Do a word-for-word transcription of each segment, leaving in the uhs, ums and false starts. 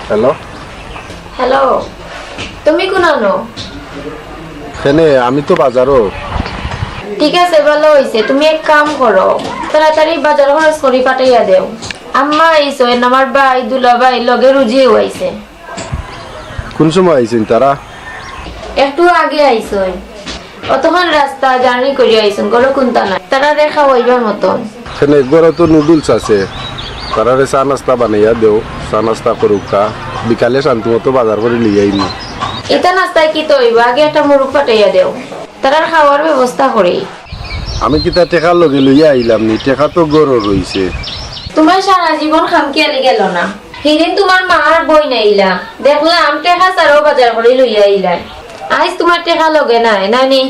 Hello. Hello, তুমি কুনানো? কেনে, আমি তো বাজারো। ঠিক আছে, ভালা অইছে। তুমি এক কাম করো, তাড়াতাড়ি বাজার খরচ করি পাঠাইয়া দেও। আম্মা আইছইন, আমার ভাই, দুলাভাই, লগে রুজিও আইছে। কুন সময় আইছইন তারা? একটু আগে আইছইন। অতখান রাস্তা journey করি আইছইন, ঘরো কুন্তা নাই। তারারে খাওয়াইবার মতন। কেনে, ঘরো তো noodles আছে, তারারে চা নাস্তা বানাইয়া দেও, চা নাস্তা করুক্কা, বিকালে শান্তি মতো বাজার করি লইয়া আইমু। ইতা নাস্তায় কিতা অইবো? আগে একটা মুরুগ পাঠাইয়া দেও, তারার খাওয়ার ব্যবস্থা করি। আমি কিতা টেকা লগে লইয়া আইলাম নি? টেকা তো ঘরো রইছে। তুমার সারা জীবন খামখেয়ালি গেল না? হিদিন তুমার মা আর বইন আইলা, দেখলাম টেকা ছাড়াও বাজার করি লইয়া আইলায়। আইজ তুমার টেকা লগে নাই, নানি?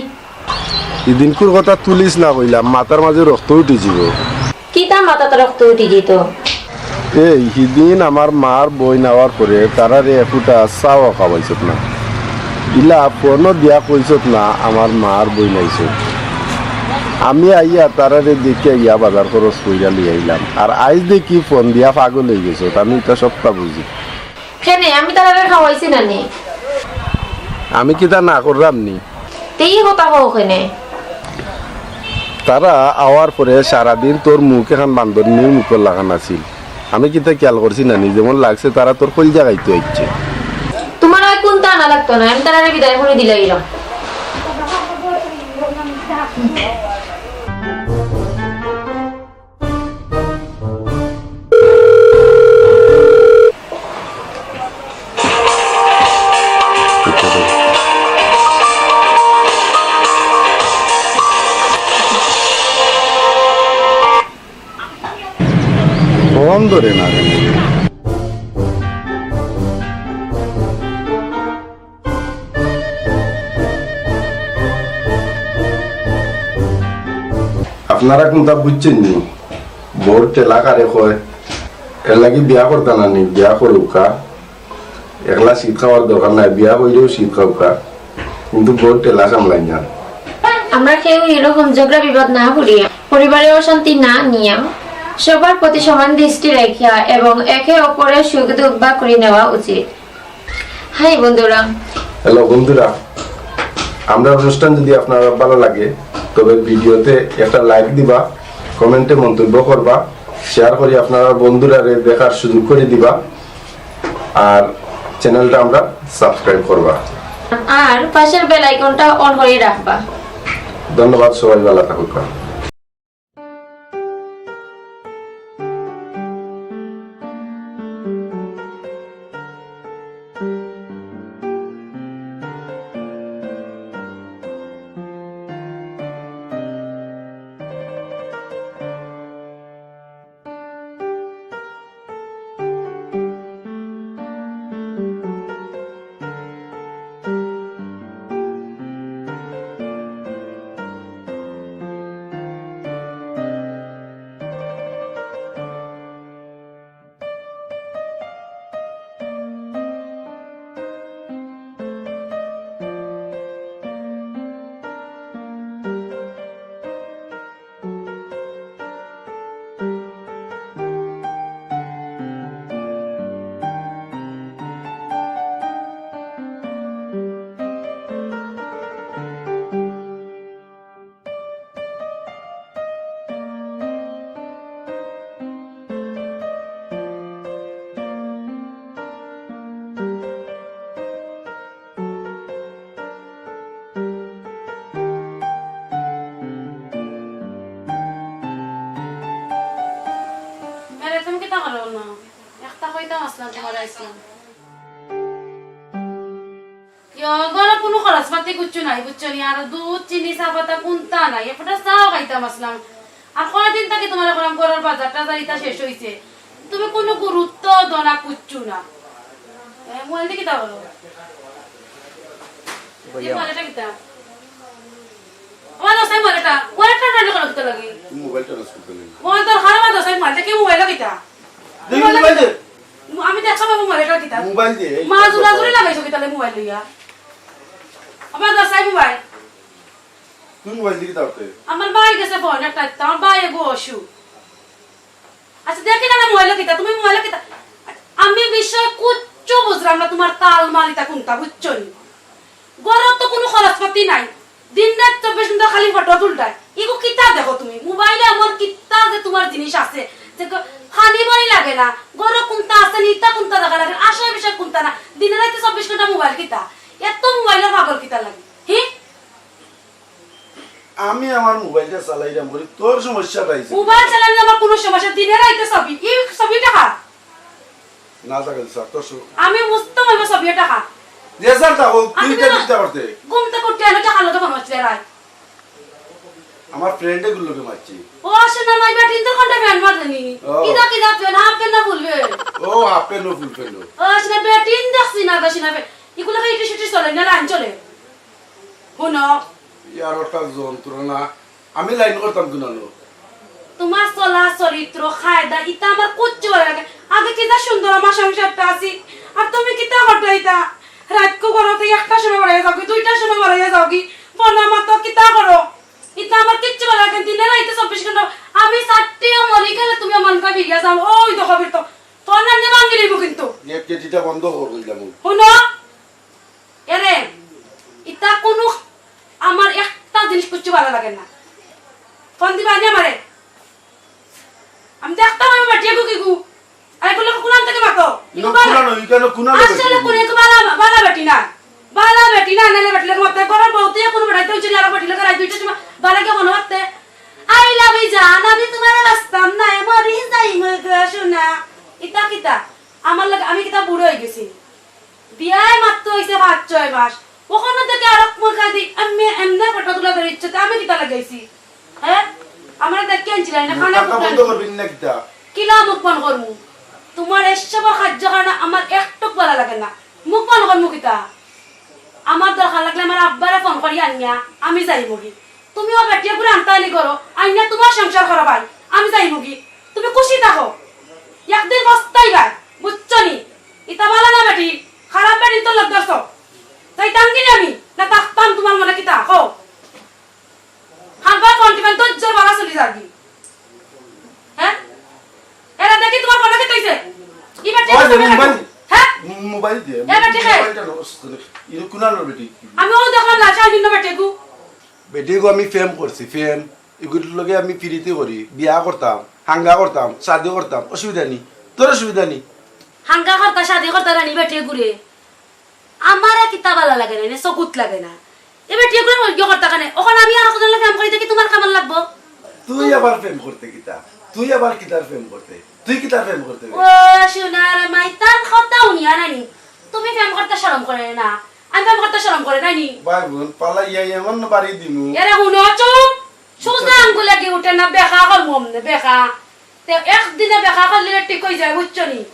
হিদিনকুর কথা তুলিস না কইলাম, মাথার মাঝে রক্ত উঠি যিবো। কিতা মাথাত রক্ত উঠি যিতো? এই, হিদিন আমার মার বইন আওয়ার পরে তারারে একুটা চাও খাওয়াইছত না। ইলা ফোনও দিয়া কইছত না, আমার মার বইন আইছে। আমি আইয়া তারারে দেখিয়া গিয়া বাজার খরচ কইরা লই আইলাম। আর আইজ দেখি ফোন দিয়া পাগল অই গেছত, আমি ইতা সবটা বুঝি। কেনে, আমি তারারে খাওয়াইছি না নি? আমি কিতা না করলাম নি? তে ই কথা কও কেনে? তারা আওয়ার পরে সারাদিন তোর মুখ এখান বান্দরনির মুখর লাখান আছিল। আমি কিতা খেয়াল করছি না নি? যেমন লাগছে তারা তোর কইলজা খাইতো আইছে। তুমার আর কুন্তা আনা লাগতো না, আমি তারারে বিদায় করি দিলাইলাম। ফোন ধরে না কেনে? আপনারা কুন্তা বুঝছইন নি? বউর ঠেলা কারে কয়? এরলাগি বিয়া করতা না নি, বিয়া করুক্কা। একলা শীত খাওয়ার দরকার নাই, বিয়া করিয়াও শীত খাউক্কা, কিন্তু বউর ঠেলা সামলাইন না। আমরা কেউ এরকম ঝগড়া বিবাদ না করিয়া, পরিবারে অশান্তি না নিয়া, সবার প্রতি সমান দৃষ্টি রাখিয়া এবং একে অপরের সুখ দুঃখ ভাগ করে নেওয়া উচিত। হাই বন্ধুরা। হ্যালো বন্ধুরা, আমরার অনুষ্ঠান যদি আপনারার ভালা লাগে, তবে ভিডিওতে একটা like দিবা, কমেন্টে মন্তব্য করবা, শেয়ার করি আপনারার বন্ধুরারে দেখার সুযোগ করি দিবা, আর চ্যানেলটা আমরার সাবস্ক্রাইব করবা। আর পাশের বেল আইকনটা অন করি রাখবা। ধন্যবাদ, সবাই ভালা থাকুক্কা। আরে, তুমি কিতা করো না? একটা কইতাম আছলাম তুমারে আইছলাম। ইয়ো, ঘরো কুনু খরচপাতি কিচ্ছু নাই, বুঝছো নি? আর দুধ, চিনি, চা পাতা কুন্তা নাই। একটা চাও খাইতাম আছলাম। আর কয়দিন থাকি তুমারে কইরাম ঘরর বাজার টাজার ইতা শেষ অইছে। তুমি কুনু গুরুত্ব দেও না, কিচ্ছু না। এ, মোবাইল দি কিতা করো? এই মোবাইলটা কিতা? আমার দোস্ত, এই মোবাইলটা, মোবাইলটা টান করো কিতা লাগি? তুমি মোবাইলটা নষ্ট করতে নেই। মোবাইল দরকার আমার দোস্ত, এই মোবাইলটা কি মোবাইল কিতা? দেখি মোবাইল মোবাইল দে। আমি দেখছি আমার মোবাইলটা কিতা? মোবাইল দে, এই মা জুরা জুরি লাগাইছো কিতা লে মোবাইল লইয়া? আমার দোস্ত, এই মোবাইল। তুমি মোবাইল দি কিতা করতে? আমার ভাই গেছে ফোন একটা, আমার ভাই এগো অসু। আচ্ছা, দেখি না, না, মোবাইল কিতা? তুমি মোবাইল কিতা? আমি বিষয় কুত কিচ্ছু বুঝলাম না তুমার তাল মাল ইতা কুনতা, বুঝছো নি? ঘরো তো কুনু খরচপাতি নাই, দিন রাইত চব্বিশ ঘন্টা খালি ফটো তুলতায়। ইগু কিতা দেখো তুমি? মোবাইলো এমন কিতা যে তুমার জিনিস আছে যে ক-, খানি বানি লাগে না, ঘরো কুনতা আছে নি, ইতা কুনতা দেখা লাগে, আশায় বিষয় কুনতা না, দিনে রাইতে চব্বিশ ঘন্টা মোবাইল কিতা? এত মোবাইলর পাগল কিতা লাগে? হি? আমি আমার মোবাইলটা চালাইরাম করি, তোর সমস্যাটা আইছে। মোবাইল চালাইলে আমার কুনু সমস্যা, দিনে রাইতে ছবি, ই ছবিটা কার? না থাকলে স্যার, তোর সু- আমি বুঝতাম অইবো ছবি এটা কার। যে স্যার থাকো, তুই আমি তো তো চিন্তা করতে। ঘুম তো করতে আনো, টাকার লগে ফোন হচ্ছে রাই। আমার ফ্রেন্ডে গুলোকে মারছি। ও আসে না, মাই বেটিন তো কোনটা ফ্যান মারনি? ও। কিদা কিদা ফ্যান, হাফ ফ্যান না ফুল ফ্যান? ও, হাফ ফ্যান ও ফুল ফ্যান ও। ও আসে না, বেটিন দেখছি না, দেখছি না, বে-, ইগুলো ইটি সিটি চলে না, লাইন চলে। হুনো। ইয়ার ওটা যন্ত্রণা। আমি লাইন করতাম কুনানো। তুমার চলা চরিত্র, কায়দা, ইতা আমার কুচ্ছু ভালা লাগে। আগে কিতা সুন্দর আমার সংসারটা আছি, আর তুমি কিতা করতায় ইতা? রাইতকু ঘরো থাকি একটার সময় বারইয়া যাওগি, দুইটার সময় বারইয়া যাওগি, ফোন আমার তো কিতা করো? ইতা আমার কিচ্ছু ভালা লাগে না। দিনে রাইতে চব্বিশ ঘন্টা আমি চারটিও মরি গেলে তুমি আমার মুখে ফিরিয়া যাও, ওই দেখো ফিরতো। ফোন আনিয়া ভাঙি লইবো কিন্তু। নেট কেটিটা বন্ধ কর কইলাম। হুনো, এরে, ইতা কুনু আমার একটা জিনিস কুচ্ছু ভালা লাগে না। ফোন দিবা নি আমারে? আমি দেখতাম আমি বেটিয়ে গু কি গু। আরে বললো কুনান থাকি মাতো? ইগু ইনো বালা। কুনানো, ইকানো কুনানো আসলে বেটি। কুনে তো বালা, বালা বেটি না। বালা বেটি না, নাইলে বেটি লাগে মাতো। ঘরর বউতে কুনু বেটাইতে উচিত আর বেটি লাগে রাইত দুইটার সময় বালা কে মনে হতে। আই লাভ ইউ জান, আমি তুমারে বাঁচতাম না, মরি যাইমু গো সোনা। ইতা কিতা? আমার লাগে, আমি কিতা বুড়া অই গেছি? বিয়ায় মাত্র অইছে পাঁচ ছয় মাস, অখনো দেখি আরক মুখা দি আমি এমনে ফটো তুলা ধরে ইচ্ছাতে আমি কিতা লাগাইছি? হ্যাঁ, আমার দেখি আনছিলাই না, কানে মুখটা বন্ধ করবি না কিতা? কিলা মুখ বন্ধ করমু? তুমার এসব কার্য কারণে আমার একটুক ভালা লাগে না। মুখ বন্ধ করমু কিতা? আমার দরকার লাগলে আমার আব্বারে ফোন করি আনিয়া আমি যাইমুগি। তুমিও বেটিয়ে করে আনতা আনি করো, আইনা তুমার সংসার করো ভাই, আমি যাইমুগি। তুমি খুশি থাকো, একদিন পস্তাইবায়, বুঝছো নি? ইতা বালা না বেটি, খারাপ বেটি তো লোক ধরছো। যাইতাম কি নি আমি? না থাকতাম তুমার মনে কিতা? কও। হারবার ফোন টিপেন তো জোর বালা চলি যাবি। হ্যাঁ? এরা দেখি তুমার ফোনে কিতা অইছে? ই বেটি ওই যে মোবাইল। হ্যাঁ? মোবাইল দিয়ে। এ বেটি কে? মোবাইলটা নষ্ট করে। ইনো কুনানোর বেটি। আমি ও দেখলাম লাল শাড়ি পিন্না বেটি গু। বেটি গো, আমি প্রেম করছি, প্রেম। ইগুর লগে আমি পিরিতি করি, বিয়া করতাম, হাঙ্গা করতাম, শাদি করতাম, অসুবিধা নি? তোর অসুবিধা নি? হাঙ্গা করতা, শাদি করতা রানি বেটি গুরে। আমারে কিতা বালা লাগে না, এনে চকুত লাগে না। এ বেটি গুরে ইয়ে করতা কেনে? অখন আমি আর কতজন প্রেম করি দেখি তুমার কেমন লাগবো? তুই আবার প্রেম করতে কিতা? তুই আবার কিতার প্রেম করতে? তুই কিতার প্রেম করতে বে? ও সোনার মাই, তার কথা হুনিয়া নানি? তুমি প্রেম করতে শরম করে না? আমি প্রেম করতে শরম করে নানি? ভাই বোন, পালাইয়া এমন বাড়ি দিমু। এরে হুনো, চুপ! সুজা আঙ্গুলে কি উঠে না, বেকা করমু অমনে, বেকা। তে একদিনে বেকা করলে ঠিক অই যায়, বুঝছো নি?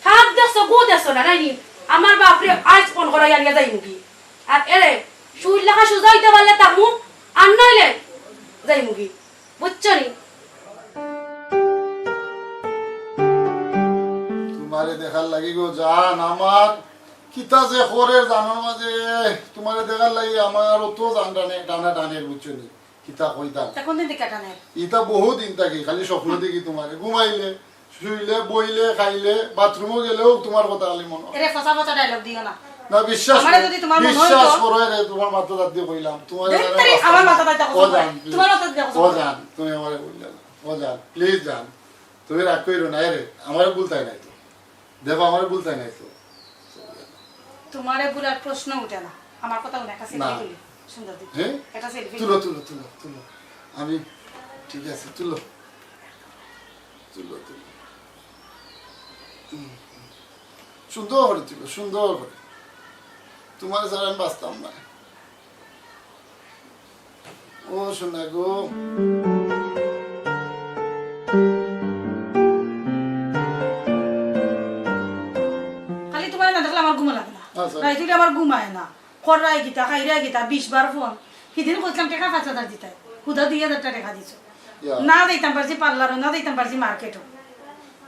ফাঁক দেখছো, গু দেখছো না, নানি? আমার বাপরে আইজ ফোন করাইয়া আনিয়া যাইমুগি। আর এরে, সুই লেখা সুজা অইতে পারলে থাকমু, আর নাইলে যাইমুগি। বুঝছো নি? তুমারে দেখার লাগি গো জান আমার, কিতা যে করে জানোর মাঝে, তুমারে দেখার লাগি আমার অত জান টানে, টানা টানের, বুঝছো নি? কিতা কইতাম? তা কোন দিন থেকে টানে? ইতা বহু দিন থাকি, খালি স্বপ্ন দেখি তুমারে। ঘুমাইলে, শুইলে, বইলে, খাইলে, বাথরুমও গেলেও তুমার কথা খালি মনে হয়। এরে ফসা ফসা ডায়লগ দিও না। না, বিশ্বাস আমারে করো, যদি তুমার মনে বিশ্বাস হইতো করো, এরে তুমার মাথা দাঁত দিয়ে কইলাম, তুমারে ধেত্তেরি, আমার মাথা দাঁত দিয়ে ও কথা জান, বলে। Please। তুমার মাথা দাঁত দিয়ে কথা ও বলে। জান, তুমি আমারে বললে না। ও জান, তুমি আমারে বললে না। তুমি রাগ কইরো না, এরে, আমারে বলতাই নাই তো। দেখো, আমারে বলতাই নাই তো। তুমারে বলার প্রশ্ন উঠে না। আমার কথা হুনো, একটা না। Selfie তুলি। সুন্দর দেখি। হ্যাঁ? একটা selfie তুলো, তুলি। তুলো, তুলো, তুলো। আমি, ঠিক আছে, তুলো। তুলো, তুলো। হুম, হুম। সুন্দর করে তুলো, সুন্দর করে। তুমারে ছাড়া আমি বাঁচতাম না। ও সোনা গো। খালি তুমারে না দেখলে আমার ঘুমো লাগে না। আচ্ছা। রাইত অইলে আমার ঘুম আয় না। কররায় কিতা, খাইরায় কিতা, বিশ বার ফোন। হিদিন কইছিলাম টেকা পাঁচ হাজার দিতায়। হুদা দুই হাজার টেকা দিছো। ইয়া। না যাইতাম পারছি পার্লারো, না যাইতাম পারছি মার্কেটো।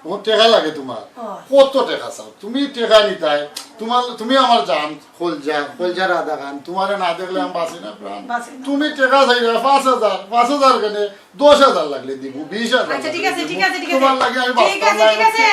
ও টেকা লাগে তুমার? ও। কত টেকা চাও? তুমি টেকা নিতায়, তুমার, তুমি আমার জান, কলজা, কলজার আধা খান। তুমারে না দেখলে আমি বাঁচি না প্রাণ। বাঁচি না। তুমি টেকা চাইরায় পাঁচ হাজার, পাঁচ হাজার কেনে, দশ হাজার লাগলে দিমু, বিশ হাজার আচ্ছা, ঠিক আছে, ঠিক আছে, ঠিক আছে। তুমার লাগি আমি ঠিক বাঁচতাম আছে, না। ঠিক আছে।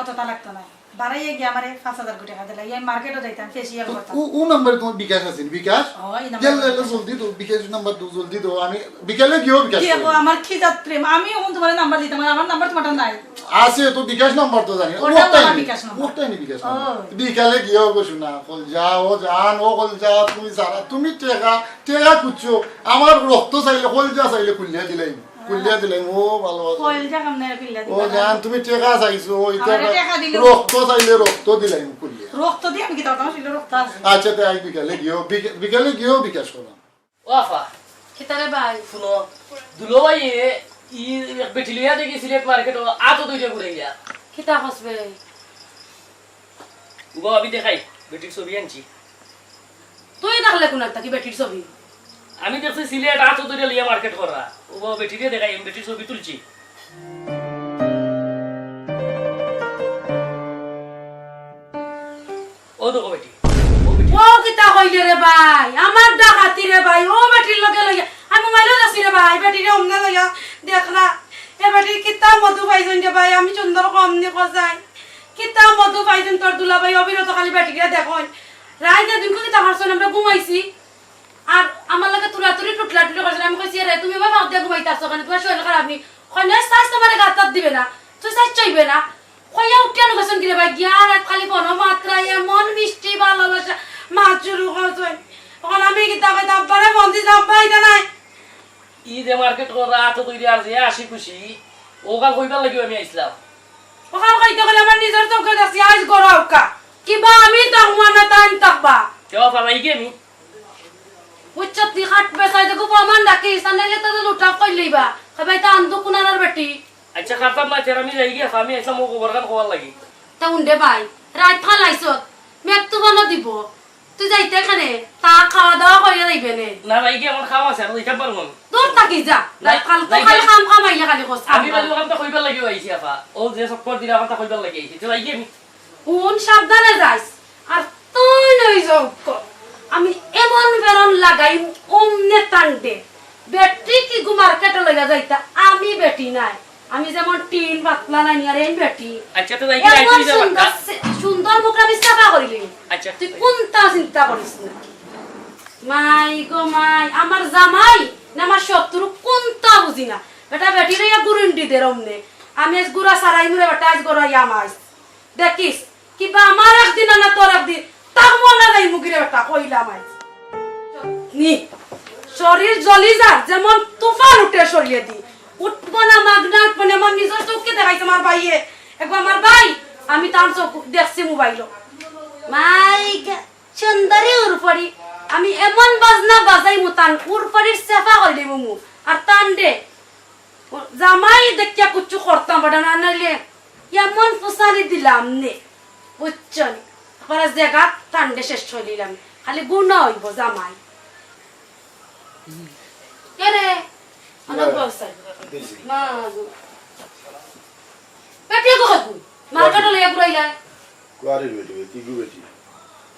অতটা লাগতো না। বাড়াইয়া গিয়া আমারে পাঁচ হাজার কোটি টাকা দিলা, এই মার্কেটও যাইতাম, ফেসিয়াল করতাম। ও, ও নাম্বারে তোমার বিকাশ আছে নি? বিকাশ? ও, এই নাম্বার। ইয়াল্লা, ইয়াল্লা, জলদি দেও, বিকাশ নাম্বার দেও, জলদি দেও। আমি বিকালে গিয়েও বিকাশ দেখো, করবো। আমার কি জাত প্রেম, আমি এখন তোমার নাম্বার দিতাম, আর আমার নাম্বার তোমার নাই। আছে তো, বিকাশ নাম্বার তো জানি। ওটাও ওটাই আমার নি, বিকাশ নাম্বার। ওটাই নি বিকাশ নাম্বার। ও। বিকালে গিয়েও গো শোনা, কলজা, ও জান, ও কলজা, তুমি সারা, তুমি টেকা, টেকা খুঁজছো, আমার রক্ত চাইলে, কলজা চাইলে খুলিয়া দিলাই। খুলিয়া দিলাম, ও ভালো আছে। কইল যা কাম নাই, খুলিয়া ও দিবা। জান, তুমি টেকা চাইছো, ওই তো আমারে টেকা দিলে রক্ত চাইলে রক্ত দিলাম খুলিয়া। রক্ত দিয়ে আমি কি দরকার ছিল, রক্ত আছে। আচ্ছা, তে আই বিকালে গিয়েও, বিকে-, বিকালে গিয়েও বিকাশ করলাম। ও আফা, কিতা রে ভাই? শুনো, দুলো ভাই এ, ই এক বেটি লইয়া দেখি সিলেট মার্কেট, ও আতো দুইটা ঘুরে গিয়া। কিতা হসবে? উবা, আমি দেখাই, বেটির ছবি আনছি। তুই দেখলে কোন একটা কি বেটির ছবি? আমি দেখছি সিলেট আতো দুইটা লইয়া মার্কেট করা। উবা, বেটিরে দেখাই, আমি বেটির ছবি তুলছি। ও দেখো বেটি, ও বেটি। ও কিতা কইলে রে ভাই? আমার ডাকাতি রে ভাই, ও বেটির লগে লইয়া। আমি মোবাইলও দেখছি রে ভাই, বেটিরে অমনে লইয়া দেখরা। এ বেটি কিতা মধু পাইছইন রে ভাই, আমি সুন্দর কম নি কজাই। কিতা মধু পাইছইন তোর দুলাভাই, অবিরত খালি বেটিরে দেখইন। রাইতে দিনকু কিতা করছইন, আমরা ঘুমাইছি। আর আমার লগে তুলাতুলি টুটলাটুলি করছইন। আমি কইছি, "এরে, তুমি আবার ফাঁক দিয়া ঘুমাইতাছো কেনে? তোমার শরীর খারাপ নি?" কয়, "না, সাইজ তোমারে গাতাত দিবে না, তুই সাইজ চাইবে না।" কইয়া উঠিয়া নু গেছইন কিরে ভাই, গিয়া রাইত খালি ফোনো মাতরা, এমন মিষ্টি ভালোবাসা মাত শুরু করছইন। অখন আমি কিতা কইতাম, আব্বারে ফোন দিছি, আব্বা ইটা নাই। ই যে মার্কেট করা আতো দুইটা আর যে হাসি খুশি, ওখান কইবার লাগিও আমি আইছলাম। ওখান কইতে কইলে আমার নিজর চউখে দেখছি, আইজ গরম কা। কিবা আমি থাকমু না, তাইন থাকবা। কেউ ফালাই গিয়ে আমি? বুঝছত নি, খাট বেসাই দেখো, প্রমাণ রাখিস, আর নাইলে তো লুটা কইলেই বা। কইবা, "ইতা আন্দু কুনানোর বেটি।" আচ্ছা, খাতাম না, তেরা আমি যাই গিয়া, আমি আইছলাম ও খবর খান খবর লাগি। তা উন্ডে ভাই, রাইত ফালাইছত, মেঘ তুফানও দিব। তুই যাইতে কেনে? তা খাওয়া দাওয়া করিয়া যাইবে নে। না, যাই গিয়া, আমার কাম আছে, আমি যাইতাম পারবো না। দূর থাকি যা। না, রাইত ফাল তো যাই খালি গিয়া। কাম কাম আইয়া খালি কস, আমি কাম কাম। বলি ওখান তো কইবার লাগি আইছি, আফা। ও যে চক্কর দিলা, ওখান তো কইবার লাগি আইছি। তো যাই গিয়া আমি। হুন, সাবধানে যাইস। আর তুই নই যাও ক। আমি এমন বেরন লাগাই অমনে তান্ডে। বেটি কি গু মার্কেটে লইয়া যাইতা? আমি বেটি নাই। আমি যেমন টিন পাতলা নাই, আর এই বেটি। আচ্ছা, তো যাই কি, এমন রাইত হইছে সুন্দর বাক্কা। সে-, সুন্দর মুখ আমি সাফা করিলি। আচ্ছা। তুই কোনটা চিন্তা করিস না। মাই গো মাই, আমার জামাই না আমার শত্রু কোনটা বুঝি না। বেটা বেটি লইয়া গুরুন্ডি দে রমনে। আমি আজ গুড়া সারাই মুরে বেটা আজ গড়াইয়া মাছ। দেখিস, কিবা আমার একদিন আর না তোর একদিন, তার মনে নাই মুগিরে বেটা, কইলাম আইজ। নি, শরীর জ্বলি যার, যেমন তুফান উঠে শরীরে দি। উঠবো না মাগনা, উঠবো না, আমার নিজর চউখে দেখাইছে আমার ভাইয়ে। একবার আমার ভাই, আমি তার চউখ দেখছি মোবাইলও। মাই গা, সুন্দরী উরফরি, আমি এমন বাজনা বাজাইমু তান উরফরির সেফা করি দিমু মু। আর তান দে, জামাই দেখিয়া কুচ্ছু করতাম পারে না, নাইলে এমন ফুসানি দিলাম নে, বুঝছো নি? একবারে জেগাত টান্ডে শেষ করি দিলাম, খালি গুণা অইবো জামাই। কে রে? অনেক বয়স অইবো। মা গো। বেটি গো, মার্কেটে লইয়া ঘুরাইলায়। কুয়ারি বেটি, বেটি গু বেটি।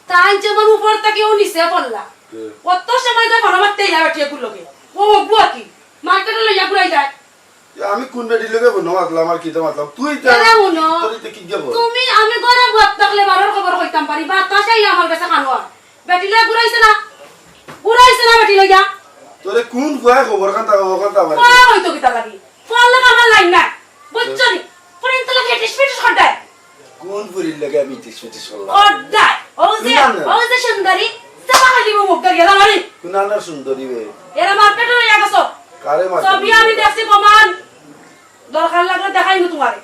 তাই যেমন উপর থাকি ও নিচে পড়লা। কে? অত সময় ধরে ভালো মারতে ইয়া বেটি এগুর লগে। ও বুয়া কি? মার্কেটে লইয়া ঘুরাইলায়। এ, আমি কোন বেটির লগে বনো মাতলাম আর কিতা মাতলাম? তুই তো এরে হুনো, তোর ইতে কি গেল? তুমি আমি ঘরে বত থাকলে বারোর খবর কইতাম পারি, বাতাস আইয়া আমার গেছে কানো আর। বেটি লইয়া ঘুরাইছে না? ঘুরাইছে না বেটি লইয়া? তোরে কোন ফুয়ায় খবর খান তা, খবর খান তা আমার? ফুয়া হইতো কিতা লাগি? ফুয়ার লগে আমার লাইন নাই। বুঝছো নি? ফুরিন তো লগে টিস পিটিস করতে। কোন ফুরির লগে আমি টিস পিটিস করলাম? করতে। ও যে, না, না। ও যে সুন্দরী, চাপা খালি মুখ ধরিয়া দাঁড়ালি। কোন আনার সুন্দরী বে? এরা মার্কেটে লইয়া গেছো। কারে মার্কেটে ছবি আমি লইয়া? দেখছি প্রমাণ। দরকার লাগলে দেখাইমু তোমারে।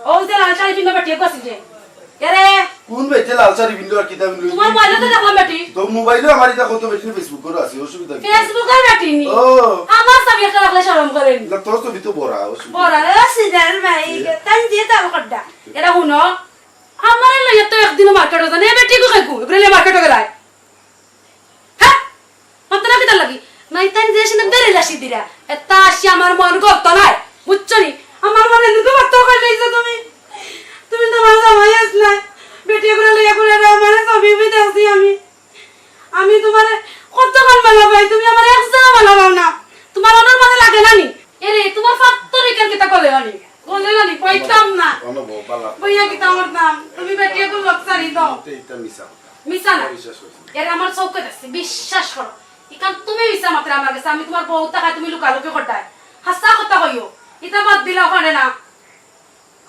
ও যে লাল শাড়ি পিন্দা বেটি গেছি যে। এরে। কোন বেটি লাল শাড়ি পিন্দা আর কিতা পিন্দা? তোমার মোবাইলে তো দেখলাম বেটি। তো মোবাইলে আমার ইটা কত বেটি Facebook করে আছে, অসুবিধা কি? Facebook এ বেটি নি। ও। আমার ছবি একটা রাখলে শরম করে নি। না, তোর ছবি তো বড়া, অসুবিধা। বড়া রে, সিজার ভাই, এ? তাই দিয়ে তাল কড্ডা। এরা হুনো, আমার লইয়া তো একদিনও মার্কেটে জানে, এ বেটি গো খাইকু, এগুলো লইয়া মার্কেটে গেলায়। হ্যাঁ? মাত্র কিতা লাগি? নাই তাই যে শুনে বেড়ে লাসি দিরা। এতা আসি আমার মন গলত নাই। বুঝছো নি? আমার মনে দুটো মাত্র করে লইছো তুমি। তুমি তো ভালো জামাই আস না। বেটি করে লইয়া করে রে, আমার ছবি আমি দেখছি আমি। আমি তোমারে কতক্ষণ ভালো পাই, তুমি আমার এক জায়গা ভালো পাও না। তোমার আমার মনে লাগে না নি? এরে, তোমার ফাত্তর এখান কিতা করলে না নি? করলে না নি? পাইতাম না। অনো বউ, বালা। বইয়া কিতা আমার দাম? তুমি বিশ্বাস করো, ইখান তুমি মিছা মাতরায় আমার গেছে, আমি তুমার বউ থাকায় তুমি লুকালুকি কররায়। হাছা কথা কইও, ইতা বাদ দিলাও পারে না।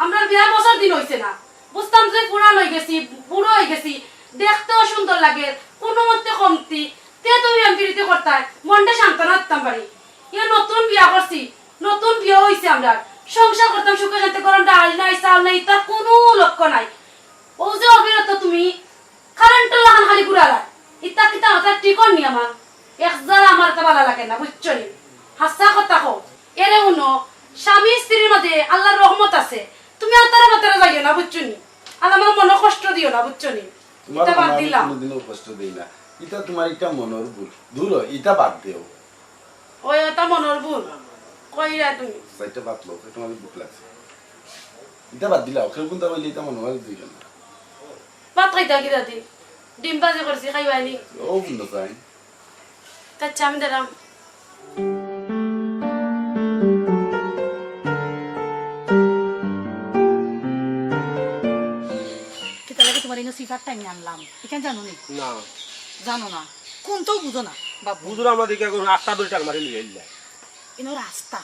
আমরার বিয়া বছর দিন অইছে না, বুঝতাম যে পুরান অইগেছি, বুড়া অইগেছি, দেখতেও সুন্দর লাগে, কুনুমতে কমতি, তে তুমি আমি পিরিতি করতায়, মনটা সান্ত্বনা দিতাম পারি। ইয়া নতুন বিয়া করছি, নতুন বিয়া অইছে আমরার, সংসার করতাম সুখে শান্তি, ঘরো ডাইল নাই, চাউল নাই, ইতার কুনু লক্ষ্য নাই। অউ যে অবিরত তুমি কারেন্টর লাখান খালি ঘুরারায়, ইতা কিতা মাথা ঠিক অর নি আমার? এক জালা আমার ইতা ভালা লাগে না, বুঝছো নি? হাছা কথা কও। এরে হুনো, স্বামী স্ত্রীর মাঝে আল্লার রহমত আছে, তুমি আতারা মাতারা যাইও না, বুঝছো নি? আর আমার মনো কষ্ট দিও না, বুঝছো নি? তুমার ইতা বাদ মনো আমি দিলাম। কুনুদিনও কষ্ট দেই না, ইতা তুমার ইতা মনর ভুল, দূর অও, ইতা বাদ দেও। ওই, ওটা মনর ভুল। কইরা তুমি। চাইরটা ভাত লও, পেটো মাঝে ভুক লাগছে। ইতা বাদ দিলাও, কেউ কুন্তা কইলে ইতা মনো অয় দুইজন। ভাত খাইতা কিতা দি? ডিম ভাজি করছি, খাইবায় নি? ও কুন্তা চাই। আচ্ছা, আমি দিরাম। কিতা লাগি তুমার ইনো সিফার টাইম আনলাম? ইখান জানো নি? না। জানো না? কুন্তাও বুঝো না, বাবু। বুঝরাম না দেখি আটটা ধরি টান মারি লইয়া আইলা। ইনো রাস্তা।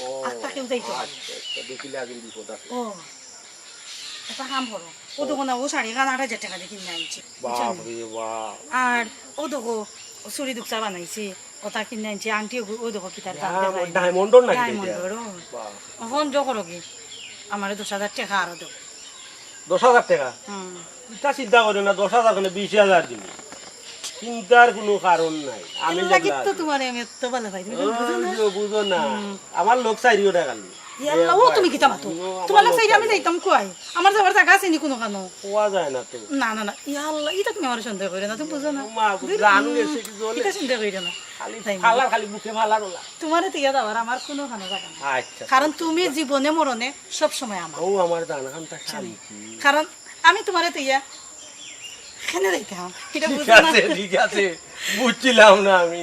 ও, আটটা কেউ যাইতো না। আচ্ছা, আচ্ছা, দেখিলে আগে বিপদ আছে। ও, একটা কাম করো। ও দেখো না, ও শাড়ি খান আট হাজার টেকা দিয়া কিনিয়া আনছি। বাপ রে বাপ। আর ও দেখো, ও চুড়ি দুকটা বানাইছি, ওটা কিনিয়া আনছি, আংটি ও, ও দেখো কিতার দাম ডায়মন্ড, দেখাই। ডায়মন্ডর নাকি এটা? ডায়মন্ডর, ও। বাহ। অখন জো করো কি, আমারে দশ হাজার টেকা আরো দেও। দশ হাজার টেকা? হুম। ইতা চিন্তা করিও না, দশ হাজার কেনে, বিশ হাজার দিমু। চিন্তার কুনু কারণ নাই। আমি এর লাগি যেগুলা তো আছি। তুমারে আমি অত ভালা পাই, তুমি বুঝো না? ওই যে বুঝো না। হুম। আমার লোক চাইরিও না খালি। ইয়া আল্লাহ, ও তুমি কিতা মাতো? ও, আমার তুমার লোক লোক চাইরি আমি চাইরি। যাইতাম কই? আমার যাওয়ার জাগা আছে নি কুনুখানো? পাওয়া যায় না তো। না, না, না, ইয়া আল্লাহ, ইতা তুমি আমারে সন্দেহ করিও না, তুমি বুঝো না। ও মা, দূর, জানো উম, এসে কি জ্বলে? ইতা সন্দেহ করিও না। খালি তাই না? ফালার, খালি বুকে ফালার ওলা। তুমারে তো ইয়া যাওয়ার আমার কুনুখানো জাগা নাই। আচ্ছা। কারণ তুমি জীবনে মরণে সব সময় আমার। ও আমার জান, খানটা শান্তি। কারণ আমি তুমারে তো ইয়া কেনে যাইতাম? ইটা ঠিক বুঝো না। আছে, ঠিক আছে, বুঝছিলাম না আমি।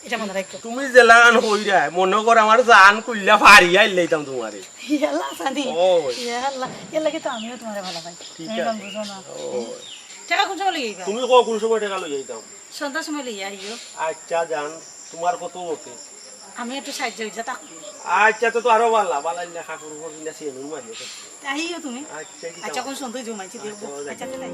ইটা মনো রাখো। তুমি যেলাখান কইরায়, মনো কর আমার জান খুলিয়া ফাড়িয়া আইলাইতাম তুমারে। ইয়াল্লা, জানি। ও। ইয়াল্লা, এর লাগি তো আমিও তুমারে ভালা পাই। ঠিক তুমি আছে। বুঝো না। ও। টেকা কুন সময় লইয়া আইবা? তুমি কও কুন সময় টেকা লইয়া আইতাম? সন্ধ্যার সময় লইয়া আইও। আচ্ছা জান, তুমার কত ওকে? আমি একটু সাহায্য অইছে, তা আচ্ছা, তো, তো আরো ভালা, ভালা ইলা কাপড় উপর কিনা সিয়ে নুন মারিও তো। আইও তুমি। আচ্ছা, কি আচ্ছা, খাওয়া? কোন সন্ধ্যায় জমাইছি, দেখবো। আচ্ছা, আচ্ছা, তাই।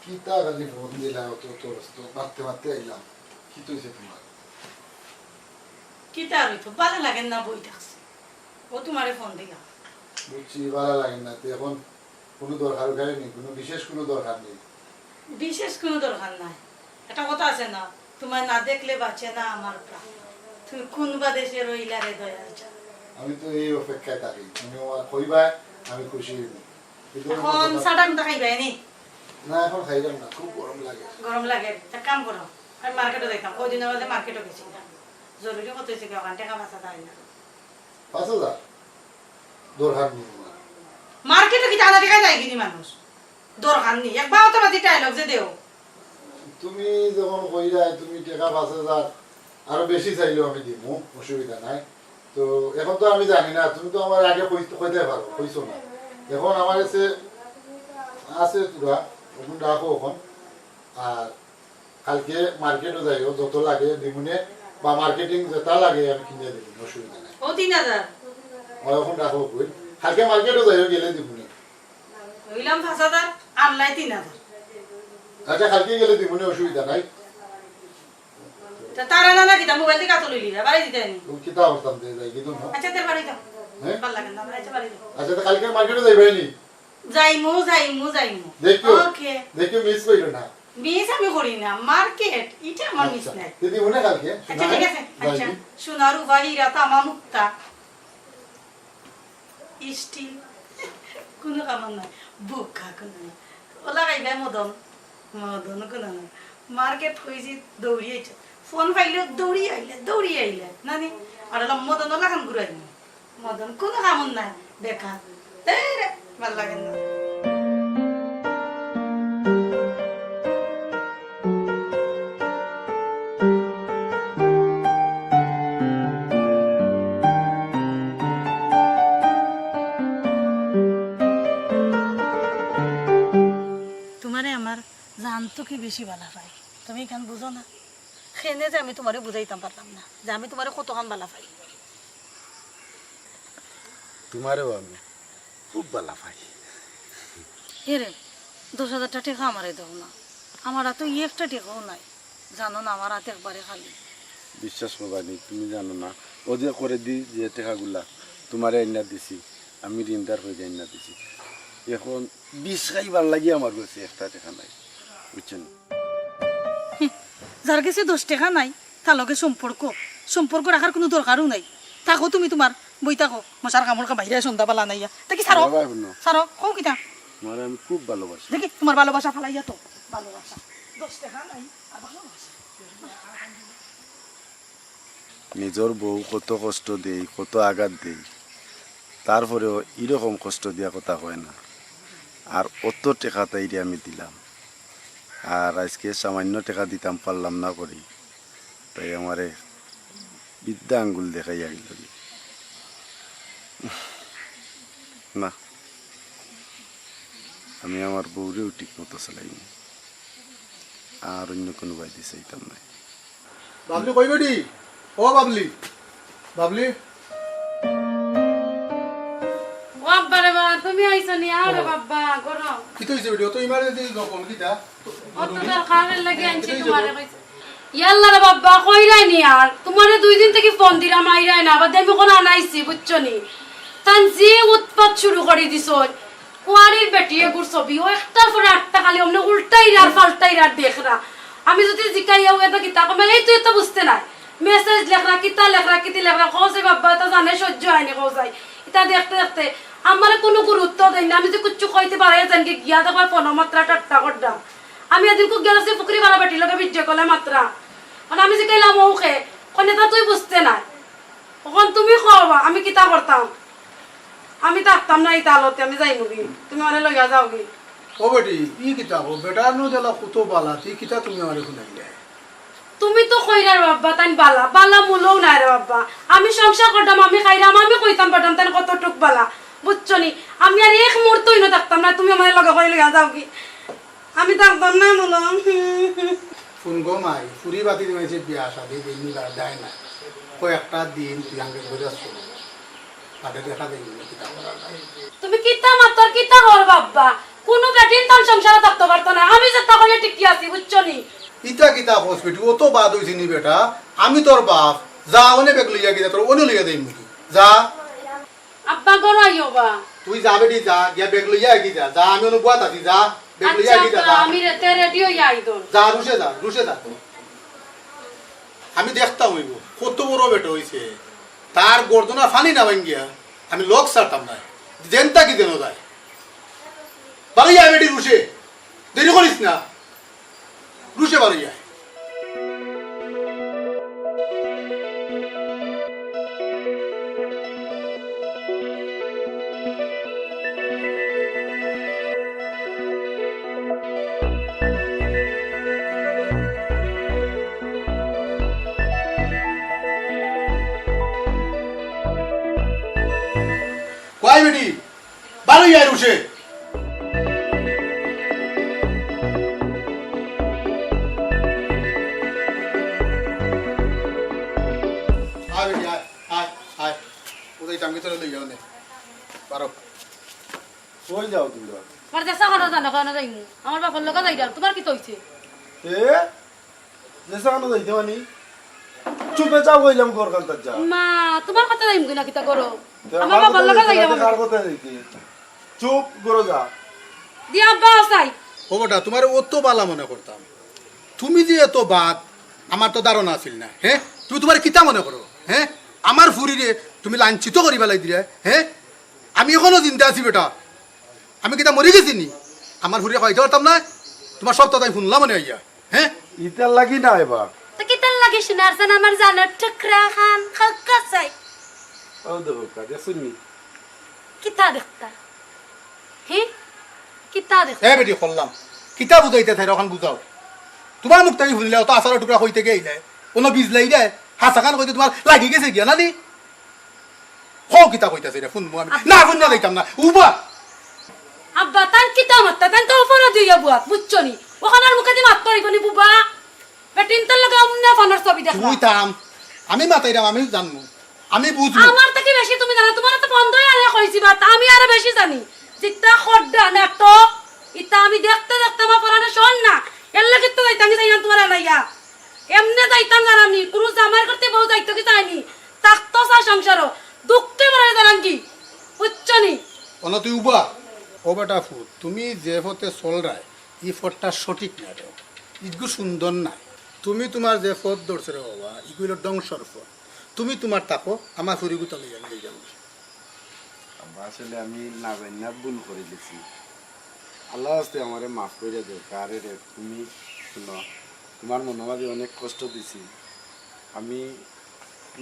কিতা খালি ফোন দিলা, অত, অত ব্যস্ত, মারতে মারতে আইলাম। কিতা অইছে তুমার? কিতা আর অইতো, ভালা লাগের না, বই থাকছি। ও তুমারে ফোন দিলাম। বুঝছি, ভালা লাগের না। তে অখন কুনু দরকার উরকার নি, কুনু বিশেষ কুনু দরকার নি? বিশেষ কুনু দরকার নাই। একটা কথা আছে না, "তুমায় না দেখলে বাঁচে না আমার প্রাণ।" তুমি কুনবা দেশে রইলা রে দয়াল চান। আমি তো এই অপেক্ষায় থাকি, তুমি আমার কইবায়, আমি খুশি অইমু। অখন চা টা খাইবায় নি? না, অখন খাইলাম না, খুব গরম লাগে। গরম লাগে, এক কাম করো, আমি মার্কেটো যাইতাম, কয়দিন আগে মার্কেটো গেছি না, জরুরি কথা অইছে কি, অখান টেকা বাঁচা যায় না। পাঁচ হাজার? দরকার নি তুমার। মার্কেটো কিতা আনা টেকা যায় গিনি মানুষ? দরকার নি। একবার তো বাজি ডায়লগ যে দেও। তুমি যখন কইরায়, তুমি টেকা পাঁচ হাজার, আরো বেশি চাইলেও আমি দিমু, অসুবিধা নাই। তো অখন তো আমি জানি না, তুমি তো আমারে আগে কই-, কইতায় পারো, কইছো না। অখন আমার গেছে আছে থুড়া, অখন রাখো অখন। আর কালকে মার্কেটো যাইও, যত লাগে দিমুনে, বা মার্কেটিং যেটা লাগে আমি কিনিয়া দিমুনে, অসুবিধা নাই। ও তিন হাজার। অয়, অখন রাখো কই। কালকে মার্কেটো যাইও, গেলে দিমুনে। অইলাম পাঁচ হাজার, আনলাই তিন হাজার। আচ্ছা, কালকে গেলে দিমুনে, অসুবিধা নাই। তা তারা না, না কিতা মোবাইল থাকি কাতো লইলি, বাড়ি দিতে নি। ও কিতা অবস্থা দিয়ে যাই, কি তো না? আচ্ছা, তে বাড়ি যাও। হ্যাঁ? ভালা লাগে না, আচ্ছা, বাড়ি যাও। আচ্ছা, তো কালকে মার্কেটো যাইবায় নি? যাইমু, যাইমু, যাইমু। দেখিও, ওকে। দেখিও, মিস করিও না। মিস আমি করি না, মার্কেট, ইটা আমার মিস আচ্ছা, নাই। দিদি, মনে কালকে? আচ্ছা, ঠিক আছে। আচ্ছা, যাইমু। সোনার উবাই, রাতা আমা মুক্তা। স্টিল। কুনু কামর নাই। বুকা কুনু না। ওলা খাইবায় মদন। মদন কুনু না। মার্কেট কইছি দৌড়ি আইছে। ফোন পাইলে দৌড়ি আইলে, দৌড়ি আইলে। নানি? আর ওলা মদন ওলা খান ঘুরাইমু। মদন কুনু কামর নাই, বেকার। এই রে, ভালা লাগে না। জান তো কি বেশি বালা পাই, তুমি ইখান বুঝো না? কেনে যে আমি তুমারে বুঝাইতাম পারলাম না যে আমি তুমারে কতখান বালা পাই। তুমারেও আমি খুব বালা পাই। এরে, দশ হাজারটা টেকা আমারে দেও না, আমার আতো একটা টেকাও নাই। জানো না, আমার আত একবারে খালি। বিশ্বাস করবায়নি, তুমি জানো না, অউ যে করেদি যে টেকাগুলা তুমারে আইনা দিছি, আমি ঋণদার অইয়া আইনা দিছি। এখন বিষ খাইবার লাগি আমার গেছে একটা টেকা নাই, বুঝছো নি? হুঁ, যার গেছে দশ টেকা নাই, তার লগে সম্পর্ক, সম্পর্ক রাখার কুনু দরকারও নাই। থাকো তুমি তুমার, বই থাকো, মশার কামড় খাবাইরায় সন্ধ্যাবেলা নাইয়া। তা কি ছাড়ো? বাবা, হুনো। ছাড়ো, কও কিতা? তুমারে আমি খুব ভালোবাসি। দেখি, তুমার ভালোবাসা ফালাইয়া তো, ভালোবাসা। দশ টেকা নাই, আর ভালোবাসা। নিজর বউ কত কষ্ট দেই, কত আঘাত দেই, তারপরেও ইরকম কষ্ট দিয়া কথা কয় না। আর অত টেকা তাইরে আমি দিলাম, আর আইজকে সামান্য টেকা দিতাম পারলাম না করি, তাই আমারে বিদ্যা আঙ্গুল দেখাইয়া গেলগি। না, আমি আমার বউরেও ঠিক মতো চালাইমু, আর অইন্য কুনু বায়দি চাইতাম নায়। বাবলি কই বেটি? ও বাবলি, বাবলি। ও আব্বা রে বা, তুমি আইছো নি? আরে বাবা, গরম। কিতা অইছে বেটি? অত emergency কল কিতা? অত দরকারের লাগি আনছি তুমারে কইছে। ইয়াল্লা রে বাবা, কইরায় নি আর। তুমারে দুই দিন থাকি ফোন দিরাম, আইরায় না। আবার দেখি কোন আনাইছি, বুঝছো নি? তান যে উৎপাত শুরু করি দিছইন। কুয়ারির বেটি এগুর ছবি, ও একটার পরে আটটা খালি অমনে উল্টাইরা আর পাল্টাইরা আর দেখরা। আমি যদি জিকাইয়াও এটা কিতা কমে, এই তুই তো বুঝতে নাই। Message লেখরা, কিতা লেখরা, কিতি লেখরা, কও যে বাবা, এটা জানে সহ্য অয়নি, কও যাই। এটা দেখতে দেখতে আমারে কুনু গুরুত্ব দেইন না। আমি যে কুচ্ছু কইতে পারি, জানকি গিয়া দেখো ফোনো মাত্রা ঠাট্টা কররা। আমি এদিন খুব গেলাসি ফুকরি বালা বেটির লগে ভিডিও কলে মাত্রা। মানে আমি জিকাইলাম ওকে, কনে তা তুই বুঝতে নাই। অখন তুমি কও বা, আমি কিতা করতাম? আমি থাকতাম না ইতা আলতে, আমি যাইমুগি। তুমি আমারে লইয়া যাওগি। ও বেটি, ই কিতা কও? বেটার নু দিলা কত বালা, তি কিতা তুমি আমারে হুনাইলে? তুমি তো কইরায় বাবা, তাইন বালা, বালা মুলও নাই রে বাবা। আমি সংসার করতাম, আমি খাইরাম, আমি কইতাম পারতাম, তাইন কতটুক বালা। বুঝছো নি? আমি আর এক মুহূর্ত ইনো থাকতাম না, তুমি আমারে লগে কই লইয়া যাওগি। আমি থাকতাম না মুলো। হুন গো মাই, ফুরি বাতি দিমাইছে বিয়া শাদি দিন নিবার দেয় না। কয়েকটা দিন তুই আঙ্গে ঘুরে আসছো। বাদে দেখা যাইব না কিতা করা যায়। তুমি কিতা মাতর কিতা কর বাবা? কুনু বেটিন তান সংসারে থাকতে পারতো না। আমি যেটা কইলে ঠিকই আছি, বুঝছো নি? ইতা কিতা কস বেটি? ও তো বাদ অইছে নি বেটা। আমি তোর বাপ। যা অনে ব্যাগ লইয়া গিয়া তোর অনে লইয়া দেই মুখি। যা। আব্বা, ঘরো আইও বা। তুই যা বেটি, যা, গিয়া ব্যাগ লইয়া আইগি যা, যা, আমি অনুবাদ আছি, যা, ব্যাগ লইয়া আইগি যা, আচ্ছা, যা। আমি রেতে রেডি হইয়া আইদন। যা, রুশে যা, রুশে যা। আমি দেখতাম অইব, কত বড় বেটা অইছে, তার গর্দনা ফানি না ভাঙ্গিয়া আমি লগ ছাড়তাম না, যেনতা কি যেন যায়। বাড়ি আয় বেটি, রুশে, দেরি করিস না। রুশে বাড়ি আয়। কই বেটি? বারো ইয়ার উঠে। আয় বেটি, আয়, আয়, আয়। কোথায় টাঙ্গি তোরে লইয়া নে। বারো। কই যাও তুমি? আমার দেশা ঘরো জানো কেন যাইমু? আমার বাপর লগে যাই যাও। তোমার কিতা অইছে? এ? দেশা খানো যাইতে মানি? চুপে যাও কইলাম, ঘর খান্তাত যাও। মা, তোমার কথা যাইমু কি না কিতা করো? তে আমার আমার বাবার কথা লগে যাইতে যাইলাম না, আমি। কার কথা যাইতে? চুপ, ঘরো যা। দি আব্বা আছাই। ও বেটা, তোমারে অত বালা মনে করতাম। তুমি যে এত বাদ, আমার তো ধারণা আছিল না। হ্যাঁ? তুমি তোমারে কিতা মনে করো? হ্যাঁ? আমার ফুরিরে তুমি লাঞ্ছিত করি ফালাই দিলে। হ্যাঁ? আমি এখনো জিন্দা আছি বেটা। আমি কিতা মরি গেছি নি? আমার ফুরিরে খাওয়াইতে পারতাম না? তোমার সব তাই শুনলাম মনে অইয়া। হ্যাঁ? ইতার লাগি না এবার। তো কিতার লাগি শুনারছেন আমার জানোর টুকরা খান? খাউক্কা চাই। ও দেখো, কাজে শুনি। কিতা দেখতা? হি? কিতা দেখতা? এ বেটি, করলাম। কিতা বুঝাইতে চাইরা ওখান বুঝাও। তোমার মুখ থাকি শুনলে অত আচারর টুকরা কইতে গেইলে, অনো বিজলাই দেয়। হাছা খান কইতে তোমার লাগি গেছে গিয়া না নি? কও কিতা কইতাছে রে, হুনমু আমি। আব্বা। না, হুননা যাইতাম না। উবা! আব্বা, তান কিতা মাততা? তান তো অপরাধ অইয়া বুয়াত, বুঝছো নি? অখানর মুখেদি মাততো অইবো নি বুবা? বেটিন্তর লগে অমনে ফোনর ছবি দেখলা। তুই থাম, আমি মাতাইরাম, আমি জানমু, আমি বুঝমু। আমার থাকি বেশি তুমি জানো, তুমারে তো বন্ধই আনে কইছি বা, তা আমি আরো বেশি জানি। জিতা খড্ডা নাটক, ইতা আমি দেখতে দেখতে আমার পরানো শোন না। এর লাগি তো যাইতাম, যাইতাম তুমার আনাইয়া। এমনে যাইতাম জানানি, কুনু জামাইর করতে বউ যাইতো কি চাইনি, থাকতো চায় সংসারও, দুঃখে মরে জানাঙ্গি, বুঝছো নি? অন তুই উবা। ও বেটা ফুত, তুমি যে পথে চলরায়, ই পথটা সঠিক না রে, ইগু সুন্দর নায়। তুমি তুমার যে পথ ধরছো রে বাবা, ইগু অইলো ধ্বংসর পথ। তুমি তুমার থাকো, আমার ফুরিগুতা লইয়া আমি যাইরাম। আব্বা, আসলে আমি না জানি না ভুল করি গেছি। আল্লাহ আস্তে আমারে মাফ করিয়া দেও। আরে রে, তুমি হুনো, তুমার মনো মাঝে অনেক কষ্ট দিছি। আমি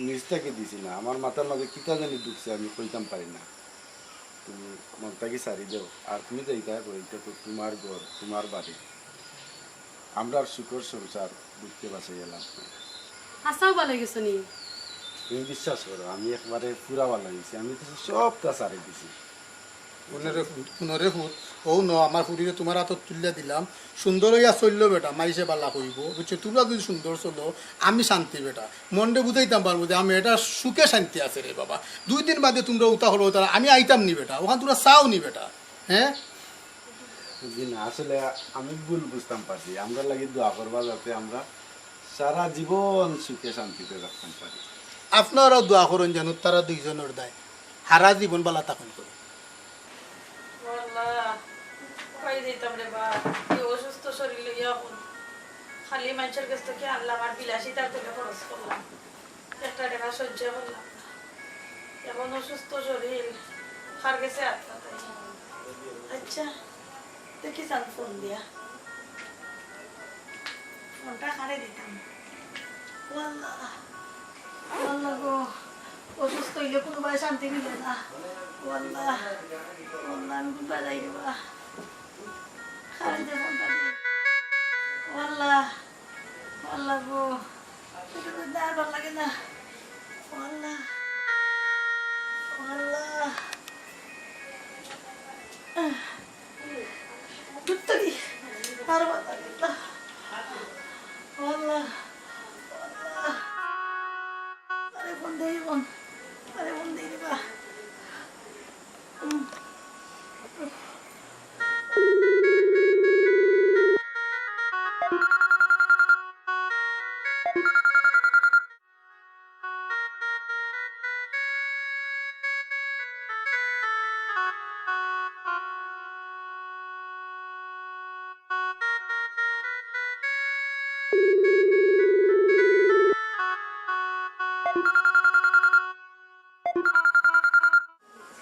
নিজ থাকি দিছি না, আমার মাথার মাঝে কিতা জানি ঢুকছে, আমি কইতাম পারি না। তুমি মন থাকি ছাড়ি দেও, আর তুমি যাইতায় কই, ইটা তো তুমার ঘর, তুমার বাড়ি। আমরার সুখর সংসার বুঝতে বাসাই এলাম। হাছাউ ভালা অইগেছো নি? তুমি বিশ্বাস করো, আমি একবারে পুরা ভালা অইছি, আমি তো সবটা ছাড়ি দিছি। হুনো রে ফুত, হুনো রে ফুত, অউ ন আমার ফুরিরে তুমার আতত তুলিয়া দিলাম, সুন্দর অইয়া চললো বেটা, মাইনষে ভালা কইবো, বুঝছো? তুমরা যুদি সুন্দর চলো, আমি শান্তি বেটা। মনরে বুঝাইতাম পারমু যে আমি এটা সুখে শান্তি আছে রে বাবা। দুই দিন বাদে তুমরা উতা করো, তারা আমি আইতাম নি বেটা, অখান তুমরা চাও নি বেটা, হ্যাঁ? জি না, আসলে আমি ভুল বুঝতাম পারছি। আমরার লাগি দোয়া করবা যাতে আমরা সারা জীবন সুখে শান্তিতে রাখতাম পারি। আপনারাও দোয়া করইন যেন তারা দুইজনর দায় হারা জীবন ভালা থাকইন করি। ও আল্লাহ, কই যাইতাম রে বা, এই অসুস্থ শরীর লইয়া অখন খালি মাইনষর গেছ থাকি আনলাম আর বিলাসিতার তলে খরচ করলাম। একটা টেকা সহ্য করলাম না। অখন অসুস্থ শরীর, কার গেছে আত পাতাই। আচ্ছা, দেখি চাইন ফোন দিয়া। ফোনটা কারে দিতাম? ও আল্লাহ, ও আল্লাহ গো, অসুস্থ অইলে কুনুবায় শান্তি মিলে না। ও আল্লাহ, ও আল্লাহ, আমি কুনবায় যাই রে বা? কারে যে ফোনটা দিই? ও আল্লাহ, ও আল্লাহ গো, এটা তো আর ভালা লাগে না। ও আল্লাহ, ও আল্লাহ। ধুত্তরি, আর ভালা লাগে না। ও আল্লাহ, ও আল্লাহ। আরে ফোন দেই, ফোন। আরে ফোন দেই রে বা। উম।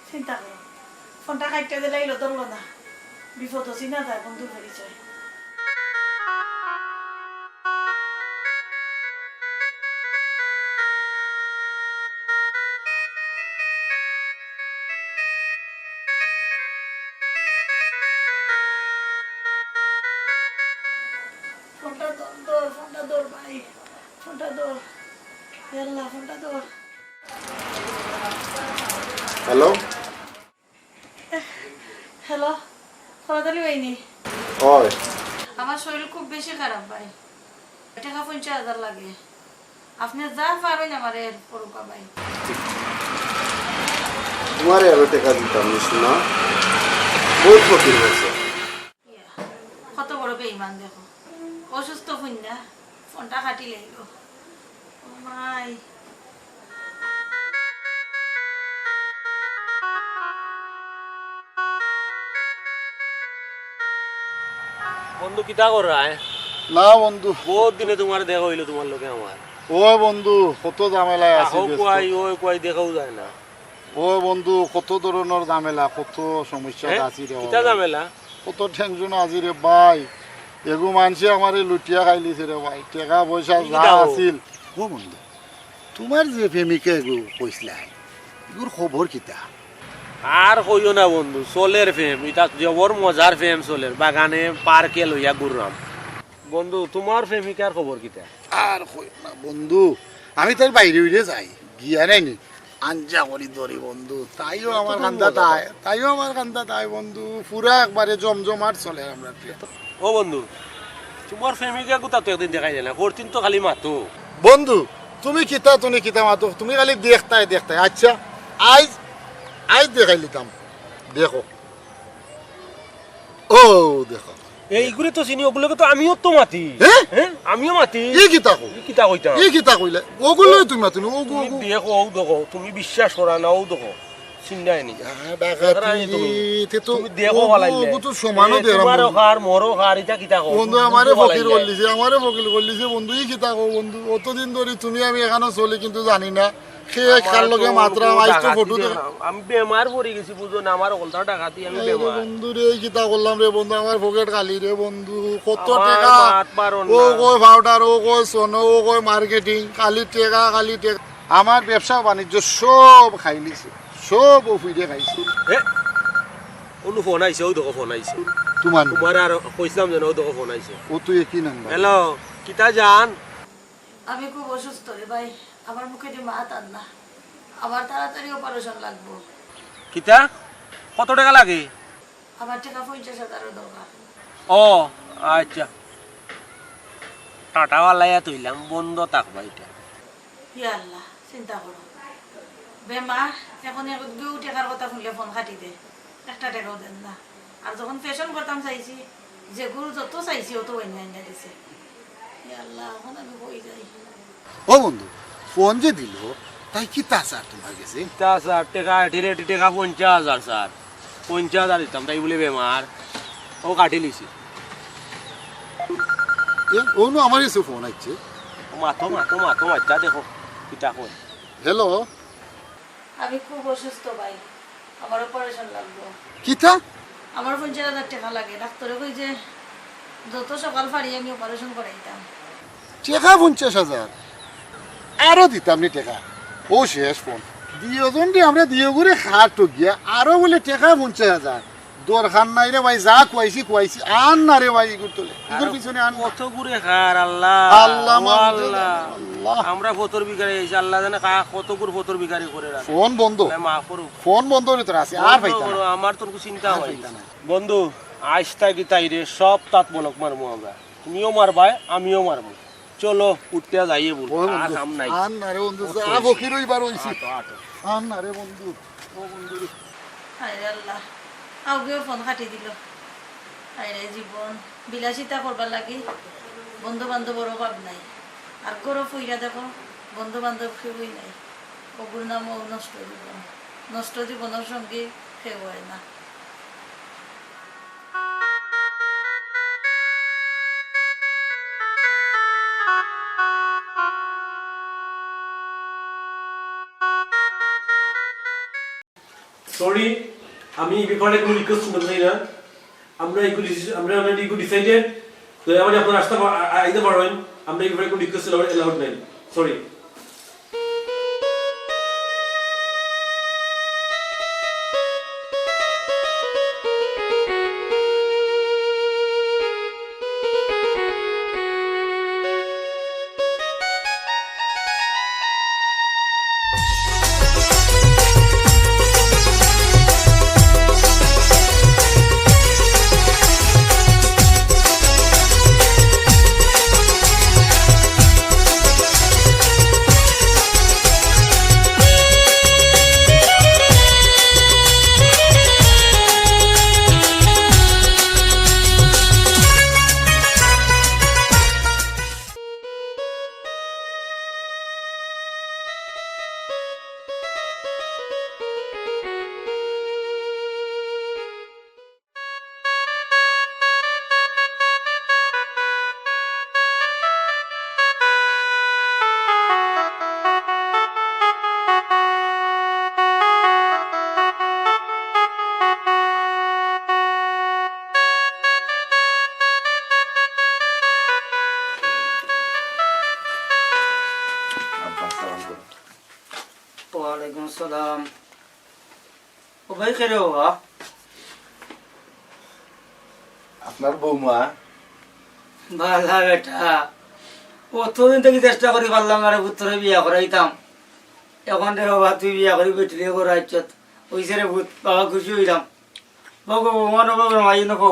চিন্তা করো, ফোনটা কাইট্টা দিলাইলো, ধরলো না। বিপদ অছি না, তার বন্ধুর পরিচয়। ফোনটা ধর, ধর, ফোনটা ধর ভাই, ফোনটা ধর। ইয়াল্লা, ফোনটা ধর। হ্যালো? হ্যালো, খরাত আলী ভাই নি? অয়। আমার শরীর খুব বেশি খারাপ ভাই, টেকা পঞ্চাশ হাজার লাগে। আপনে যা পারইন আমারে help করউক্কা ভাই। তুমারে আরো টেকা দিতাম নি সোনা, বউত ফকির অইছো। ইয়া, কত বড় বেইমান দেখো, অসুস্থ ফুইন্না ফোনটা কাটিলাইলো। ও মাই। বন্ধু, কিতা কররায়? না বন্ধু। বউত দিনে তুমার দেখা অইলো তুমার লগে আমার। ও বন্ধু, কত ঝামেলায় আছি, আহো ব্যস্ত। কুয়াই, ওই কুয়াই দেখাও যায় না। ও বন্ধু, কত ধরনর ঝামেলা, কত সমস্যা হে? আছি রে কিতা ভাই। ঝামেলা? কত tension আছি রে ভাই। এগু মানষে আমারে লুটিয়া খাইলিছে রে ভাই। টেকা পয়সা কি যা কিতা ও? আছিল। ও বন্ধু, তুমার যে প্রেমিকা এগু কইছলায়, ইগুর খবর কিতা? আর কইও না বন্ধু, চলের প্রেম, ইটা জবর মজার প্রেম চলের, বাগানে পার্কে লইয়া ঘুররাম। বন্ধু, তুমার প্রেমিকার খবর কিতা? আর কইও না বন্ধু, আমি তাইর বাইরে উইরে যাই, গিয়া নাইনি, আঞ্জা করি ধরি বন্ধু, তাইও আমার কান্দাত আয়, তাইও আমার কান্দাত আয় বন্ধু, পুরা একবারে জমজমাট চলের আমরার প্রেম। ও বন্ধু, তুমার প্রেমিকা কুতা তো একদিন দেখাই যায় না, হরদিন তো খালি মাতো। বন্ধু, তুমি কিতা, তুমি কিতা মাতো, তুমি খালি দেখতায় দেখতায়। আচ্ছা, আইজ, আইজ দেখাই লিতাম, দেখো। ও, দেখো। এইগুরে তো চিনি, অগুলোকে তো আমিও তো মাতি। হে? হে? আমিও মাতি। ই কিতা কও? ই কিতা কইতাম? ই কিতা কইলে? অগুলোই তুমি মাতো নি, অগু, তুমি অগু। দেখো, অউ দেখো, তুমি বিশ্বাস করা না, অউ দেখো। চিন্তায় নি। আহ, ডাকাতি, দেখরায় নি তুমি। তে তো তুমি দেখো অগু, ফালাইলে। অগু তো সমানও এ, দেরাম তুমারও বন্ধু। খার, মোরও খার, ইটা কিতা কও? বন্ধু, তুমি আমারে দেখো ফকির ফালাইলে। করলিছে, আমারে ফকির করলিছে, বন্ধু, ই কিতা কও বন্ধু? অতদিন ধরি তুমি আমি এখানো চলি কিন্তু জানি না। কে আমার কার লগে তো মাতরাম, অগু আইজ তো ডাকাতি ফটো দেখ। আমি বেমার পড়ি গেছি, বুঝো না, আমার অকলতা ডাকাতি, আমি আরে বেমার। বন্ধু রে, ই কিতা করলাম রে বন্ধু, আমার পকেট খালি রে বন্ধু, কত আমার টেকা। মাত পারো ও না। কয় পাউডার, ও কয় সোনো, ও কয় মার্কেটিং, খালি টেকা, খালি টেকা। আমার ব্যবসা বাণিজ্য সব খাইলিছে, সব অউ ফুড়িয়ে খাইছে। এ, অনো ফোন আইছে, অউ দেখো ফোন আইছে। তুমার? তুমারে আর কইছলাম যেন, অউ দেখো ফোন আইছে। ও তুই একই নাম্বার। হ্যালো, কিতা জান? আমি খুব অসুস্থ রে ভাই, আমার মুখে দি মাত আর না, আমার তাড়াতাড়ি অপারেশন লাগবো। কিতা? কত টেকা লাগে? আমার টেকা পঞ্চাশ হাজারর দরকার। ও, আচ্ছা। টাটা ওয়ালাইয়া তুইলাম, বন্ধ থাকবা ইটা। ইয়া আল্লাহ, চিন্তা করো। বেমার, এখন একগু টেকার কথা হুনলে ফোন কাটি দে। একটা টেকাও দেন না। আর যখন ফ্যাশন করতাম চাইছি, যেগুর যত চাইছি, অত অইন্য আইন্য দিছে। ইয়া আল্লাহ, এখন আমি কই যাই? ও বন্ধু, ফোন যে দিল, তাই কিতা চার তুমার গেছে? কিতা চার? টেকা, আটি রেটি টেকা পঞ্চাশ হাজার চার। পঞ্চাশ হাজার দিতাম, তাই বুলে বেমার। অউ কাটি লিছি। এ, অনো আমার গেছে ফোন আইছে। মাতো, মাতো, মাতো, মাততা দেখো, কিতা কয়। হ্যালো। আমি খুব অসুস্থ ভাই, আমার অপারেশন লাগবো। কিতা? আমার পঞ্চাশ হাজার টেকা লাগে, ডাক্তরে কইছে যত সকাল পারি আমি অপারেশন করাইতাম। টেকা পঞ্চাশ হাজার? আরো দিতাম নি টেকা। অউ শেষ ফোন। দুইওজনরে আমরা দুইওগুরে খাটো গিয়া, আরো বুলে টেকা পঞ্চাশ হাজার। দরকার নাই রে ভাই, যা খুয়াইছি, খুয়াইছি। আর না রে ভাই, ইগুর তলে। ইগুর পিছনে আর না। কতগুরে খার, আল্লাহ। আল্লাহ, ও মাবুদ, আল্লাহ। আল্লাহ। আমরা ফতর ভিখারি আইছি, আল্লাহ জানে কা-, কতগুর ফতর ভিখারি করে রাখে। ফোন বন্ধ। আল্লাহ মাফ করুক। ফোন বন্ধ করে তোর আছে, আর বন্ধ পাইতা না। করো, আমার তোর চিন্তা আর অইছে। পাইতা না। বন্ধু, আইজ থাকি তাইরে সব তাত বলক মারমু আমরা। তুমিও মারবায়, আমিও মারমু। চলো, উঠিয়া যাইয়ে বল। ওই আর বন্ধু, কাম নাই। আর না রে বন্ধু, যা ফকির অইবার অইছি। আটো, আটো। আর না রে বন্ধু, ও বন্ধু রে। হায় রে আল্লাহ, আউগেও ফোন কাটি দিল। হায় রে জীবন, বিলাসিতা করবার লাগি বন্ধু বান্ধবর অভাব নাই। আর ঘরো ফিরিয়া দেখো, বন্ধু বান্ধব কেউই নাই। অগুর নামও নষ্ট জীবন। নষ্ট জীবনর সঙ্গী কেউ অয় না। Sorry, আমি এই ব্যাপারে কোনো request শুনতে চাই না। আমরা এগুলো ডিসি-, আমরা already এগুলো decided। তো এবার আপনারা আসতে পা-, আ-, আ-, আইতে পারবেন। আমরা এই ব্যাপারে কোনো request allowed, allowed নাই। Sorry। ওয়ালাইকুম আসসালাম। ও ভাই, কে রে বাবা? আপনার বৌমা। বালা বেটা, অতদিন থাকি চেষ্টা করি পারলাম না রে পুত, তোরে বিয়া করাইতাম। এখন রে বাবা, তুই বিয়া করি বেটিরে করাইছত। অইছে রে পুত, বাবা খুশি অইলাম। বউ গো, বৌমা নবো, বড় মাই নবো।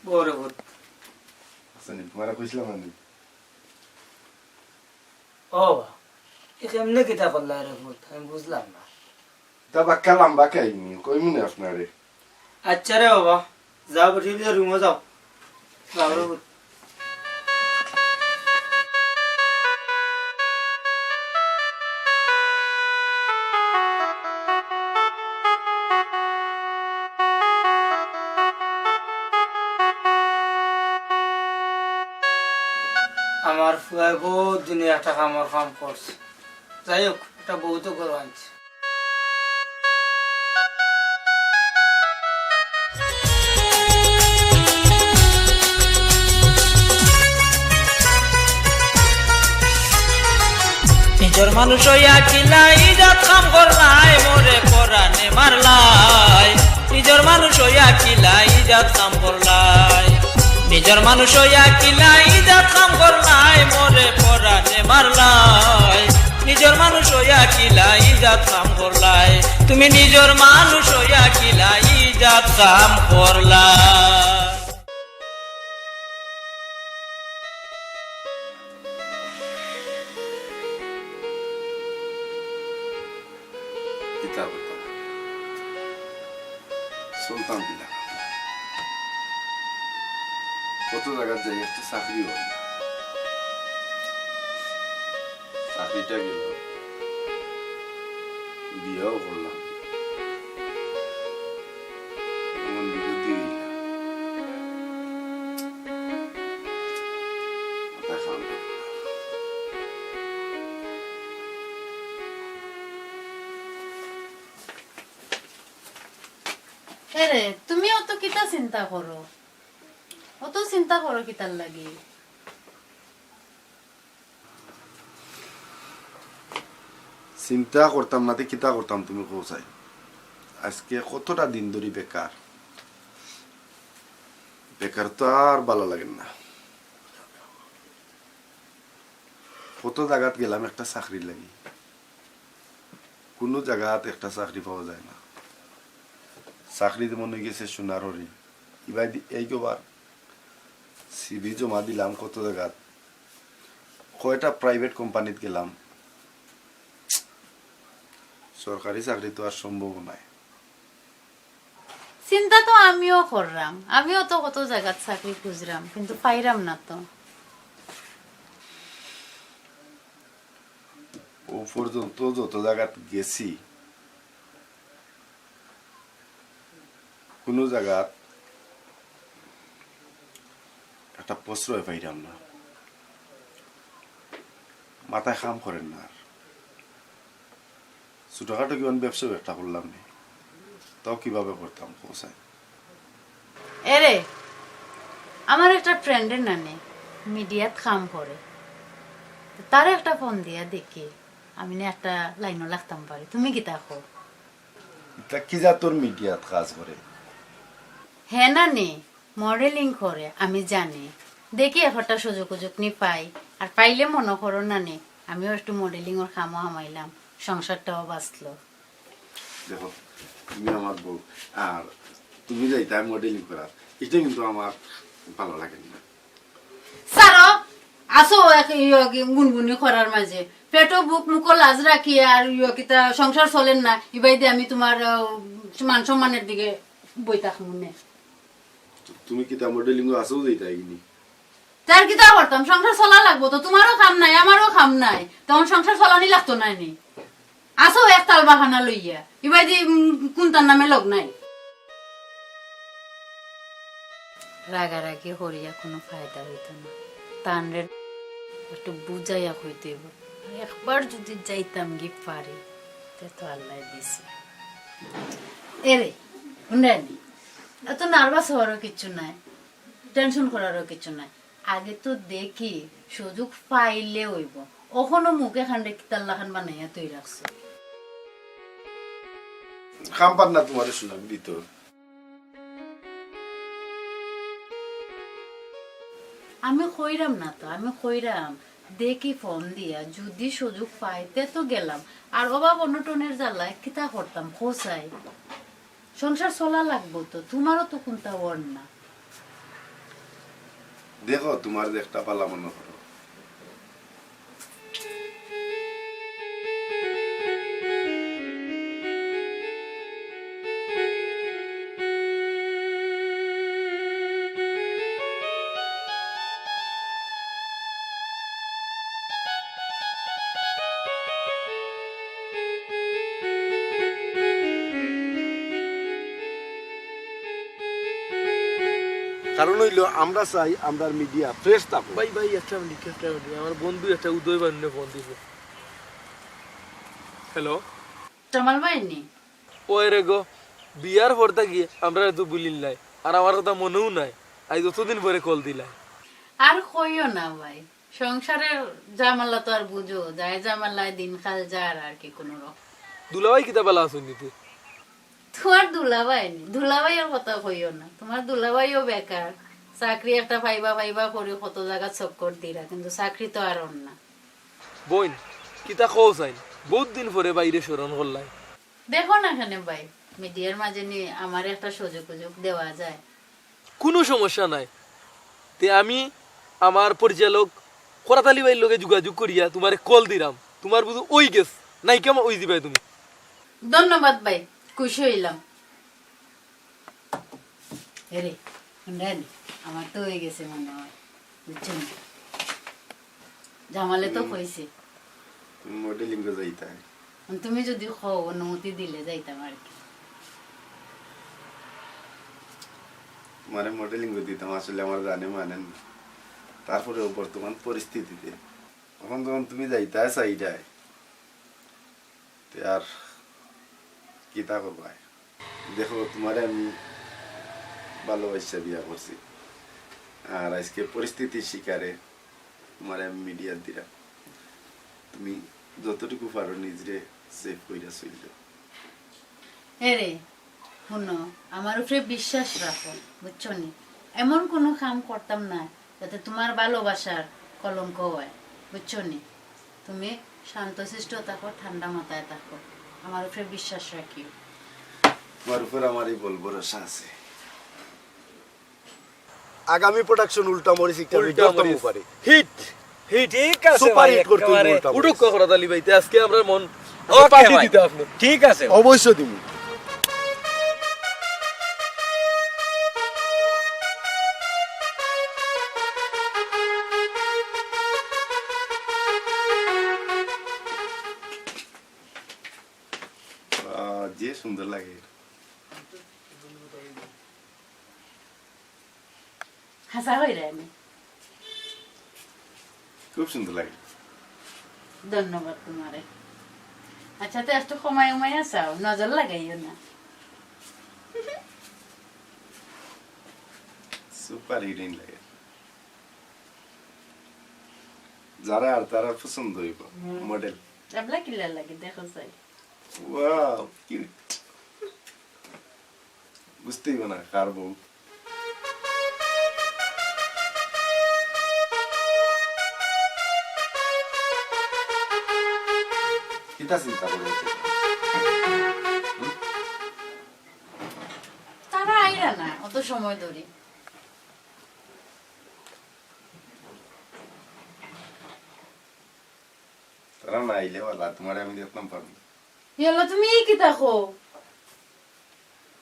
বউ রে পুত। জানি, তোমারে কইছিলাম না নি? ও বা, এ কেমনে কিতা করলা রে পুত? আমি বুঝলাম না। তা বাক্কা লম্বা কাহিনী, কইমু নে আপনারে। আচ্ছা রে বাবা, যাও বেটি, রুমো যাও। যাও রে পুত। আমার ফুয়ায় বহুত দিনে একটা কামর কাম করছে। যাই হোক, একটা বউ তো ঘরো আনছে। নিজর মানুষ অইয়া কিলা ইজাত কাম করলায়, মোরে পরানে মারলায়। নিজর মানুষ অইয়া কিলা ইজাত কাম করলায়। নিজর মানুষ অইয়া কিলা ইজাত কাম করলায়, মোরে পরানে মারলায়। নিজর মানুষ অইয়া কিলা ইজাত কাম করলায়। তুমি নিজর মানুষ অইয়া কিলা ইজাত কাম করলায়। কিতা করতাম? চলতাম কিলা? কত জাগাত যাই, একটা চাকরি অয় না। চাকরিটা গেল, বিয়াও করলাম। এমন বিপত্তি অইল। মাথা খারাপ। এরে, তুমি অত কিতা চিন্তা করো? অত চিন্তা করো কিতার লাগি? চিন্তা করতাম না তে কিতা করতাম, তুমি কও চাই। আজকে কতটা দিন ধরি বেকার, বেকার তো আর ভালা লাগের না। কত জাগাত গেলাম একটা চাকরির লাগি, কুনু জাগাত একটা চাকরি পাওয়া যায় না। চাকরি যেমন অইগেছে সোনার হরিণ। ইবাদি এই গোবার সিভি জমা দিলাম কত জাগাত, কয়টা প্রাইভেট কোম্পানিত গেলাম, সরকারি চাকরি তো আর সম্ভব নায়। চিন্তা তো আমিও কররাম, আমিও তো কত জাগাত চাকরি খুঁজরাম, কিন্তু পাইরাম না তো। ও পর্যন্ত যত জাগাত গেছি, কুনু জাগাত একটা প্রশ্রয় পাইরাম না, মাথায় কাম করের না। আর ছোটখাটো কিমান ব্যবসা একটা করলাম নি, তাও কিভাবে করতাম, কও চাই। এরে, আমার একটা ফ্রেন্ডর নানি মিডিয়াত কাম করে, তারে একটা ফোন দিয়া দেখি, আমি নে একটা লাইনো লাগতাম পারি। তুমি কিতা কও? ইতা কি জাতর মিডিয়াত কাজ করে? হে নানি, মডেলিং করে, আমি জানি। দেখি একটা সুযোগ উজুক নি পাই, আর পাইলে মনো করো নানি, আমিও একটু মডেলিংর কামো হামাইলাম, সংসারটাও বাঁচলো। দেখো, তুমি আমার বউ, আর তুমি যাইতায় মডেলিং করার, ইটা কিন্তু আমার ভালা লাগের না। ছাড়ো, আছো এক ইয়ে কি গুনগুনি করার মাঝে, পেটো ভুক মুখো লাজ রাখি আর ইয়ে কিতা সংসার চলের না, ইবাদি আমি তুমার, আহ, মান সম্মানর দিকে বই থাকমু নে। তো তুমি কিতা মডেলিংও আছো যাইতায় গি নি? তে আর কিতা করতাম, সংসার চলা লাগবো তো, তুমারও কাম নাই, আমারও কাম নাই, তখন সংসার চলানি লাগতো নায় নি? আছো এক তাল বাহানা লইয়া, ইবাদি, উম, কুনটার নামে লগ নাই। রাগারাগি করিয়া কুনু ফায়দা অইতো না, তানরে একটু বুঝাইয়া কইতে অইবো। একবার যুদি যাইতাম গি পারি, তে তো আল্লায় দিছে। এরে, হুনরায়নি, এত নার্ভাস অওয়ারও কিচ্ছু নাই, টেনশন করারও কিচ্ছু নাই। আগে তো দেখি, সুযোগ পাইলে অইবো। অখনো মুখ এখানরে কিতার লাখান বানাইয়া থই রাখছো। কাম পার না তুমারে সুযোগ দিতো। আমি কইরাম না তো, আমি কইরাম, দেখি ফোন দিয়া, যুদি সুযোগ পাই তে তো গেলাম। আর অভাব অনটনর জ্বালায় কিতা করতাম, কও চাই? সংসার চলা লাগবো তো, তুমারও তো কুনতা অর না। দেখো, তুমার যে একটা পালা মনে করো। কারণ অইলো, আমরা চাই আমরার মিডিয়া ফ্রেশ থাকুক। ভাই, ভাই, একটা মিনিট, একটা মিনিট। আমার বন্ধু একটা উদয় ভাইরে ফোন দিছে। হ্যালো। জামাল ভাই নি? ওই রে গো, বিয়ার পর থাকি আমরারে তো ভুলিলায়, আর আমার কথা মনেও নাই। আইজ অতদিন পরে কল দিলায়। আর কইও না ভাই, সংসারের ঝামেলা তো আর বুঝো, যায় ঝামেলায় দিনকাল যার আর কি কোনো রকম। দুলাভাই কিতা ভালা আছইন নি তে? তুমার দুলাভাই নি, দুলাভাইর কথা কইও না। তুমার দুলাভাইও বেকার, চাকরি একটা পাইবা পাইবা করি কত জাগা চক্কর দিরা, কিন্তু চাকরি তো আর অর না। বইন, কিতা কও চাইন? বউত দিন পরে ভাইরে স্মরণ করলায়। দেখো না কেনে ভাই, মিডিয়ার মাঝে নি আমারে একটা সুযোগ-উযোগ দেওয়া যায়। কুনু সমস্যা নাই। তে আমি আমার পরিচালক করাত আলী ভাইর লগে যোগাযোগ করিয়া তুমারে কল দিরাম। তুমার বুঝি অই গেছে, নায়িকা অই যিবায় তুমি। ধন্যবাদ ভাই, খুশি অইলাম। এরে, হুনরা নি, আমার তো অই গেছে মনে অয়, বুঝছো নি? জামালে তো হুম। কইছে। তুমি মডেলিং-ও যাইতায়? তুমি যদি কও, অনুমতি দিলে যাইতাম আর কি। মানে মডেলিং-ও দিতাম, আসলে আমার জানে মানে না। তারপরেও বর্তমান পরিস্থিতিতে অখন যখন তুমি যাইতায় চাইরায়, তে আর কিতা করবায়? দেখো, তুমারে আমি ভালোবাসিয়া বিয়া করছি, আর আইজকে পরিস্থিতির শিকারে তুমারে আমি মিডিয়াত দিরাম। তুমি যতটুকু পারো নিজরে সেভ কইরা চইলো। এরে, হুনো, আমার উপরে বিশ্বাস রাখো, বুঝছো নি? এমন কুনু কাম করতাম না যাতে তুমার ভালোবাসার কলঙ্ক অয়, বুঝছো নি? তুমি শান্তশিষ্ট থাকো, ঠান্ডা মাথায় থাকো, আমার উপরে বিশ্বাস রাখিও। তুমার উপর আমার এই বল ভরসা আছে। আগামী প্রোডাকশন উল্টা মরিচ একটা উল্টা ভিডিও মরিচ। পারে। Hit, hit. ঠিক আছে সুপার ভাই, হিট করতে একেবারে। উল্টা মরিচ। উঠুক করাত আলী ভাই, তে আজকে আমরার মন ওকে পার্টি ভাই। দিতে আপনি। ঠিক আছে। অবশ্যই দিমু। আহ, যে সুন্দর লাগে। হাছা কইরায় নি? খুব সুন্দর লাগে। ধন্যবাদ তুমারে। আচ্ছা, তে একটু কমাই উমাইয়া চাও, নজর লাগাইও না। সুপার হিরোইন লাগে। যারা আর তারা পছন্দ অইবো, হুম। মডেল। এবলা কিলা লাগে, দেখো চাই। Wow, cute. বুঝতে অইবো না, কার বউ। কিতা চিন্তা করো? হুম? তারা আইরা না, অত সময় ধরি। তারা না আইলে বালা, তুমারে আমি দেখতাম পারমু। ইয়াল্লা, তুমি ই কিতা কও?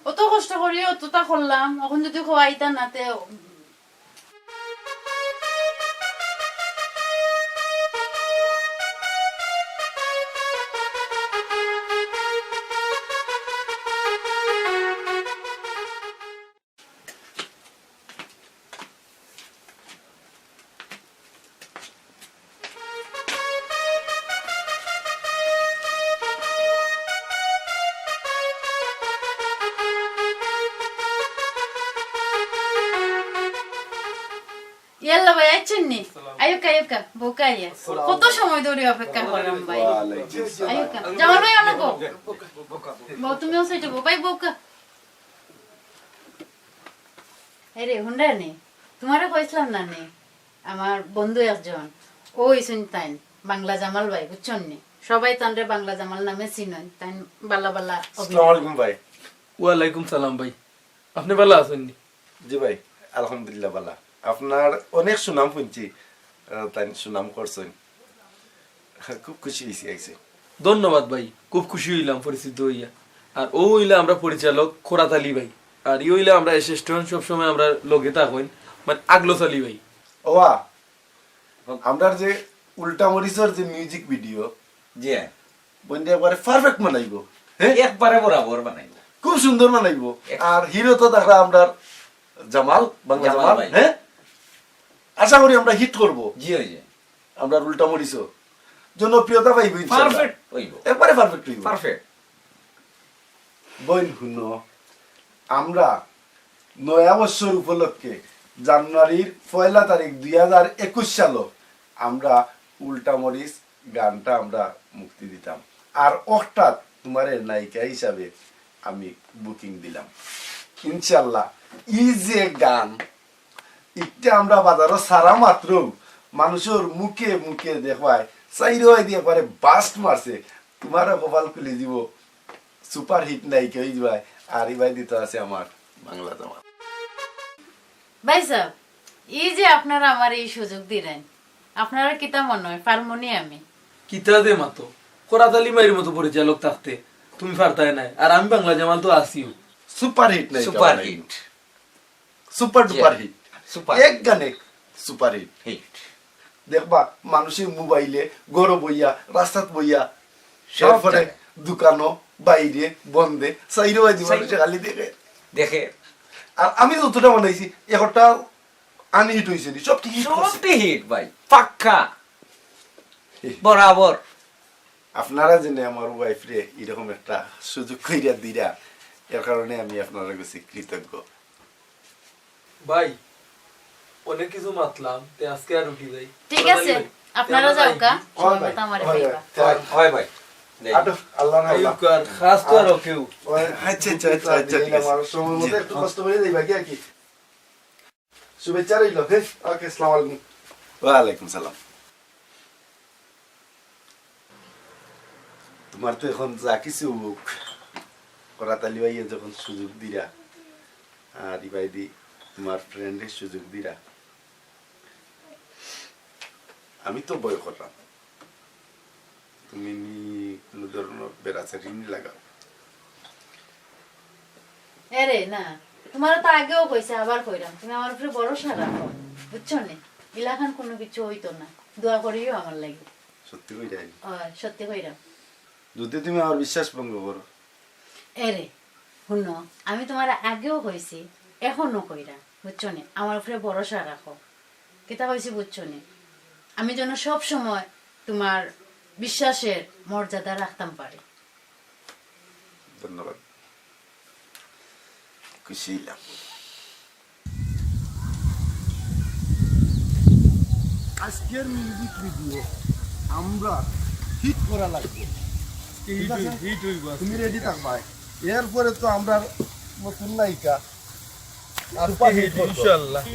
অত কষ্ট করি অতটা করলাম, অখন যদি কও আইতা না তে। ইয়াল্লা ভাই, আইছইন নি? আইউক্কা, আইউক্কা, বউক্কা আইয়া। কত সময় ধরি অপেক্ষা করলাম ভাই। ওয়ালাইকুম আসসালাম। আইউক্কা। জামাল ভাই, অনো বও। বও, তুমিও সাইডে বও। ভাই, বউক্কা। এরে, হুনরায় নি? তুমারে কইছলাম না নি? আমার বন্ধু একজন, অউ অইছইন তাইন, বাংলা জামাল ভাই, বুঝছইন নি? সবাই তানরে বাংলা জামাল নামে চিনইন, তাইন বালা বালা অভিনয়। আসসালামু আলাইকুম ভাই। ওয়ালাইকুম সালাম ভাই, আপনে বালা আছইন নি? জি ভাই, আলহামদুলিল্লাহ বালা। আপনার অনেক সুনাম হুনছি, আহ, তাইন সুনাম করছইন। খুব খুশি অইছি আইছি। ধন্যবাদ ভাই, খুব খুশি অইলাম পরিচিত অইয়া। আর অউ অইলা আমরার পরিচালক খরাত আলী ভাই। আর ই অইলা আমরার assistant, সবসময় আমরার লগে থাকইন, মানে আগলছ আলী ভাই। ওয়া, আমরার যে উল্টা মরিচর যে music video, জি। বইন দে একবারে perfect বানাইবো। হ্যাঁ? একবারে বরাবর বানাইবো। খুব সুন্দর বানাইবো। এক- আর hero তো দেখরা আমরার জামাল, বাংলা জামাল জামাল, ভাই। হ্যাঁ? আশা করি আমরা hit করব। জি, ওই যে। আমরার উল্টা মরিচও জনপ্রিয়তা পাইবো ইনশাআল্লাহ। Perfect অইবো। একবারে perfect অইবো। Perfect। বইন হুনো, আমরা নয়া বছর উপলক্ষে জানুয়ারির পয়লা তারিখ দুই হাজার একুশ সালো আমরা উল্টা মরিচ গানটা আমরা মুক্তি দিতাম। আর অকটাত তুমারে নায়িকা হিসাবে আমি booking দিলাম। ইনশাআল্লাহ, ই যে গান, ইটা আমরা বাজারো ছাড়া মাত্র মানুষর মুখে মুখে দেখবায়, চাইরোবায়দি একবারে burst মারছে। তুমারও কপাল খুলি দিবো, superhit নায়িকা অইযিবায়। আর ইবায়দি তো আছে আমার বাংলা জামাল। ভাইসাব, ই যে আপনারা আমারে ই সুযোগ দিরাইন, আপনারার কিতা মনো অয়, পারমুনি আমি? কিতা যে মাতো, খরাত আলী ভাইর মতো পরিচালক থাকতে তুমি পারতায় নায়, আর আমি বাংলা জামাল তো আছিউ। Superhit নায়িকা বানাইমু। Superhit। Super duper hit। Super। এক গানে superhit। Hit। দেখবা, মানুষে মোবাইলে, ঘরো বইয়া, রাস্তাত বইয়া, সব এরপরে জায়গায়। দোকানো, বাইরে, বন্দে, চাইরোবায়দি চাইরো- মানুষে খালি দেখে। দেখে। আর আমি যতটা বানাইছি, একটা unhit অইছে নি, সবটি hit করছে। সবটি hit ভাই, পাক্কা। বরাবর। আপনারা যেনে আমার wife রে এরকম একটা সুযোগ কইরা দিরা, এর কারণে আমি আপনারার কাছে কৃতজ্ঞ। ভাই, অনেক কিছু মাতলাম, তে আজকে আর উঠি যাই। ঠিক আছে, আপনারা যাওকা, সময় মতো আমারে পাইবা। অয়, অয় ভাই। যাই। আটো, আল্লাহ না আল্লাহ। আইউক আর খাস তো আর ওকেউ। অয়, আচ্ছা, আচ্ছা, আচ্ছা, আচ্ছা, ঠিক আছে। আমার সময় মতো জি। একটু কষ্ট করি যাইবা কি আর কি? শুভেচ্ছা রইল। হ্যাঁ, ওকে, আসসালামু আলাইকুম। ওয়ালাইকুম সালাম। তুমার তো এখন যা কিছু অউক, খরাত আলী ভাইয়ে যখন সুযোগ দিরা, আর ইবায়দি তুমার friend এ সুযোগ দিরা, আমি তো ভয় করলাম। তুমি নি কুনু ধরনর বেড়াছাড়ি নি লাগাও। এরে না, তুমারে তো আগেও কইছি, আবার কইরাম, তুমি আমার উপরে ভরসা রাখো, বুঝছো নি? ইলাখান কুনু কিছু অইতো না, দোয়া করিও আমার লাগি। সত্যি কইরায় নি? অয়, সত্যি কইরাম। যদি তুমি আমার বিশ্বাস ভঙ্গ করো। এরে, হুনো, আমি তুমারে আগেও কইছি, এখনো কইরাম, বুঝছো নি? আমার উপরে ভরসা রাখো। কিতা কইছি বুঝছো নি? আমি যেন সব সময় তুমার বিশ্বাসের মর্যাদা রাখতাম পারি। ধন্যবাদ, খুশি অইলাম। আজকের music video আমরা hit করা লাগবে। আজকে ঠিক hit আছে? হই-, hit হইব আজকে। তুমি ready থাকবায়। এরপরে তো আমরা নতুন নায়িকা আর আজকে hit, ইনশাআল্লাহ।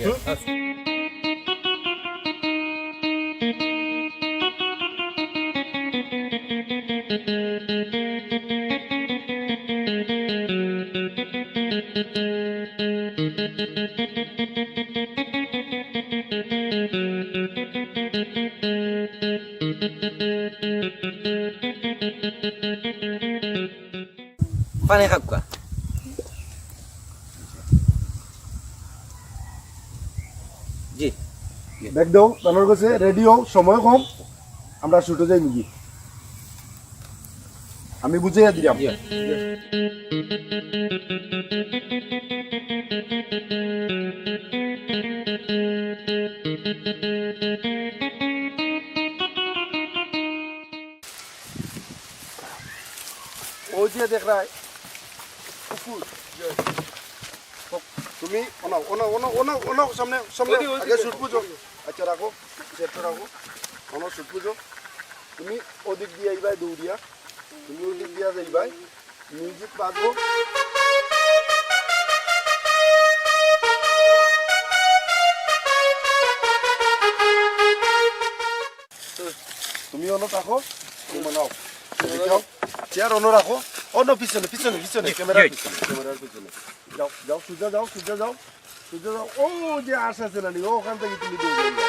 পানি খাউক্কা। জি। Bag দেও, তানর কাছে ready হও, সময় কম, আমরা shoot এ যাইমুগি। আমি বুঝাইয়া দিলাম। জি। ওই যে দেখরায়, কুকুর। তুমি অনো, অনো, অনো, অনো, অনো, সামনে, সামনে, ওই, ওই আগে দিকে। Shoot বুঝো। আচ্ছা, রাখো, set টা রাখো। অনো shoot বুঝো। তুমি ওদিক দিয়া আইবায় দৌড়িয়া, তুমি ওদিক দিয়া যাইবায়। Music বাজবো। তুমি অনো থাকো, তুমি নাও। এদিকে আও। Chair অনো রাখো। অনো পিছনে, পিছনে, পিছনে, camera র পিছনে, camera র পিছনে। যাও, যাও, সোজা যাও, সোজা যাও। তো যাও, ও যে আশ আছে না নি, ওখান থেকে তুমি দৌড়ে যাও।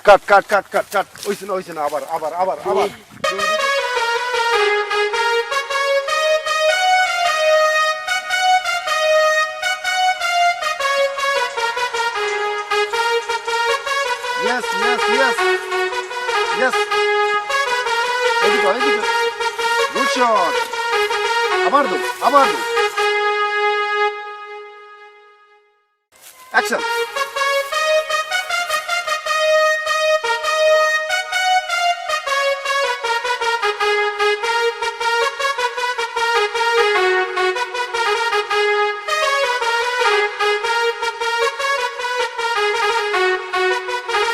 কাট, কাট, কাট, কাট, কাট। অইছে না, অইছে না, আবার, আবার, আবার, আবার। Yes, yes, yes. Yes. এদিকে, এদিকে। Good shot. আবার দাও, আবার দাও। Action.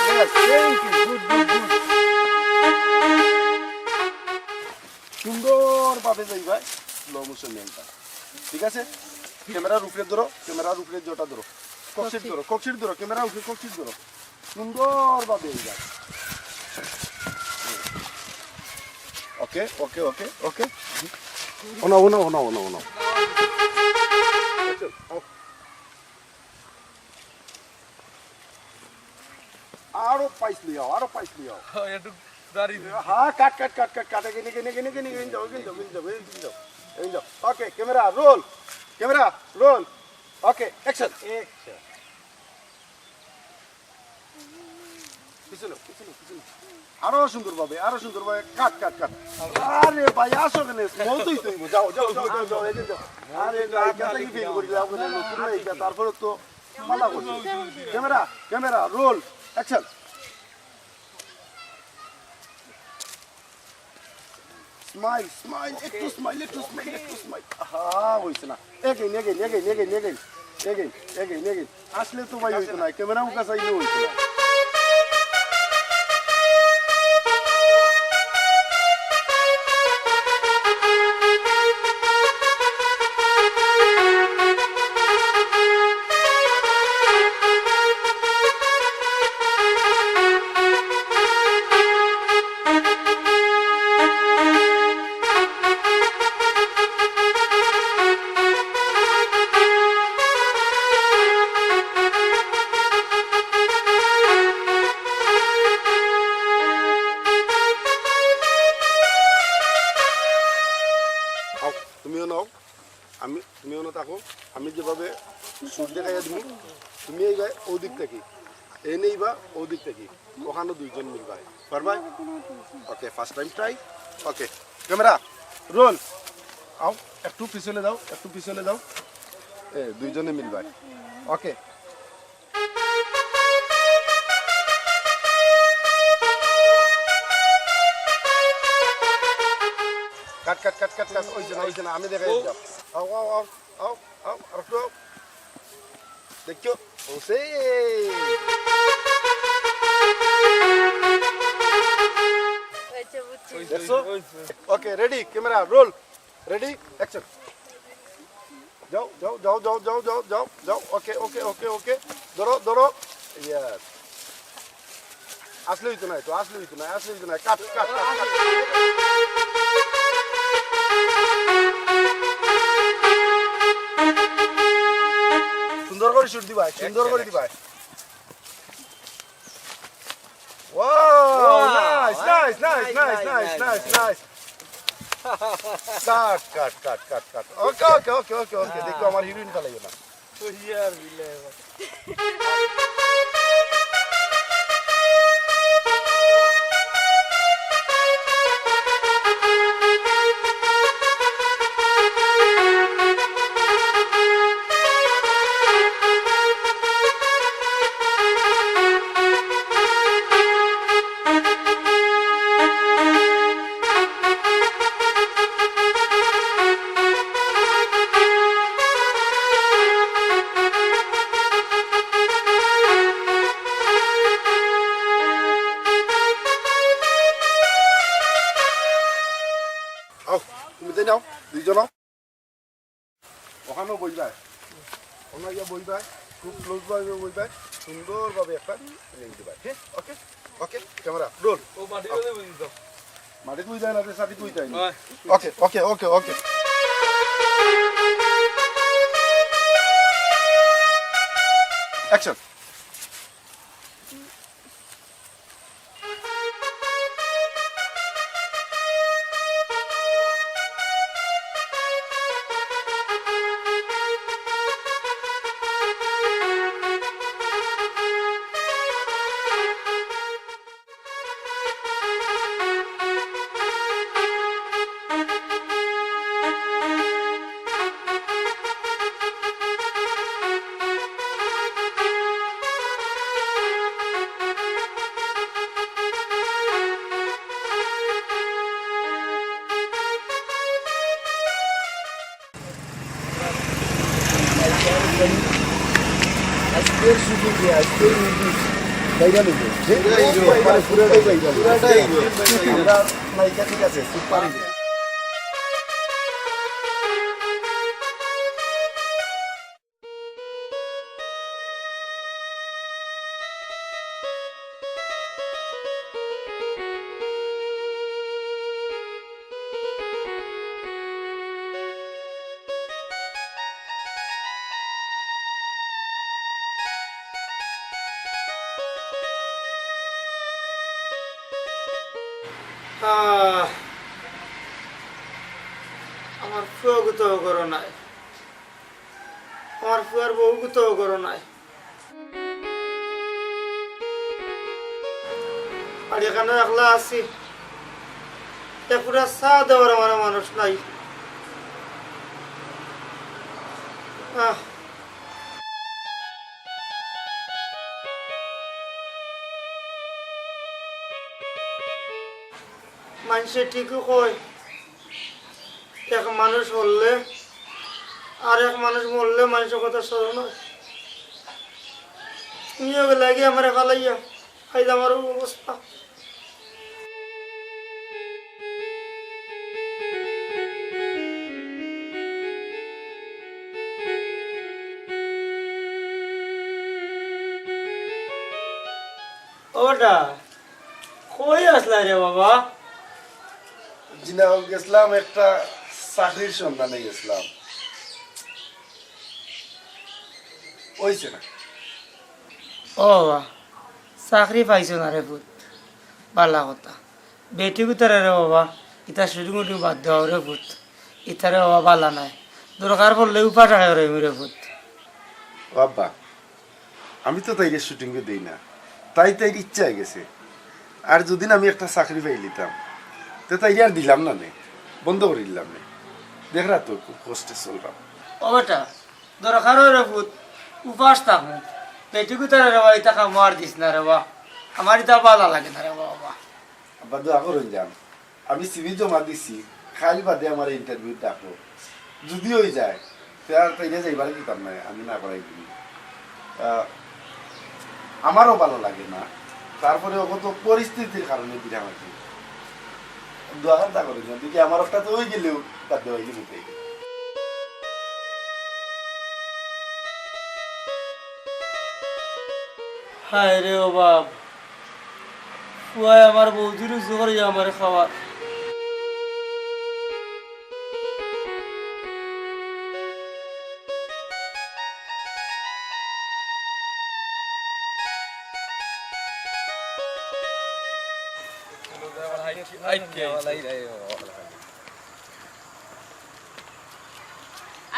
Yes, thank you. Good, good, good. সুন্দরভাবে যাইবা slow motion নিয়ন্ত্রণ। ঠিক আছে? ক্যামেরার উপরে ধরো, ক্যামেরার উপরে জটা ধরো। ককশিট ধরো, ককশিট ধরো, ক্যামেরার উপরে ককশিট ধরো। সুন্দরভাবে এই যাও। ওকে, ওকে, ওকে, ওকে। ওনা, ওনা, ওনা, ওনা, ওনা। আরো পাইস লিয়াও, আরো পাইস লিয়াও। একটু গাড়ি। হ্যাঁ, কাট, কাট, কাট, কাট, কাট। এগিন, এগিন, এগিন, এগিন, এগিন যাও, এগিন যাও, এগিন যাও, এগিন যাও, এগিন যাও। ওকে, ক্যামেরা রোল, ক্যামেরা রোল। ওকে, অ্যাকশন। অ্যাকশন। পিছনে, পিছনে, পিছনে। আরো সুন্দরভাবে, আরো সুন্দরভাবে। কাট, কাট, কাট। আরে ভাই, আসো কেন? স্মল তুই তুই। যাও, যাও, যাও, যাও, যাও, এগিয়ে যাও। আরে ভাই, কাটা কি ফিল করি যাও কেন? নতুন না এটা, তারপরে তো মালা করছি। Camera, camera, roll, action. Smile, smile, একটু স্মাইল, একটু স্মাইল, একটু স্মাইল। আহা, হইছে না। Again, again, again. আসলে তো ভাই হইতো না, ক্যামেরা মুখা চাইলে হইতো না। আও, তুমিও নাও। আমি, তুমি ওনো থাকো, আমি যেভাবে শুট দেখাইয়া দিমু, তুমি এইবা ওদিক থাকি, এনে এইবা ওদিক থাকি, ওখানো দুইজন মিলবায়, পারবায়? ওকে, ফার্স্ট টাইম ট্রাই। ওকে, ক্যামেরা, রোল। আও, একটু পিছনে যাও, একটু পিছনে যাও। এ, দুইজনে মিলবায়। ওকে। কাট, কাট, কাট, কাট, কাট। ওই যে না, ওই যে না, আমি দেখাই দিলাম। আও, আও, আও, আও, আও, আর একটু আও। দেখো, ও সেই। ওই যে বুঝছি। দেখছো? Okay, ready, camera, roll. Ready, action. যাও, যাও, যাও। ওকে, ওকে, ওকে, ওকে। ধরো, ধরো। ইয়েস। আসলে হইতো না, তো আসলে হইতো না, আসলে হইতো না। কাট, কাট, কাট, কাট। সুন্দর করে শুট দিবা, সুন্দর করে দিবা। Wow, wow, nice, nice, nice, nice, nice, nice, nice, nice. কাট, কাট, কাট, কাট, কাট। ওকে, ওকে, ওকে, ওকে, ওকে। দেখো, আমার হিরোইন ফালাইও না। ওই আর বিলে। ভাই, ওনার ইয়া বই ভাই, খুব ক্লোজ ভাবে বই ভাই, সুন্দরভাবে একটা ফিলিং দিবা, হ্যাঁ? ওকে, ওকে, ক্যামেরা রোল। ও মাটির মধ্যে বই দিতাম। মাটিত বই যায় না, সাথে বই যায় না। ওকে, ওকে, ওকে, ওকে। অ্যাকশন। আজকের শুটিং, আজকের মিউজিক ভাইরাল হইব। যে মানে পুরাটাই ভাইরাল। পুরাটাই। আমরা নায়িকা ঠিক আছে, সুপার হিট। আহ, আমার ফুয়াগু তো ঘরো নাই, আমার ফুয়ার বউগু তো ঘরো নাই। আর এখানো একলা আছি, এক ফুটা চা দেওয়ার আমার মানুষ নাই। আহ। মানষে ঠিকউ কয়, এক মানুষ হরলে আর এক মানুষ মরলে মানষর কথা স্মরণ অয়। তুমিও গেলায় গি আমারে ফালাইয়া, আইজ আমারও অবস্থা। ও বেটা, কই আছলায় রে বাবা? জি না, গেছলাম একটা চাকরির সন্ধানে গেছলাম, অইছে না। ও বাবা, চাকরি পাইছো না রে পুত, বালা কথা। বেটি গুতারে রে বাবা, ইতা শুটিং উটিং বাদ দেও রে পুত, ইতারে বাবা বালা নায়। দরকার পড়লে উপাস আয় রইমু রে পুত। ও আব্বা, আমি তো তাইরে শুটিংও দেই না, তাই তাইর ইচ্ছায় গেছে। আর যুদি আমি একটা চাকরি পাইলিতাম, তে তাইরে আর দিলাম না নে, বন্ধ করি দিলাম নে। দেখরা তো খুব কষ্টে চলরাম। ও বেটা, দরকার অয় রে পুত, উপাস থাকমু। বেটি গুতারে রে বাবা, ইতা কামো আর দিস না রে বাবা, আমার ইতা বালা লাগে না রে বাবা। আব্বা, দোয়া করইন যান। আমি সিভি জমা দিছি, কাইল বাদে আমারে ইন্টারভিউ ডাকো। যুদি অই যায়, তে আর তাইলে যাইবার কিতাম নাই, আমি না করাই দিমু। আহ, আমারও বালা লাগে না, তারপরে অগত পরিস্থিতির কারণে দিরাম আর কি। দোয়া খান তা করে যান, দেখি আমার একটা তো অই গেলেও তার দেওয়াই দিতে। হায় রে ও বাপ, পুয়ায় আমার বউজির উজু করিয়া আমারে খাওয়ার।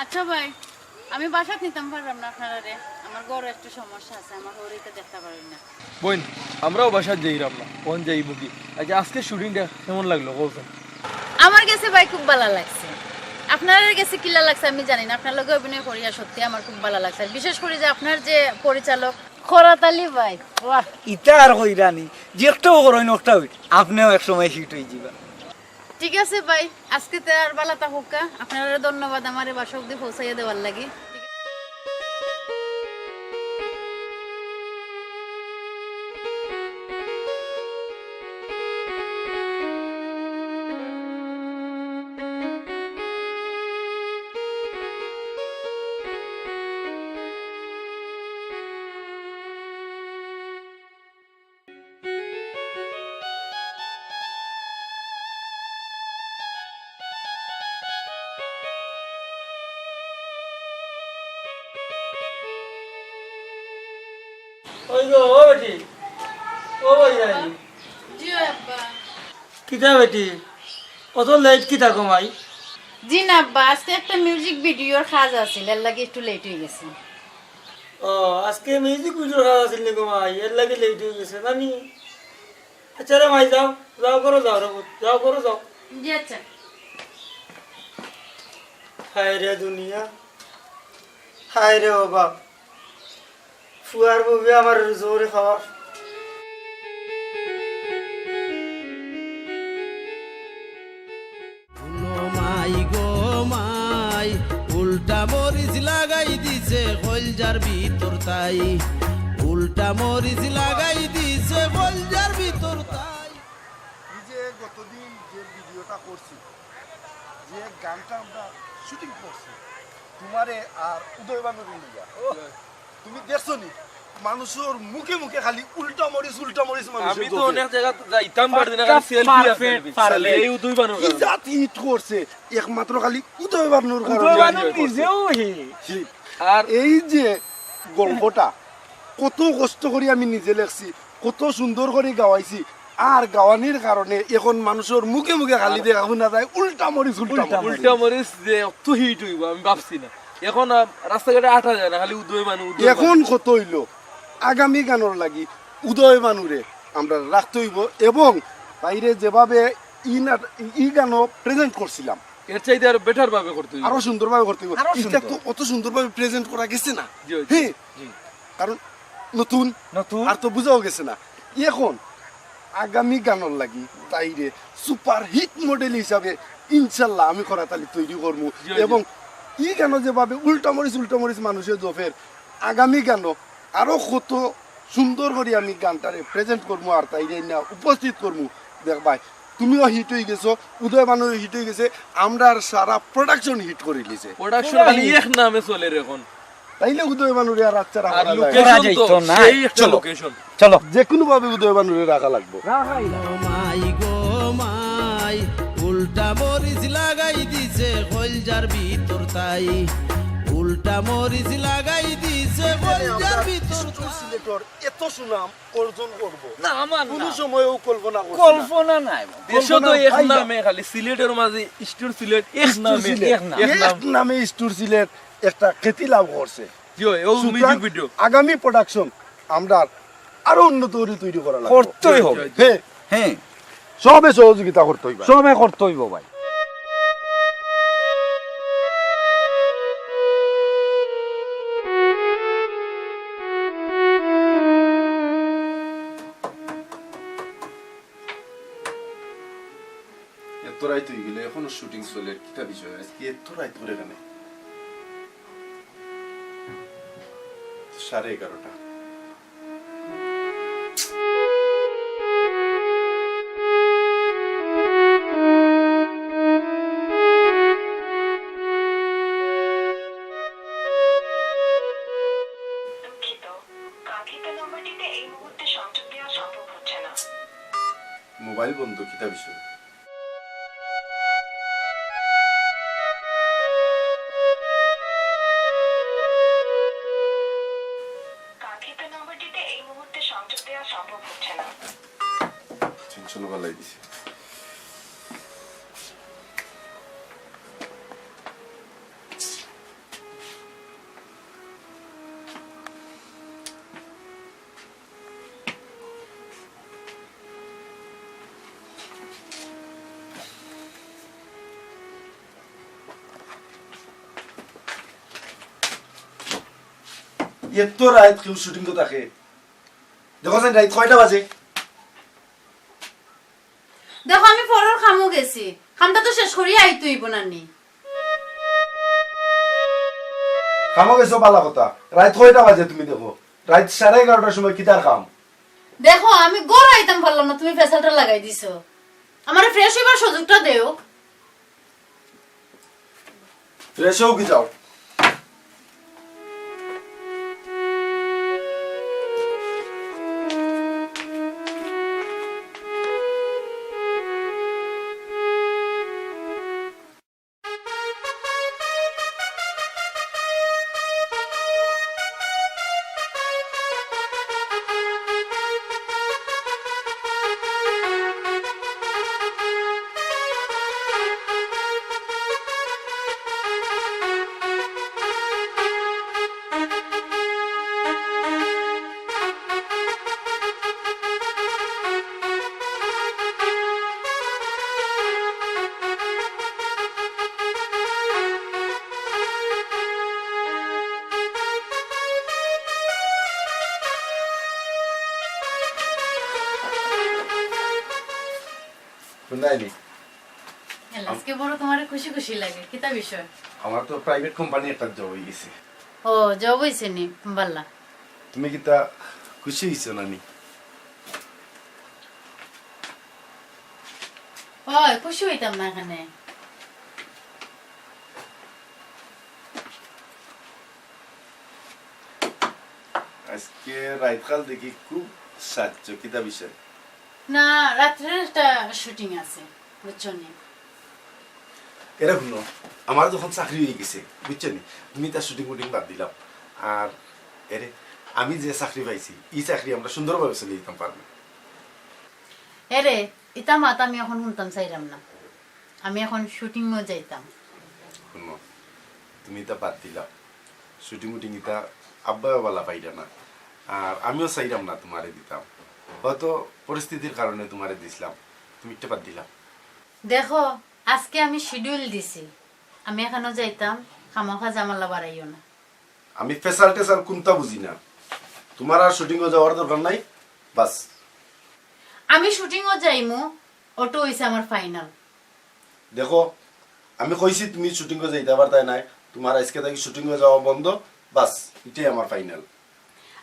আচ্ছা ভাই, আমি বাসাত নিতাম পাররাম না আপনারারে। আমার ঘরো একটু সমস্যা আছে, আমার হউরে ইতা দেখতা পারইন না। বইন, আমরাও বাসাত যাইরাম না, অখন যাইমু কি? আচ্ছা, আজকে শুটিংটা কেমন লাগলো, কও চাইন? আমার গেছে ভাই খুব বালা লাগছে। আপনারার গেছে কিলা লাগছে আমি জানি না, আপনার লগে অভিনয় করিয়া সত্যি আমার খুব বালা লাগছে। আর বিশেষ করি যে আপনার যে পরিচালক খরাত আলী ভাই, ওয়াহ। ইতা আর কইরানি, যে একটাও করইন, ওটাও আপনেও এক সময় হিট অই যিবা। ঠিক আছে ভাই, আজকে তে আর বালা থাকউক্কা। আপনারারে ধন্যবাদ আমারে বাসা অবধি পৌঁছাইয়া দেওয়ার লাগি। ওই গো, ও বেটি, ও ভাই যাই। জি আব্বা। কিতা বেটি, অত লেট কিতা গো মাই? জি না আব্বা, আজকে একটা মিউজিক ভিডিওর কাজ আছিল, এর লাগি একটু লেট অই গেছে। ও, আজকে মিউজিক ভিডিওর কাজ আছিল নি গো মাই, এর লাগি লেট অই গেছে, জানি। আচ্ছা রে মাই, যাও, যাও করো, যাও রে পুত, যাও করো, যাও। জি আচ্ছা। হায় রে দুনিয়া, হায় রে ও বাপ, ফুয়ার বউয়ে আমার জোরে খাওয়া। হুনো মাই গো মাই, উল্টা মরিচ লাগাই দিছে কইলজার ভিতর তাই, উল্টা মরিচ লাগাই দিছে কইলজার ভিতর তাই। এই যে গতদিন যে ভিডিওটা করছি, যে গানটা আমরা শুটিং করছি, তোমারে আর উদয় বানুরে লইয়া, তুমি দেখছো নি? মানুষর মুখে মুখে খালি উল্টা মরিচ, উল্টা মরিচ মানুষে আমি তো জোরে। অনেক জায়গা যাইতাম পারি না, খালি সেলফি আর perfect, সেলফি। Perfect। এই উদয় বানুর কি কারণে। জাত হিট করছে, একমাত্র খালি উদয় বানুর কারণে। উদয় বানু নিজেও হিট। হিট। আর এই যে গল্পটা কত কষ্ট করি আমি নিজে লেখছি, কত সুন্দর করি গাওয়াইছি, আর গাওয়ানির কারণে এখন মানুষর মুখে মুখে খালি দেখা হুনা যায় উল্টা মরিচ, উল্টা মরিচ। উল্টা মরিচ যে অত হিট অইবো আমি ভাবছি না। এখন, আহ, রাস্তাঘাটে আটা যায় না, খালি উদয় বানু, উদয় বানু। এখন কত অইলো, আগামী গানর লাগি উদয় বানুরে আমরা রাখতে অইবো, এবং তাইরে যেভাবে ই নাট-, ই গানো প্রেজেন্ট করছিলাম, এর চাইতে আরো বেটার ভাবে করতে অইবো। আরো সুন্দরভাবে করতে অইবো। আরো এটা সুন্দর। তো অত সুন্দরভাবে প্রেজেন্ট করা গেছে না। জি, জি, হ্যাঁ। জি। কারণ নতুন, নতুন। আর তো বুঝাও গেছে না। এখন আগামী গানর লাগি তাইরে সুপারহিট মডেল হিসাবে ইনশাল্লাহ আমি করাতালি তৈরি করমু। জি, জি। এবং ই গানো যেভাবে উল্টা মরিচ, উল্টা মরিচ মানুষে জফের, আগামী গানো আরো কত সুন্দর করি আমি গানটারে প্রেজেন্ট করমু আর তাইরে না উপস্থিত করমু। দেখবায়, তুমিও হিট অই গেছো, উদয় বানুও হিট অই গেছে, আমরার সারা প্রোডাকশন হিট করি লিছে। প্রোডাকশন খালি এক নামে চলের এখন। তাইলে উদয় বানুরে আর আচ্ছা রাখা আর যায়। লোকেশন তো করা যাইতো না। সেই একটা চলো। লোকেশন। চলো। যে কোনো ভাবে উদয় বানুরে রাখা লাগবো। ও মাই গো মাই, উল্টা মরিচ লাগাই দিছে কইলজার ভিতর তাই, উল্টা মরিচ লাগাই দিছে কইলজার ভিতর তাই। সিলেটর এত সুনাম অর্জন করবো। না, আমার কোনো না। সময়ও কল্পনা করছি না। কল্পনা নাই। দেশো তো কল্পনা এক পাই না। নামে খালি সিলেটর মাঝে স্টুর সিলেট, এক স্টুর নামে, সিলেট। এক নাম। এক নামে স্টুর সিলেট একটা খ্যাতি লাভ করছে। জি, ও সুতরাং মিউজিক ভিডিও। আগামী প্রোডাকশন আমরা আরো উন্নত করে তৈরি করা লাগবে। করতেই হবে। হ্যাঁ। হ্যাঁ। সবে সহযোগিতা করতে হইবে। সবে করতে হইব ভাই। এত রাইত অই গেল, এখনো শুটিং চলের, কিতা বিষয়? আজকে এত রাইত করে কেনে? সাড়ে এগারোটা। দুঃখিত, কাঙ্ক্ষিত নম্বরটিতে এই মুহূর্তে সংযোগ দেওয়া সম্ভব হচ্ছে না। মোবাইল বন্ধ, কিতা বিষয়? কাঙ্ক্ষিত নম্বরটিতে এই মুহূর্তে সংযোগ দেওয়া সম্ভব হচ্ছে না। টেনশন বাড়াই দিছে। এত রাইত কেউ শুটিং তো থাকে? দেখো যেন রাইত কয়টা বাজে? দেখো, আমি পরর কামো গেছি, কামটা তো শেষ করিয়া আইতে অইবো না নি? কামো গেছো, বালা কথা। রাইত কয়টা বাজে তুমি দেখো? রাইত সাড়ে এগারোটার সময় কিতার কাম? দেখো, আমি ঘরো আইতাম পারলাম না, তুমি ফেসালটা লাগাই দিছো। আমারে ফ্রেশ অইবার সুযোগটা দেও। ফ্রেশ অও কি যাও। নাইনি? আজকে বড় তোমারে খুশি খুশি লাগে, কিতা বিষয়? আমার তো প্রাইভেট কোম্পানি একটা জব অই গেছে। ও, জব অইছে নি? বালা। তুমি কিতা খুশি অইছো না নি? অয়, খুশি অইতাম না কেনে। আজকে রাইতকাল দেখি খুব সাজছো, কিতা বিষয়? না, রাত্রে একটা শুটিং আছে, বুঝছো নি? এরে হুনো, আমার যখন চাকরি অই গেছে, বুঝছো নি, তুমি তার শুটিং উটিং বাদ দিলাও। আর এরে, আমি যে চাকরি পাইছি, ই চাকরি আমরা সুন্দরভাবে চলি দিতাম পারবো। এরে, ইতা মাত আমি এখন হুনতাম চাইরাম না। আমি এখন শুটিংও যাইতাম। হুনো, তুমি ইতা বাদ দিলাও। শুটিং উটিং ইতা আব্বায়ও বালা পাইরা না। আর আমিও চাইরাম না তোমারে দিতাম। হয়তো পরিস্থিতির কারণে তোমারে দিছলাম। তুমি ইটা বাদ দিলাও। দেখো, আজকে আমি শিডিউল দিছি। আমি এখানো যাইতাম, খামোখা ঝামেলা বাড়াইও না। আমি ফেসাল টেসাল কুন্তা বুঝি না। তোমার আর শুটিংও যাওয়ার দরকার নাই, বাস। আমি শুটিংও যাইমু, ওটা অইছে আমার ফাইনাল। দেখো, আমি কইছি তুমি শুটিংও যাইতা পারতায় নায়, তোমার আজকে থাকি শুটিংও যাওয়া বন্ধ, বাস, ইটাই আমার ফাইনাল।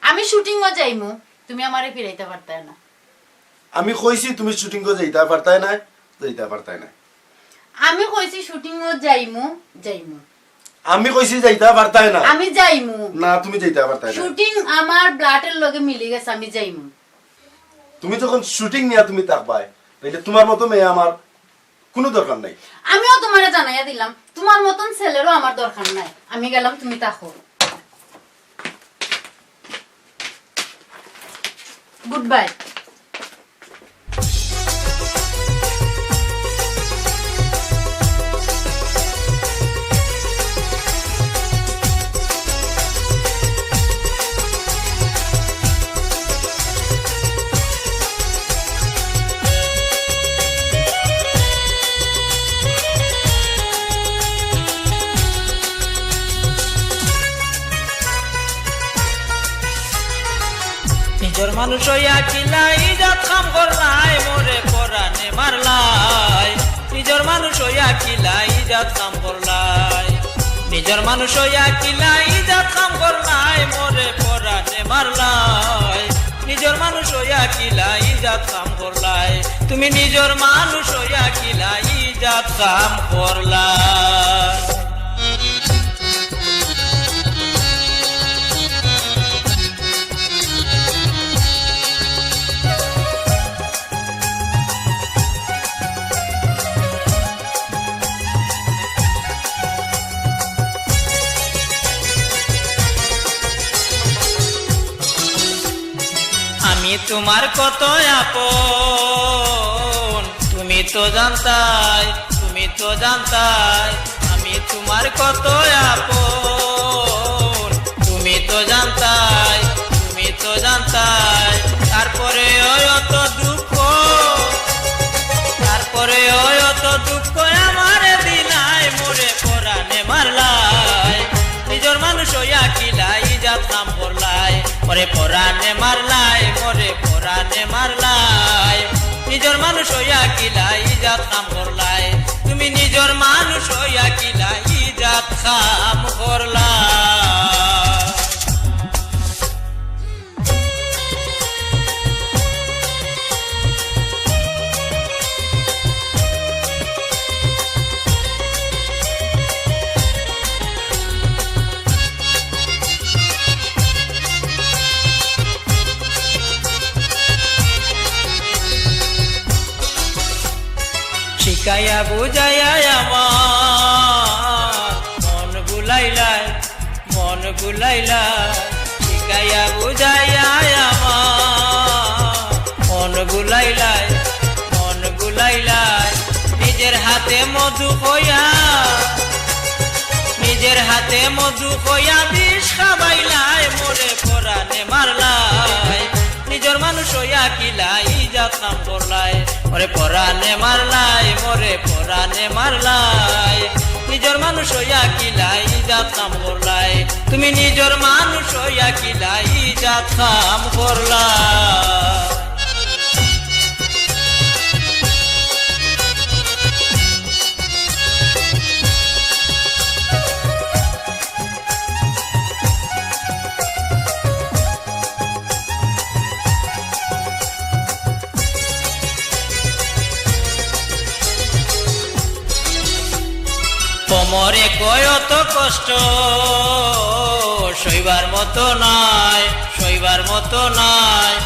আমি শুটিংও যাইমু, তুমি আমারে ফিরাইতা পারতায় না। আমি কইছি তুমি শুটিংও যাইতা পারতায় নায়, যাইতা পারতায় নায়। আমি কইছি শুটিংও যাইমু, যাইমু। আমি কইছি যাইতা পারতায় না। আমি যাইমু। না, তুমি যাইতা পারতায় না। শুটিং আমার ব্লাডের লগে মিলি গেছে, আমি যাইমু। তুমি যখন শুটিং নিয়া তুমি থাকবায়, তাইলে তোমার মতো মেয়ে আমার কুনু দরকার নাই। আমিও তোমারে জানাইয়া দিলাম, তোমার মতন ছেলেরও আমার দরকার নাই। আমি গেলাম, তুমি থাকো। Good bye. নিজর মানুষ অইয়া কিলা ইজাত কাম করলায়, মোরে পরানে মারলায়। নিজর মানুষ অইয়া কিলা ইজাত কাম করলায়। নিজর মানুষ অইয়া কিলা ইজাত কাম করলায়, মোরে পরানে মারলায়। নিজর মানুষ অইয়া কিলা ইজাত কাম করলায়। তুমি নিজর মানুষ অইয়া কিলা ইজাত কাম করলায়। আমি তোমার কত আপন, তুমি তো জানতায়, তুমি তো জানতায়। আমি তোমার কত আপন, তুমি তো জানতায়, তুমি তো জানতায়। তারপরে অত দুঃখ, তারপরে অত দুঃখ আমারে দিলায়, মোরে পরানে মারলায়। নিজর মানুষ অইয়া কিলা ইজাত কাম করলায়, মোরে পরানে মারলায়, মোরে পরানে মারলায়। নিজর মানুষ অইয়া কিলা ইজাত কাম করলায়, তুমি নিজর মানুষ অইয়া কিলা ইজাত কাম করলায়। শিখাইয়া বুঝাইয়া আমার মন ভুলাইলায়, মন ভুলাইলায়। শিখাইয়া বুঝাইয়া আমার মন ভুলাইলায়, মন ভুলাইলায়। নিজের হাতে মধু খইয়া, নিজের হাতে মধু খইয়া বিষ খাবাইলায়, মোরে পরানে মারলায়। নিজর মানুষ অইয়া কিলা ইজাত কাম করলায়, মোরে পরানে মারলায়, মোরে পরানে মারলায়। নিজর মানুষ অইয়া কিলা ইজাত কাম করলায়, তুমি নিজর মানুষ অইয়া কিলা ইজাত কাম করলায়। মরে কয় অত কষ্ট, সইবার মতো নায়, সইবার মতো নায়।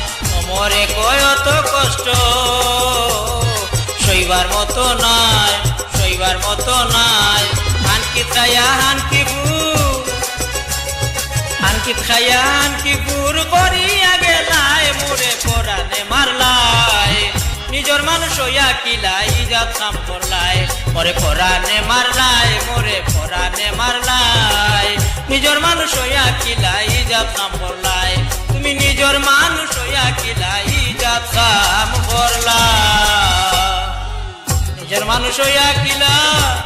মরে কয় অত কষ্ট, সইবার মতো নায়, সইবার মতো নায়। হানকি খায়া হানকি ফুর, হানকিত খায়া হানকি ফুর করিয়া গেলায়, মোরে পরানে মারলায়। নিজর মানুষ অইয়া কিলা ই জাত কাম করলায়, মোরে পরানে মারলায়, মোরে পরানে মারলায়। নিজর মানুষ অইয়া কিলা ই জাত কাম করলায়, তুমি নিজর মানুষ অইয়া কিলা ই জাত কাম করলায়। নিজর মানুষ অইয়া কিলা,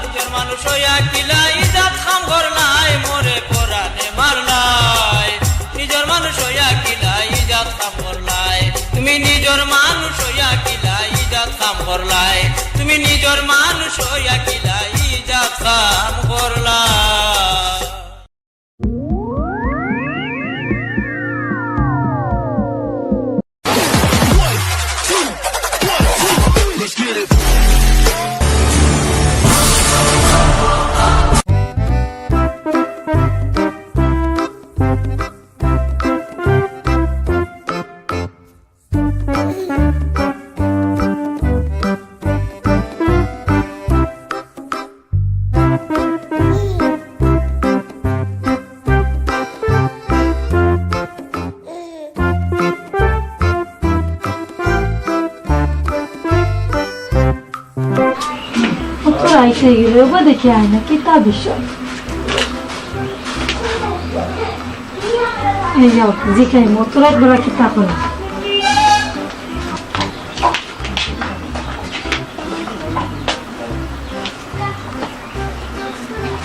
নিজর মানুষ অইয়া কিলা ই জাত কাম করলায়, মোরে পরানে মারলায়। নিজর মানুষ অইয়া কিলা ই জাত কাম করলায়, তুমি নিজর মানুষ অইয়া কিলা ই জাত কাম করলায়, তুমি নিজর মানুষ অইয়া কিলা ই জাত কাম করলায়। অত রাইত অই গেল, এবার দেখি আয় না, কিতা বিষয়? এই যাও, জিকাই, অত রাইত বেলা কিতা করে?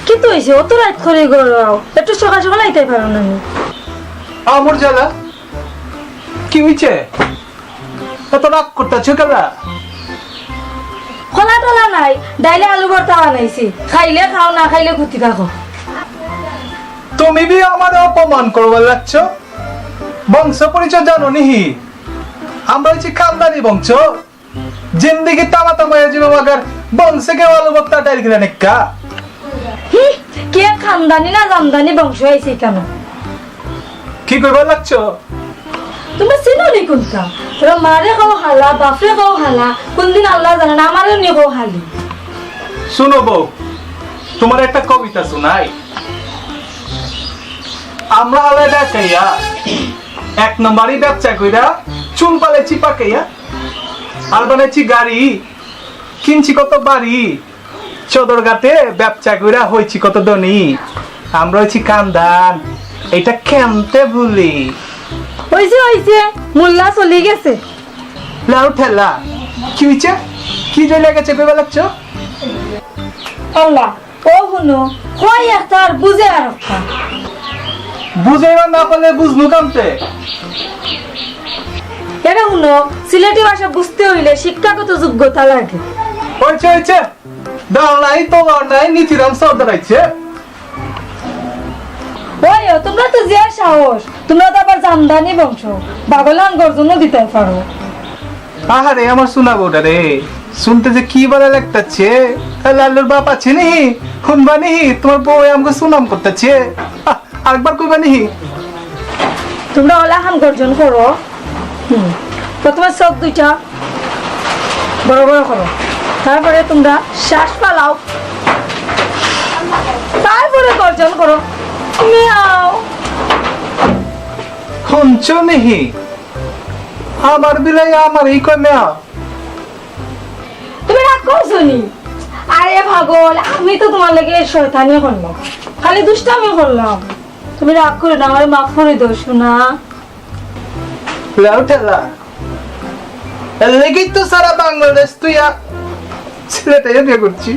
কিতা অইছে? অত রাইত করে ঘরো আও, একটু সকাল সকাল আইতায় পারো না নি? আমার জ্বালা, কি অইছে? এত রাগ করতাছো কেলা? খোলা টোলা নাই, ডাইলে আলু ভর্তা বানাইছি। খাইলে খাও, না খাইলে ঘুতি থাকো। তুমি বি আমারে অপমান করবার লাগছো? বংশ পরিচয় জানো নিহি? আমরা অইছি খানদানি বংশ। জিন্দেগি তামা তামা অইয়া যাইবো, মাগার বংশে কেউ আলু ভর্তা ডাইল খেলে নিক্কা? হি, কে খানদানি না জামদানি বংশ আইছে কেন? কি কইবার লাগছো? তোমরা চিনো নি কুনটা? তোরা মারে কও হালা, বাফরে কও হালা, কুনদিন আল্লায় জানে না, আমারেও নি কও হালি। শুনো বউ, তোমারে একটা কবিতা শুনাই। আমরা হালায় ডাকাইয়া, এক নম্বরই ব্যবসা কইরা, চুল পালাইছি পাকাইয়া, আর বানাইছি গাড়ি, কিনছি কত বাড়ি, সদরঘাটে ব্যবসা কইরা হইছি কত ধনী। আমরা অইছি খানদান, এটা কেমতে ভুলি? অইছে, অইছে, মোল্লা চলি গেছে। লাউ ঠেলা, কি অইছে? কি জ্বলে গেছে কইবা লাগছো? আল্লাহ, ও হুনো, কই একটা আর বুঝে আর একটা। বুঝাইবা না পারলে বুঝবো কেমতে? এরে হুনো, সিলেটি ভাষা বুঝতে অইলে শিক্ষাগত যোগ্যতা লাগে। অইছে, অইছে। ডাল নাই, তলোয়ার নাই, নিধিরাম সর্দার আইছে। ওই, ও, তোমরা তো যে সাহস, তোমরা তো আবার জামদানি বংশ, বাগলান গর্জনও দিতে পারো। আহারে, আমার সোনা বউটা রে, শুনতে যে কি ভালা লাগতাছে। এ, লাল্লুর বাপ আছে নি? হুনবা নি? তোমার বউ আমাকে সুনাম করতাছে। আহ, আরেকবার কইবা নি? তোমরা অলাখান গর্জন করো। হুম। প্রথমে চোখ দুইটা বড় বড় করো, তারপরে তোমরা শ্বাস ফালাও, তারপরে গর্জন করো, মিয়াও। হুনছো নিহি? আমার বিলাই আমারেই কয় মিয়াও। তুমি রাগ করছো নি? আরে পাগল, আমি তো তোমার লাগি শয়তানি করলাম, খালি দুষ্টামি করলাম। তুমি রাগ করো না, আমারে মাফ করে দাও সোনা। লাউ ঠেলা। এর লাগি তো সারা বাংলাদেশ তুই আ-, সিলেটে বিয়ে করছি।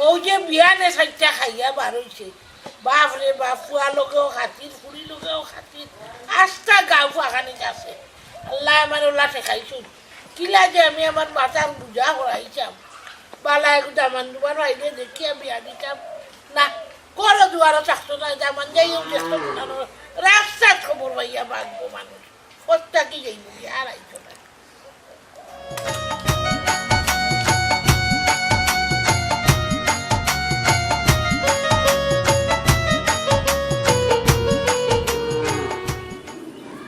অউ যে বিয়ানে চাইট্টা খাইয়া বার অইছে, বাফরে বাফ, ফুয়ার লগেও খাতির, ফুড়ির লগেও খাতির, আস্তা গাউ ফাগানিত আছে। আল্লায় আমারে অউলা ঠেকাইছইন। কিলা যে আমি আমার মাথার বুঝা করাইছাম। বালা এগু দামান দুমান পাইলে দেখিয়া বিয়া দিতাম। না, ঘরো দুয়ারো থাকতো নায়, দামান যাইও দেখতো না, রাস্তাত খবর পাইয়া বাঁচবো মানুষ। কত্তা কি যাইবো, আর আইতো না।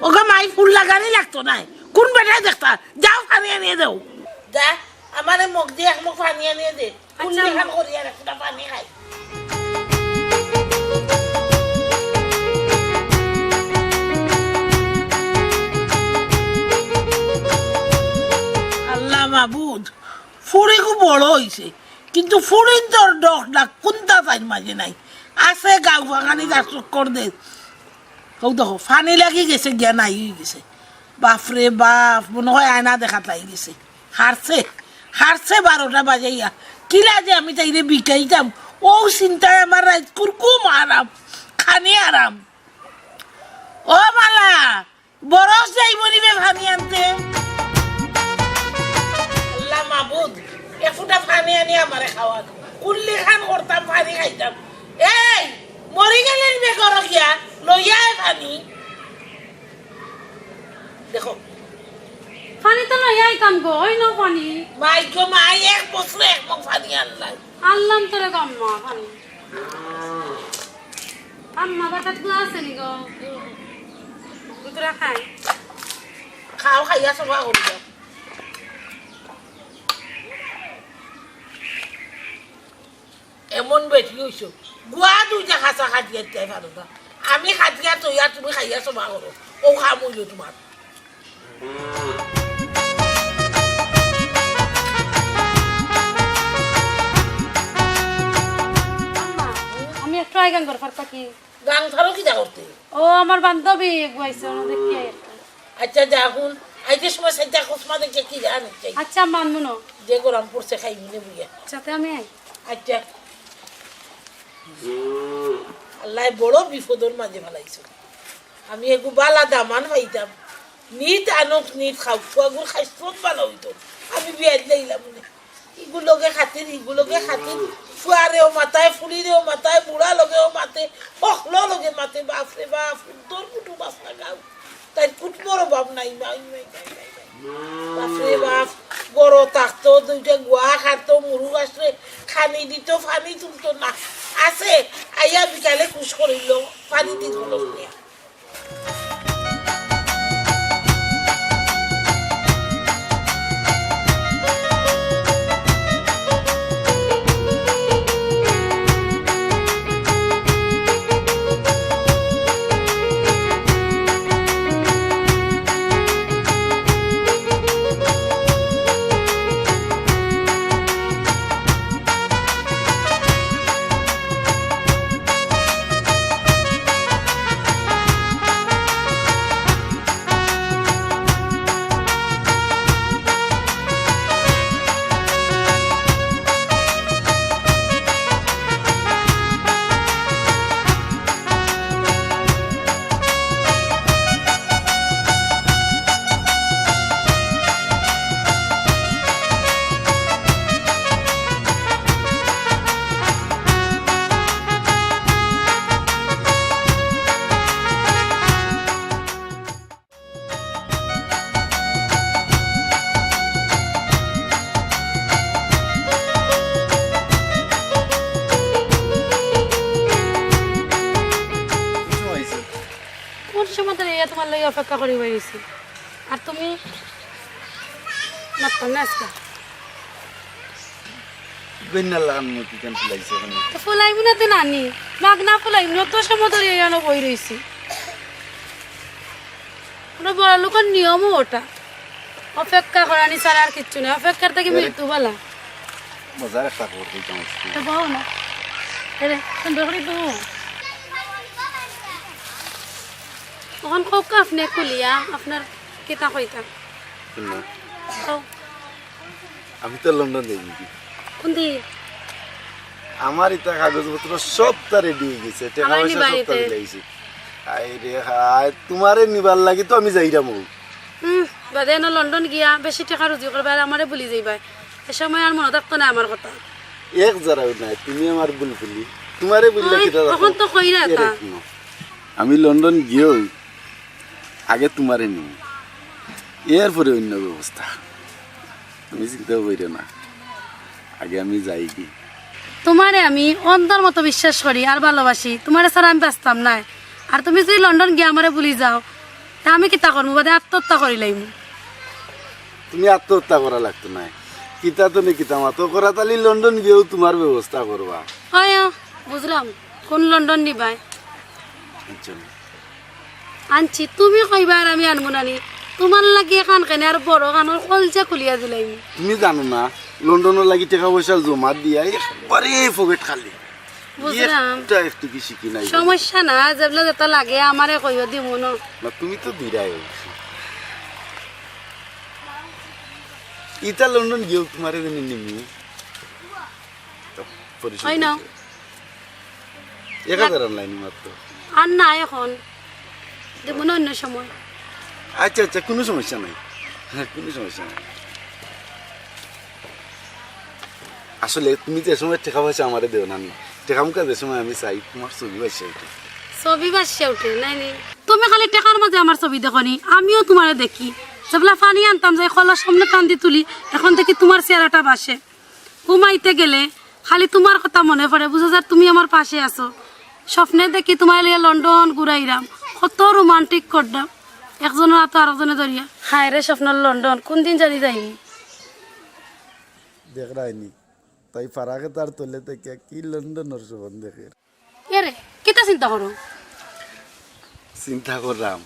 ওগো মাই, ফুল লাগানি লাগতো নায়। কুন বেটায় দেখতা? যাও, পানি আনিয়া দেও। যা, আমারে মগ দিয়া এক মগ পানি আনিয়া দে। আচ্ছা, কুল্লি খান করি আর একটা পানি খাই। আল্লাহ মাবুদ, ফুড়ি খুব বড় অইছে, কিন্তু ফুড়িন্তর ডক ডাক কুন্তা তাইর মাঝে নাই। আছে গাউ ফাগানি যা চক্কর দে। অউ দেখো, পানি লাগি গেছে, গিয়া নাই অই গেছে। বাফরে বাফ, মনো অয় আয়না দেখাত লাগি গেছে। হারছে, হারছে বারোটা বাজাইয়া। কিলা যে আমি তাইরে বিকাইতাম, অউ চিন্তায় আমার রাইতকুর ঘুম হারাম, খানি হারাম। ও মালা, বরফ যাইবো নি বে পানি আনতে? আল্লাহ মাবুদ, এক ফুটা পানি আনি আমারে খাওয়ান। কুল্লি খান করতাম, পানি খাইতাম। এই, মরি গেলে নি বে ঘরো গিয়া, লইয়া আয় পানি। দেখো। পানি তো লইয়া আইতাম গো, অই নাও পানি। মাই গো মাই, এক বছরে এক মগ পানি আনলাই। আনলাম তো রে গো আম্মা, পানি। আম্মা, বাতাত গুয়া আছে নি গো? গুতুরা খাই। খাও, খাইয়া সবা করি যাও। এমন বেটি অইছো, গুয়া দুইটা খাসা খাটিয়া দিতে পারো না। আমি খাটিয়া তৈয়া, তুমি খাইয়া সবা করো, অউ কাম অইলো তুমার। আম্মা, আমি একটু আগে গান করবার থাকি। গান ধরো কিতা করতে? ও, আমার বান্ধবী এগু আইছে, ওনা দেখি আই একটা। আচ্ছা, যা হুন, আইতে সময় সাইডটা খসমা দেখে কি জানি চাই। আচ্ছা, মানমু না। যে গরম পড়ছে খাইবি নে বুঝিয়া। সাথে আমি আই। আচ্ছা। আল্লাহ বড় বিপদর মাঝে ফালাইছো। আমি এগু বালা দামান পাইতাম। নিত আনক নিত খাও, ফুয়াগুর খাইছত বালা অইতো। আমি বিয়া দিলাইলাম নে। ইগুর লগে খাতির, ইগুর লগে খাতির, ফুয়ারেও মাতায়, ফুড়িরেও মাতায়, বুড়া লগেও মাতে, হকলর লগে মাতে, বাফরে বাফ, উদ্দর কুটুম বাফ লাগাও। তাইর কুটুমরও বাফ নাই, নাই, নাই, নাই, নাই, নাই। বাফরে বাফ, গরো থাকতো, দুইটা গুয়া খাতো, মুরুগ আসলে খানি দিত, পানি তুলতো না। আছে, আইয়া বিকালে কুশ করিল, পানি দিল না। কোন সময় ধরি ইয়া তুমার লাগি অপেক্ষা করি বই রইছি? আর তুমি মাততায় না আজকে? গইন্নার লাখান মতি কেন ফুলাইছে ওখানে? তো ফুলাইমু না তো নানি, মাগ না ফুলাইমু, অত সময় ধরি ইয়ানো বই রইছি। আমরা বড় লোকের নিয়মও ওটা, অপেক্ষা করানি ছাড়া আর কিচ্ছু নাই, অপেক্ষার থাকি আরে। মৃত্যু বালা। মজার একটা খবর কইতাম আজকে। তো বও না। আরে, সুন্দর করি বও। অখন কউক্কা আপনে খুলিয়া, আপনার কিতা কইতা? না। কও। আমি তো লন্ডন যাই নাকি? কোন দিন? আমার ইতা কাগজপত্র সবতা রেডি অই গেছে, টেকা পয়সা সবতা দিলাইছি। হায় রে হায়, তুমারে নিবার লাগি তো আমি যাইরাম। হুম, বাদে এনো লন্ডন গিয়া বেশি টেকা রুজি করবায় আর আমারে ভুলি যাইবায়। এ সময় আর মনো থাকতো নায় আমার কথা। এক জারাও নায়, তুমি আমার বুলবুলি। তুমারে বুললে কিতা অখন তো কইরা তা। আমি লন্ডন গিয়াউ আগে তুমারে নিমু, এরপরে অইন্য ব্যবস্থা। তুমি চিন্তাও কইরো না, আগে আমি যাইগি। তুমারে আমি অন্ধর মতো বিশ্বাস করি আর ভালোবাসি, তুমারে ছাড়া আমি বাঁচতাম নায়। আর তুমি যুদি লন্ডন গিয়া আমারে ভুলি যাও, তে আমি কিতা করমু? বাদে আত্মহত্যা করিলাইমু। তুমি আত্মহত্যা করা লাগতো নায়, কিতা তো নি কিতা মাতো করা, তালি লন্ডন গিয়াউ তুমার ব্যবস্থা করবা। অয়, বুঝলাম, কোন লন্ডন নিবায়? আনছি, তুমি কইবায় আর আমি আনমু না নি। তুমার লাগি এখান কেনে আর বড় খানর কলজা খুলিয়া দিলাইমু। তুমি জানো না, লন্ডনর লাগি টেকা পয়সা জমা দিয়া একবারে পকেট খালি। বুঝলাম। একটা একটু কি শিখি নাই। সমস্যা না, যেবলা যেতা লাগে আমারে কইও, দিমু ন। না, তুমি তো দিরায় অবশ্য। ইতা লন্ডন গিয়াউ তুমারে জানি নিমু। পরিশোধ অয় না। এক হাজার আনলাইনি মাত্র। আর না অখন। দিমু না অইন্য সময়। আচ্ছা, আচ্ছা, কুনু সমস্যা নাই। হ্যাঁ, কুনু সমস্যা নাই। আসলে তুমি যে সময় টেকা পয়সা আমারে দেও না নি, টেকা মুখা যে সময় আমি চাই, তুমার ছবি ভাসিয়া উঠে। ছবি ভাসিয়া উঠে, নায় নি? তুমি খালি টেকার মাঝে আমার ছবি দেখো নি, আমিও তুমারে দেখি। যেবলা পানি আনতাম যাই, কলর সামনে টান দি তুলি, অখন দেখি তুমার চেহারাটা ভাসে। ঘুমাইতে গেলে খালি তুমার কথা মনো পড়ে, বুঝা যার তুমি আমার পাশে আছো। স্বপ্নে দেখি তুমারে লইয়া লন্ডন ঘুরাইরাম, কত রোমান্টিক কররাম, একজনর আতো আরকজনে ধরিয়া। হায় রে স্বপ্নর লন্ডন, কুনদিন জানি যাইমু। দেখরায়নি, তাই ফারাকে তার তলে থাকিয়া কি লন্ডনর স্বপ্ন দেখের। এরে, কিতা চিন্তা করো? চিন্তা কররাম,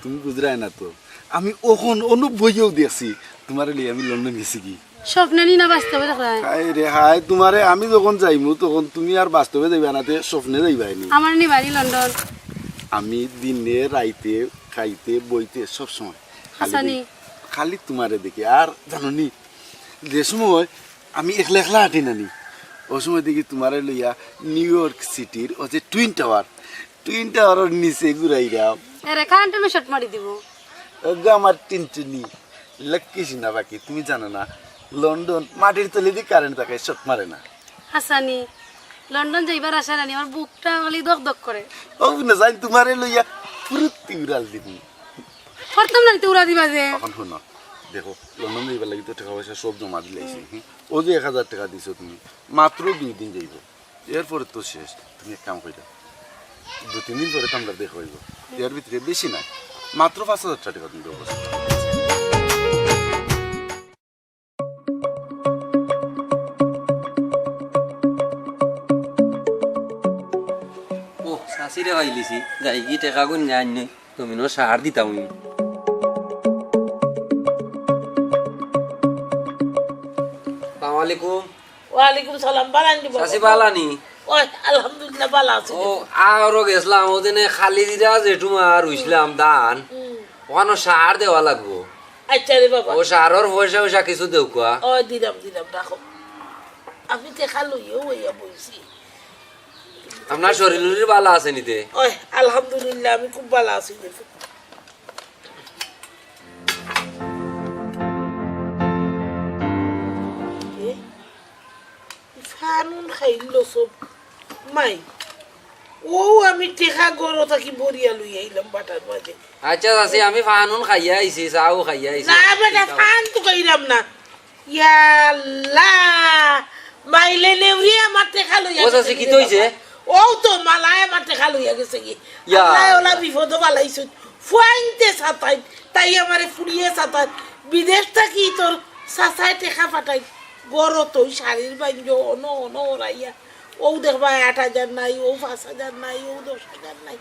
তুমি বুঝরায় না তো। আমি অখন অনুভব অইয়াউ দেখছি, তুমারে লইয়া আমি লন্ডন গেছিগি। স্বপ্নে নি না বাস্তবে দেখরায়? হায় রে হায়, তুমারে আমি যখন যাইমু, তখন তুমি আর বাস্তবে যাইবায় না, তে স্বপ্নে যাইবায় নি। আমারে নিবায় নি লন্ডন? আমি দিনে রাইতে, খাইতে, বইতে, সব সময় খালি আচ্ছা, নি। খালি তুমারে দেখি। আর জানো নি, যে সময় আমি একলা একলা আটি না নি, অউ সময় দেখি তুমারে লইয়া নিউ ইয়র্ক সিটির অউ যে টুইন টাওয়ার, টুইন টাওয়ারর নিচে ঘুরাইরাম। এরে, কারেন্টে না শর্ট মারি দিবো। ওগো আমার টিনটুনি, লক্ষ্মী সিনা পাখি, তুমি জানো না, লন্ডন মাটির তলেদি কারেন্ট থাকে, শর্ট মারে না। হাছানি, লন্ডন যাইবার আশা নানি, আমার বুকটা খালি ধক ধক করে। ও না জানি তুমারে লইয়া ফুরুত্তি উড়াল দিবি। করতাম না, তুই উড়া দিবা যে। অখন হুনো, দেখো, লন্ডন যাইবার লাগি তো টেকা পয়সা সব জমা দিলাইছি, হুম? অউ যে এক হাজার টেকা দিছো তুমি, মাত্র দুই দিন যাইবো, এরপরে তো শেষ। তুমি এক কাম কইরা, দুই তিন দিন পরে তো আমরার দেখা অইবো, এর ভিতরে বেশি না, মাত্র পাঁচ হাজার টেকা তুমি দেবো। ও, চাচিরে পাইলিছি, যাইগি টেকা গুন আইন নি, জমিনর সার দিতাম। আসসালামু আলাইকুম। ওয়ালাইকুম সালাম, বালা নি বাবা? চাচি বালা নি? ওই, আলহামদুলিল্লাহ, বালা আছি। ও, আরো গেছলাম, অউ দিনে খালি দিরা জেঠুমা রুইছলাম ধান, হুম। অখানো সার দেওয়া লাগবো। আচ্ছা রে বাবা। অউ সারর পয়সা অয়সা কিছু দেউক্কা। ও, দিরাম, দিরাম, রাখো। আমি টেকা লইয়াউ অইয়া বইছি। আপনার শরীর উরির বালা আছে নি তে? ওই, আলহামদুলিল্লাহ, আমি খুব বালা আছি। এ, ফানুন খাইল সব। মাই, অউ আমি টেকা ঘরো থাকি ভরিয়া লইয়া আইলাম বাটার মাঝে। আচ্ছা, চাচি, আমি ফানুন খাইয়া আইছি, চাও খাইয়া আইছি। না বেটা, ফান তো খাইলাম না। ইয়া আল্লাহ, মাইলে নেউরি আমার টেকা লইয়া ও চাচি, গেছে কিতা অইছে? অউ তো মালায় আমার টেকা লইয়া গেছে গি। ইয়া আল্লাহ, ওলা আল্লাহ। বিপদো বালাইছইন। ফুয়াইন্তে সাতাইন, তাই আমারে ফুড়িয়ে সাতাইন। বিদেশ থাকি তোর চাচায় টেকা পাঠাইন। ঘরো তো ওই শাড়ির বাঞ্জ, অনো, অনো ওরাইয়া। অউ দেখবায় আট হাজার নাই, অউ পাঁচ হাজার নাই, অউ দশ হাজার নাই।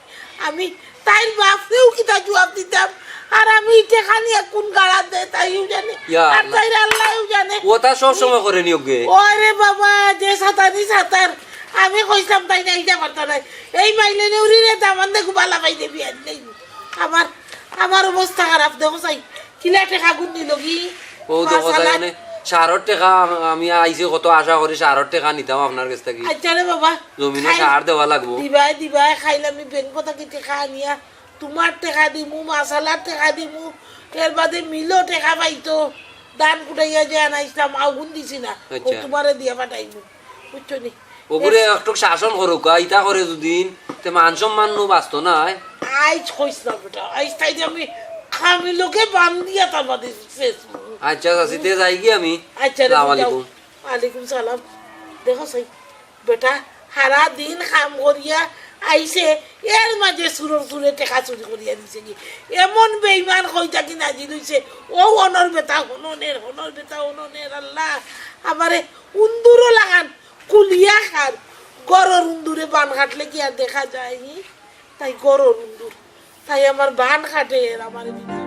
আমি তাইর বাপরেও কিতা জুয়াব দিতাম? আর আমি ইটা খানি কুন গাড়া দে, তাইও জানে। ইয়া আর আল্লাহ। তাইর আল্লাহও জানে। অতা সব সময় করে নি ওগে। ওরে বাবা, যে সাতানি সাতার। আমি কইছলাম তাই যাইতা পারতা নায়। এই মাইলে নেউরিরে দামান দেখু বালা পাই দেবি আর নেই। আমার, আমার অবস্থা খারাপ, দেখো চাই। কিলা টেকা গুন নিল কি? অউ দেখো চাচি, অনে, সারর টেকা আমি আইছি কত আশা করি সারর টেকা নিতাম আপনার গেছ থাকি। আচ্ছা রে বাবা, জমিনো খাই সার দেওয়া লাগবো। দিবায় দিবায় খাইলে আমি ব্যাংক থাকি টেকা আনিয়া তুমার টেকা দিমু, মাসালার টেকা দিমু, এর বাদে মিলো টেকা পাইতো, ধান কুটাইয়া যে আনাইছলাম, আগুন দিছি না, ও আচ্ছা। তুমারে দিয়া পাঠাইমু, বুঝছো নি? ওগুরে একটু শাসন করুক, ইতা করে দুদিন, তে মান সম্মান নু বাঁচতো না, আয়। আইজ কইছ না বেটা, আইজ তাই যে আমি খামি লোকে বান্ধিয়া তার বাদে শেষ। আচ্ছা, চাচি, তে যাই কি আমি? আচ্ছা রে, সালাম যাও। আলাইকুম। ওয়ালাইকুম সালাম। দেখো সাই, বেটা, হারা দিন কাম করিয়া আইছে, এর মাঝে চুরর চুরে টেকা চুরি করিয়া নিছে গি। এমন বেইমান কই থাকি নাজিল অইছে, ও অনর বেটা হননের, হনর বেটা হননের, আল্লাহ, আমারে উন্দুরও লাগান, কুলিয়া খার, গরর উন্দুরে বান কাটলে কি আর দেখা যায় নি? তাই গরর উন্দুর, তাই আমার বান কাটে এর আমার বিনা।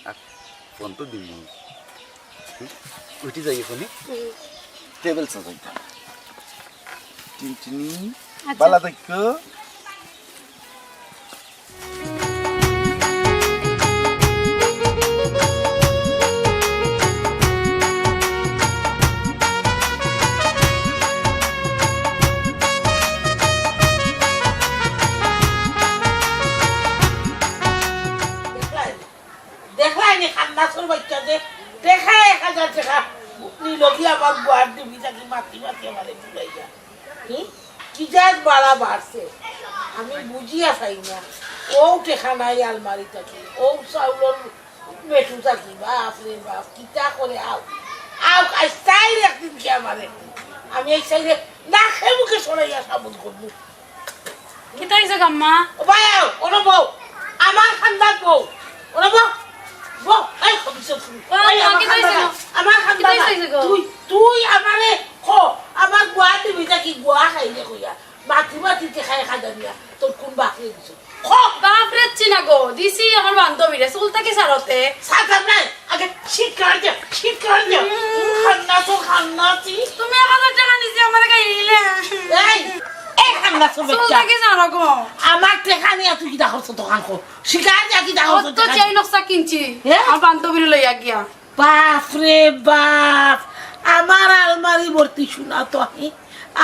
আর ফোন তো দিমু। হুম? উঠি যাই ফোনে। হুম। টেবিল সাজাইতাম। টিনটিনি, আচ্ছা। বালা থাকো। দেখলায় নি খান্নাসর বাচ্চা যে টেকা এক হাজার টেকা নিল কি আমার বুয়ার ডিবি থাকি মাতি মাতি আমারে বুলাইয়া। হুম? কি জাত বাড়া বাড়ছে, আমি বুঝিয়া পাই না। ও টেকা নাই আলমারি থাকি, ও চাউলর মেটু থাকি, বাপ রে বাপ, কিতা করে আও। আও, আইজ তাইর একদিন কি আমার একদিন। আমি এই সাইডে নাকে মুখে সরাইয়া সাবুন করবো। কিতা অইছে গো আম্মা? ও ভাই, আও, ওনো বউ। আমার খান্দাত বউ। ওনো বউ। বউ, এই খবিসর ফুরি। ও, এই আম্মা, আমার কিতা অইছে খান্দাত। গো? আমার খান্দাত। কিতা অইছে গো? তুই, তুই আমারে ক, আমার গুয়া দিবি নাকি গুয়া খাইলে কইয়া। মাতি মাতি তে খাই খাদা দিয়া। তোর কোন বাপরে দিছ? ক। বাপরে চিনা গো, দিছি আমার বান্ধবীরে, চুল থাকি সারতে। সারতাম নাই। আগে শিকার দে, শিকার দে। হুম। খান্নাসর খান্নাসি। তুমি এক হাজার টেকা নিছি আমার গাইলে। এই, এই খান্নাসর চুল বাচ্চা। থাকি সারো গো। আমার টেকা নিয়া তুই কিতা করছ দোকান কো? শিকার দিয়া কিতা করছ অত দোকান? চেইন নকশা কিনছি। হ্যাঁ? আমার বান্ধবীরে লইয়া গিয়া। বাপ রে বাপ, আমার আলমারি ভর্তি সোনা তো আমি,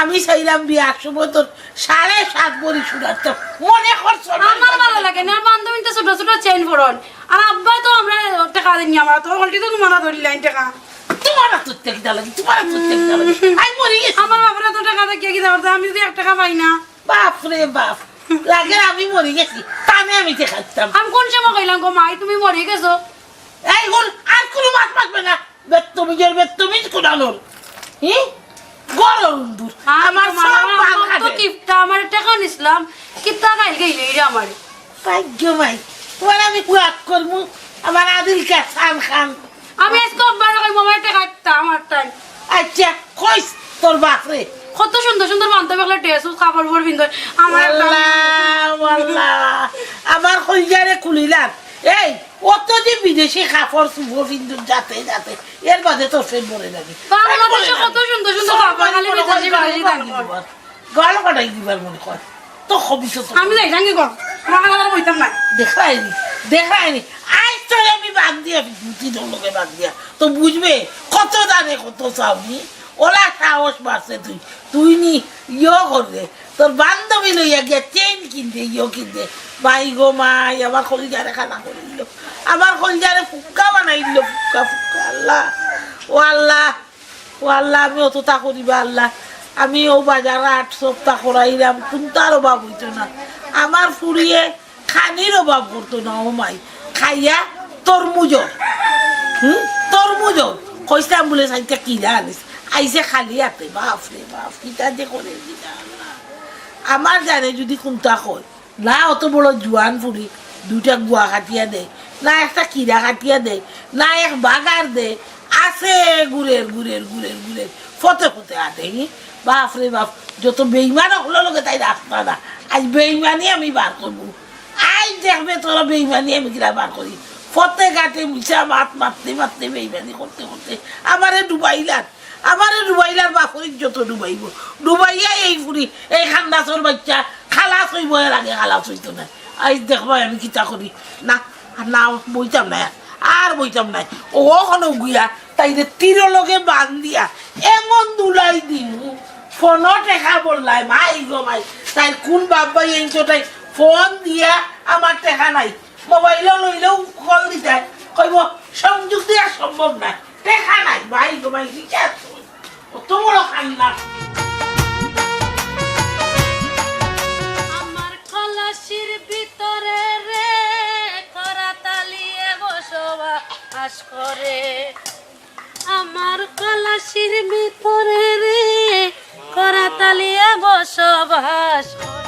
আমি চাইলাম বিয়ার সময় তোর সাড়ে সাত ভরি সোনার তো মনে করছো না? আমার ভালা লাগে না, আর বান্ধবী তো ছোট ছোট চেইন পরন, আর আব্বা তো আমরা টেকা দেননি, আমরা তো already তো তোমার ধরি লাইন টেকা। তোমার তো টেকা লাগে, তোমার তো টেকা লাগে। আমি মরি গেছি। আমার বাপরে তো টেকা দেখিয়া কি দেওয়ার, আমি যদি এক টেকা পাই না। বাপ রে বাপ, লাগে আমি মরি গেছি, তানে আমি টেকা দিতাম। আমি কোন সময় কইলাম গো মাই তুমি মরি গেছো? এই হুন, আর কোনো মাত মাতবে না। বেত্তমিজের বেত্তমিজ কোনানোর। হি? গরম দূর। আর আমার তোমার সব আমার বাল আমার তো কাটে। কিপটা, আমার টেকা নিছিলাম, কিপটা গাইল গেইলে রে আমার। ভাগ্য মাই, তোমার আমি কুয়াক করমু, আমার আদিল কা খান খান। আমি আজকে আব্বার কইমু আমার টেকা দিতা, আমার টাইম। আচ্ছা, কইস তোর বাপরে। কত সুন্দর সুন্দর বান্ধবী অকলে dress, কাপড় উপর পিন্দে। আমার একটা ওয়াল্লাহ, ওয়াল্লাহ। আমার কইজারে খুলিলাম। এই, অত যে বিদেশি কাপড় চুপড় পিন্দুর যাতে যাতে, এর বাদে তোর পেট ভরে লাগে। বাংলাদেশে কত সুন্দর সুন্দর কাপড়, খালি বিদেশি, বিদেশি দাম। গলা ফাটাই দিবার মনে কয়। তো খবিস তো। আমি যাই, জানি গো। তোমার কাছে আর বইতাম না। দেখায়নি, দেখায়নি। আজ তোরে আমি বাদ দিয়া, বুদ্ধি দলকে বাদ দিয়া। তো বুঝবে, কত দানে কত চাউনি। ওলা সাহস বাড়ছে তুই। তুই নি ইয়ো করবে। তোর বান্ধবী লইয়া গিয়া চেইন কিনতে, ইয়ো কিনতে। মাই গো মাই, আমার কলিজারে খানা করিল। আমার কলিজারে ফুক্কা বানাইল, ফুক্কা, ফুক্কা। আল্লাহ, ও আল্লাহ। ও আল্লাহ, আমি অততা করিবা আল্লাহ। আমি ও বাজার আট সপ্তাহ করাইলাম, কুন্তার অভাব অইতো না। আমার ফুড়িয়ে খানির অভাব করতো না, ও মাই। খাইয়া তরমুজর, হুম, তরমুজর। কইছিলাম বুলে সাইডটা কিনা আনিস, আইছে খালি হাতে। বাপ রে বাপ, কিতা যে করে কিতা আল্লাহ। আমার জানে যদি কুন্তা কয়, না অত বড় জুয়ান ফুড়ি দুইটা গুয়া কাটিয়া দেয়, না একটা কিরা কাটিয়া দেয়, না এক বাগার দেয়, আছে গুরের, গুরের, গুরের, গুরের, ফতে ফতে আটে, হি? বাপ রে বাপ, যত বেইমান অকলর লগে তাই রাখতা না। আজ বেইমানি আমি বার করমু। আজ দেখবে তোরা বেইমানি আমি কিলা বার করি। ফতে ঘাটে মিছা মাত মাততে মাততে বেইমানি করতে করতে আমারে ডুবাইলার। আমারে ডুবাইলার বাপর ইজ্জত ডুবাইবো। ডুবাইয়া এই ফুড়ি, এই খান্দাসর বাচ্চা খালাস অইবো, এর আগে খালাস অইতো না। আইজ দেখবায় আমি কিতা করি। না, আর না, বইতাম নায়, আর বইতাম নায়। অখনো গিয়া তাইরে তীরর লগে বান্ধিয়া এমন দুলাই দিমু, ফোনো টেকা বললায়, মাই গো মাই। তাইর কুন বাপ ভাই আনছো, তাই ফোন দিয়া আমার টেকা নাই, মোবাইলো লইলেও কল দিতায়, কইবো সংযোগ দেওয়া সম্ভব নায়, টেকা নাই, মাই গো মাই, রিচার্জ কই? অত বড় কান্না। আমার কলসির ভিতরে রে, করাতালিয়ে বসবাস করে। আমার কলসির ভিতরে রে, করাতালিয়ে বসবাস করে।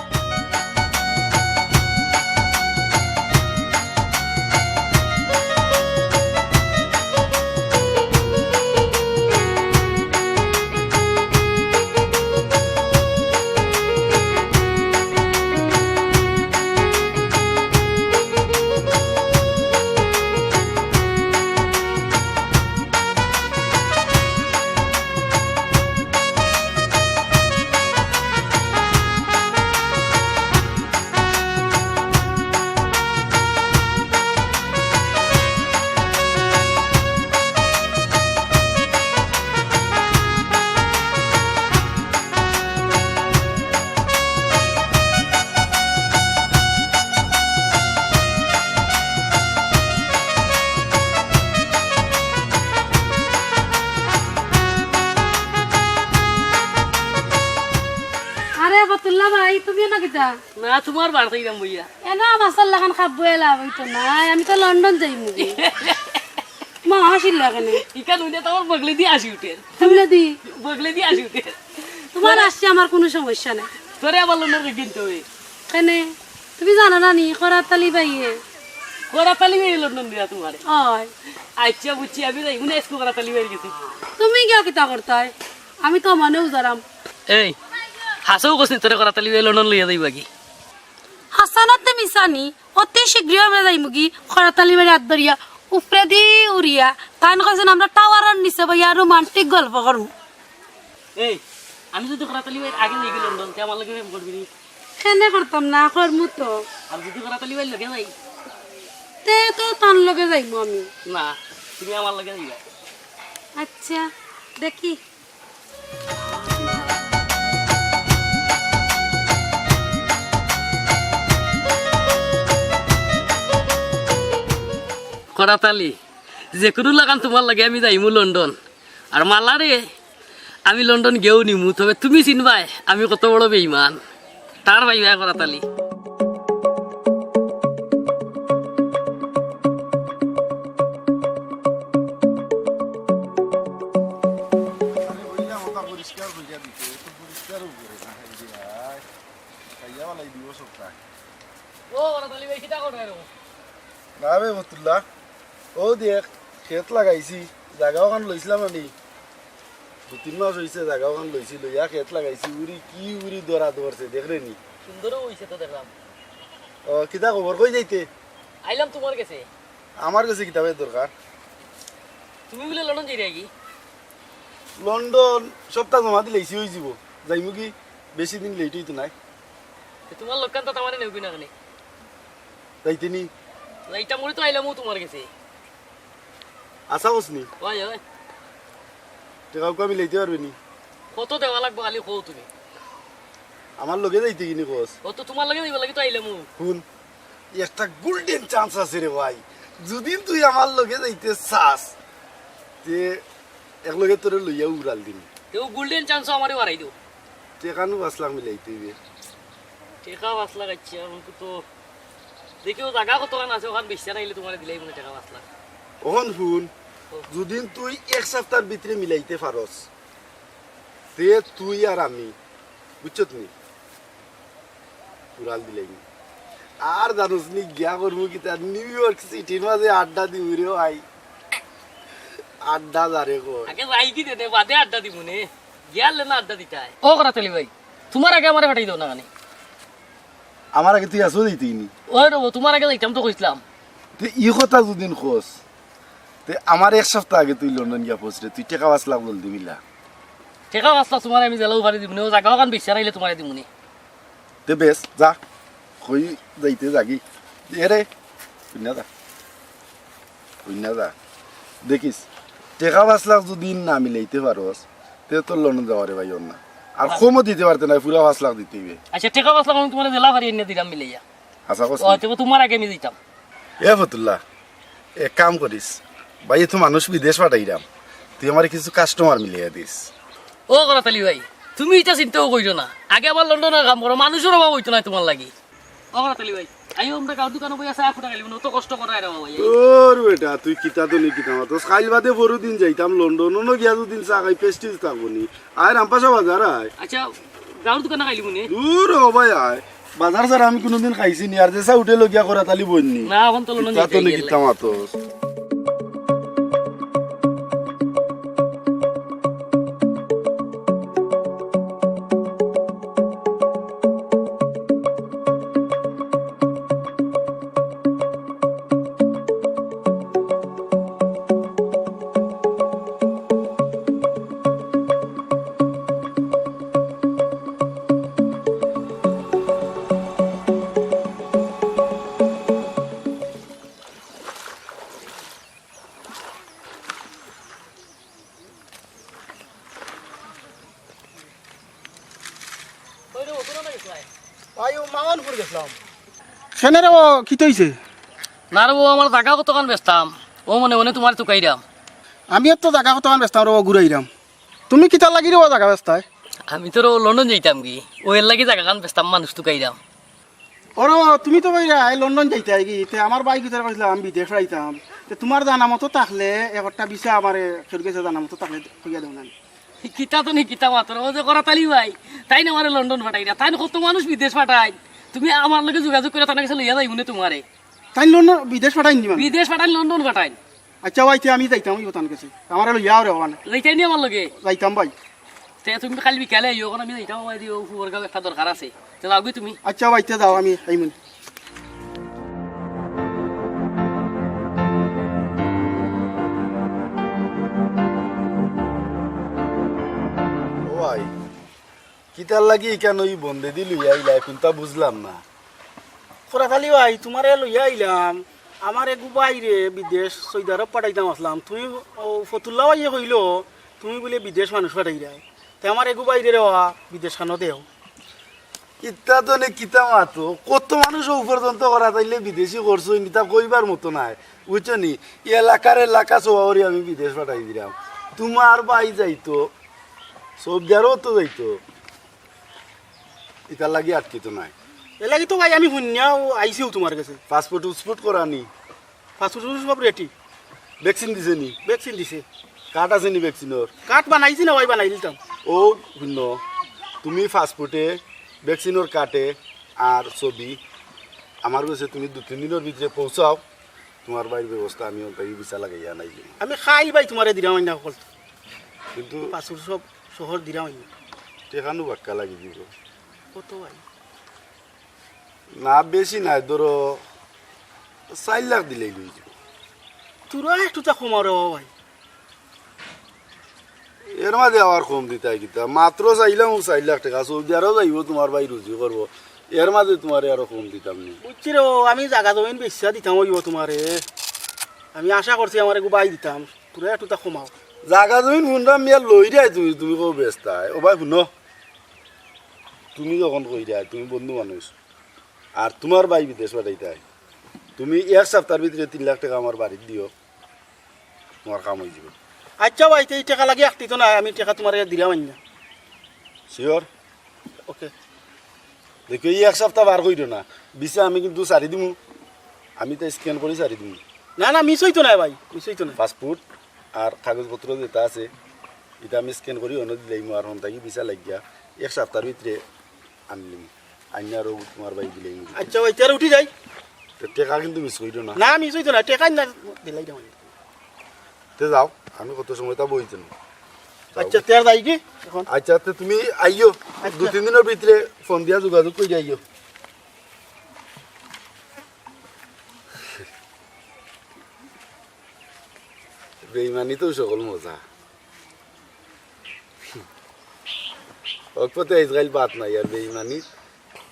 আরে ফতুল্লা ভাই, তুমি না কিতা? না, তুমার বাড়িত আইলাম বইয়া। এনো আমার সাল্লাখান খাবো এলা বইতো না, আমি তো লন্ডন যাইমু। মা হাসিল কেনে? ইখান হুনলে তো আমার বগলেদি হাসি উঠের। বগলেদি? বগলেদি হাসি উঠের। তুমার হাসি আমার কুনু সমস্যা নাই। তোরে আবার লন্ডন রেখে দিতে হবে। কেনে? তুমি জানো না নি, করাতালি ভাইয়ে? করাতালি ভাইয়ে লন্ডন দিয়া তুমারে? অয়। আচ্ছা, বুঝছি, আমি যাইমু না আইজকু করাতালি ভাইর গেছে। তুমি গিয়া কিতা করতায়? আমি তো মানেও যারাম। এই, হাছাউ কছনি তোরে করাতালি ভাইয়ে লন্ডন লইয়া যাইবা গি? হাছা নাতে মিছা নি, অতি শীঘ্রই আমরা যাইমুগি, করাতালি ভাইর আত ধরিয়া, উপরেদি উড়িয়া, তাইন কইছইন আমরা টাওয়ারর নিচে বইয়া romantic গল্প করমু। এই, আমি যুদি করাতালি ভাইর আগে যাইগি লন্ডন, তে আমার লগে প্রেম করবি নি? কেনে করতাম না, করমু তো। আর যুদি করাতালি ভাইর লগে যাই? তে তো তান লগে যাইমু আমি। না, তুমি আমার লগে যাইবা। আচ্ছা, দেখি। করাতালি, যেকুনু লাখান তুমার লগে আমি যাইমু লন্ডন। আর মালারে আমি লন্ডন গিয়াউ নিমু, তবে তুমি চিনবায় আমি কত বড় বেইমান। তার ভাই ভাই করাতালি। আরে, ওই না, ওটা পরিষ্কার করিয়া দিতে, এত পরিষ্কারও করে না, এই যে, আয়, খাইয়া বালাই দিব সবটা। ও, করাতালি ভাই, কিতা করো এরকম? না বে ফতুল্লা, অউ দেখ, খেত লাগাইছি, জাগা অখান লইছিলাম না নি? দুই তিন মাস অইছে জাগা অখান লইছি, লইয়া খেত লাগাইছি, উরি কি উরি ধরা ধরছে, দেখরে নি? সুন্দরও অইছে তো দেখলাম। ও, কিতা খবর, কই যাইতে? আইলাম তুমার গেছে। আমার গেছে কিতা বে দরকার? তুমি বুলে লন্ডন যাইরায় গি? লন্ডন সবটা জমা দিলাইছি, অইযিবো। যাইমু গি, বেশি দিন late অইতো নায়। তে তুমার লগে তো আমারে নেওগি না কেনে? যাইতে নি? যাইতাম করি তো আইলামউ তুমার গেছে। আশা করছ নি? অয়, অয়। টেকা উকা মিলাইতে পারবে নি? কত দেওয়া লাগবো খালি কও তুমি। আমার লগে যাইতে গি নি কছ? ও তো তুমার লগে যাইবার লাগি তো আইলামউ। হুন, একটা golden chance আছে রে ভাই, যুদি তুই আমার লগে যাইতে চাস, তে একলগে তোরে লইয়া উড়াল দিমু। তেউ golden chance আমারে বাড়াই দেও। টেকা নু পাঁচ লাখ মিলাইতে অইবে। টেকা পাঁচ লাখ, আচ্ছা, আমাকে তো দেখিও জাগা কতখান আছে, অখান বেচিয়া নাইলে তুমারে দিলাইমু নে টেকা পাঁচ লাখ। অখন হুন, ও। যুদি তুই এক সাপ্তার ভিতরে মিলাইতে পারস, তে তুই আর আমি, বুঝছত নি? উড়াল দিলাইমু। আর জানোস নি গিয়া করমু কিতা, নিউ ইয়র্ক সিটির মাঝে আড্ডা দিমু রে ভাই। আড্ডা যারে কয়। আগে যাই কি দে, বাদে আড্ডা দিমু নে। গিয়ালে না আড্ডা দিতায়। ও করাতালি ভাই, তুমার আগে আমারে ফাটাই দেও না কেনে? আমার আগে তুই আছস যাইতে গি নি? ওই রবো, তুমার আগে যাইতাম তো কইছলাম। তে ই কথা যুদি কস, তে আমার এক সাপ্তা আগে তুই লন্ডন গিয়া পৌঁছরে, তুই টেকা পাঁচ লাখ জলদি মিলা। টেকা পাঁচ লাখ তুমারে আমি যেলাউ পারি দিমু নে, অউ জাগা অখান বেচিয়া নাইলে তুমারে দিমু নে। তে বেশ, যা। কই যাইতে যাগি। এরে, কইনা যা। কইনা যা। দেখিস, টেকা পাঁচ লাখ যুদি না মিলাইতে পারস, তে তোর লন্ডন যাওয়ারে ভাই অর না। আর কমও দিতে পারতে নায়, পুরা পাঁচ লাখ দিতে অইবে। আচ্ছা, টেকা পাঁচ লাখ আমি তুমারে যেলা পারি আনিয়া দিরাম মিলাইয়া। আচ্ছা, কস ও, নি? তে তুমার আগে আমি দিতাম। এ ফতুল্লা, এক কাম করিস, ভাই, এত মানুষ বিদেশ পাঠাইরাম, তুই আমারে কিছু কাস্টমার মিলাইয়া দিস। ও করাত আলী ভাই, তুমি ইতা চিন্তাও কইরো না, আগে আমার লন্ডনর কাম করো, মানুষর অভাব অইতো নায় তুমার লাগি। ও করাত আলী ভাই, আইও আমরা গাউর দোকানো বইয়া চা ফুটা খাইলিমু নে, অত কষ্ট করায় রে বাবা, এই। তোর বেটা, তুই কিতা তো নি কিতা মাতস, কাইল বাদে পরু দিন যাইতাম লন্ডন, অনো গিয়া দুদিন চা খাই, প্রেস্টিজ থাকবো নি। আয় রামপাশা বাজার আয়। আচ্ছা, গাউর দোকানো খাইলিমু নে। দূর ও ভাই আয়। বাজার ছাড়া আমি কুনুদিন খাইছি নি, আর যে চা উঠে লগিয়া করাত আলী বইন নি। না, অখন তো লন্ডন কিতা যাইতে তো নি গেলে। কিতা মাতস। ভাই, ও মাওয়ানপুর গেছলাম। কেনে রে ও, কিতা অইছে? না রে ও, আমার জাগা কতখান বেচতাম, ও মনে মনে তুমারে তুকাইরাম। আমিও তো জাগা কতখান বেচতাম রে ও, ঘুরাইরাম। তুমি কিতার লাগি রে ও জাগা বেচতায়? আমি তো রে ও লন্ডন যাইতাম গি, ও এর লাগি জাগাখান বেচতাম, মানুষ তুকাইরাম। ওরে, তুমি তো কইরায় লন্ডন যাইতায় গি, তে আমার ভাইগুতারে কইছলাম বিদেশ যাইতাম। তে তুমার জানা মতো থাকলে একটা ভিসা আমারে কেউর গেছে জানা মতো থাকলে কইয়া দেও না। কিতা তো নি কিতা মাতর, ও যে করাত আলী ভাই, তাইন আমারে লন্ডন পাঠাইরা, তাইন কত মানুষ বিদেশ পাঠাইন। তুমি আমার লগে যোগাযোগ করিয়া তান গেছে লইয়া যাইমু নে তুমারে। তাইন লন্ডন বিদেশ পাঠাইন নি মানে? বিদেশ পাঠাইন, লন্ডন পাঠাইন। আচ্ছা ভাই, তে আমি যাইতাম অইবো তান গেছে। আমারে লইয়া আও রে বাবা। যাইতায় নি আমার লগে? যাইতাম ভাই। তে তুমি কাইল বিকালে আইও, অখন আমি যাইতাম, আমার দিও ফুবর গাঁও একটা দরকার আছে। তে যাওগি তুমি? আচ্ছা ভাই, তে যাও, আমি আইমু নে। ও ভাই, কিতার লাগি ইখান ই বন্দেদি লইয়া আইলায়, কুনতা বুঝলাম না। করাত আলী ভাই, তুমারে লইয়া আইলাম, আমার এগু ভাইরে বিদেশ সৌদি আরব পাঠাইতাম আছলাম। তুমি, ও, ফতুল্লা ভাইয়ে কইলো, তুমি বুলে বিদেশ মানুষ পাঠাইরায়, তে আমার এগু ভাইরে রে ওয়া বিদেশ খানো দেও। ইতা তো নে কিতা মাতো, কত মানুষ অউ পর্যন্ত করাত আলীয়ে বিদেশি করছইন, ইতা কইবার মতো নায়, বুঝছো নি? ই এলাকার এলাকা সবা করি আমি বিদেশ পাঠাই দিরাম। তুমার ভাই যাইতো, সৌদি আরব তো যাইতো, ইতার লাগি আটকিতো নায়। এর লাগি তো ভাই আমি হুনিয়াউ আইছিউ তুমার গেছে। পাসপোর্ট উসপোর্ট করা নি? পাসপোর্ট উসপোর্ট সব রেডি। ভ্যাকসিন দিছে নি? ভ্যাকসিন দিছে। কার্ড আছে নি ভ্যাকসিনর? কার্ড বানাইছি না ভাই, বানাই দিতাম। ও হুনো, তুমি পাসপোর্টে, ভ্যাকসিনর কার্ডে আর ছবি আমার গেছে তুমি দুই তিন দিনর ভিতরে পৌঁছাও, তুমার ভাইর ব্যবস্থা আমি অন থাকি ভিসা লাগাইয়া আনাইলিমু। আমি কাইল ভাই তুমারে দিরাম আইনা হকল। কিন্তু পাসপোর্ট সব শহর দিরাম আইনা। টেকানু বাক্কা লাগি দিব। কত ভাই? না, বেশি নায়, ধরো চাইর লাখ দিলেই অই যাইবো। থুড়া একটুতা কমাও রে বাবা ভাই। এর মাঝে আবার কম দিতায় কিতা? মাত্র চাইলাম ও চাইর লাখ টেকা, সৌদি আরব যাইবো, তুমার ভাই রুজি করবো, এর মাঝে তুমারে আরো কম দিতাম নি। বুঝছি রে, ও আমি জাগা জমিন বেচিয়া দিতাম অইবো তুমারে। আমি আশা করছি আমার এগু ভাই দিতাম, থুড়া একটুতা কমাও। জাগা জমিন হুনরাম মিয়া লইরায় তুমি, তুমি কও বেচতায়। ও ভাই হুনো, তুমি যখন কইরায়, তুমি বন্ধু মানুষ, আর তুমার ভাই বিদেশ পাঠাইতায়, তুমি এক সাপ্তার ভিতরে তিন লাখ টেকা আমার বাড়িত দিও, তুমার কাম অই যাইবো। আচ্ছা ভাই, তে ই টেকা লাগি আটকিতো নায়, আমি টেকা তুমারে দিরাম আইনা। শিওর? ওকে। দেখো, ই এক সাপ্তা বার করিও না, ভিসা আমি কিন্তু ছাড়ি দিমু, আমি তো স্ক্যান করি ছাড়ি দিমু। না, না, মিস অইতো নায় ভাই, মিস অইতো নায়। পাসপোর্ট আর কাগজপত্র যেতা আছে, ইতা আমি স্ক্যান করি অনো দিলাইমু, আর হন থাকি ভিসা লাগিয়া এক সাপ্তার ভিতরে আনলিমু। আইনা আরো তুমার ভাই দিলাইমু। আচ্ছা ভাই, তে আর উঠি যাই। তে টেকা কিন্তু মিস করিও না। না, মিস অইতো নায়, টেকা না দিলাই না। তে যাও, আমি কত সময় তা বইতে না। আচ্ছা, তে আর যাই কি এখন? আচ্ছা, তে তুমি আইও, আচ্ছা। দুই তিন দিনর ভিতরে ফোন দিয়া যোগাযোগ করি আইও। বেইমানি তো সকল মজা। হক পথে আইজ কাইল বাত নাই, আর বেইমানি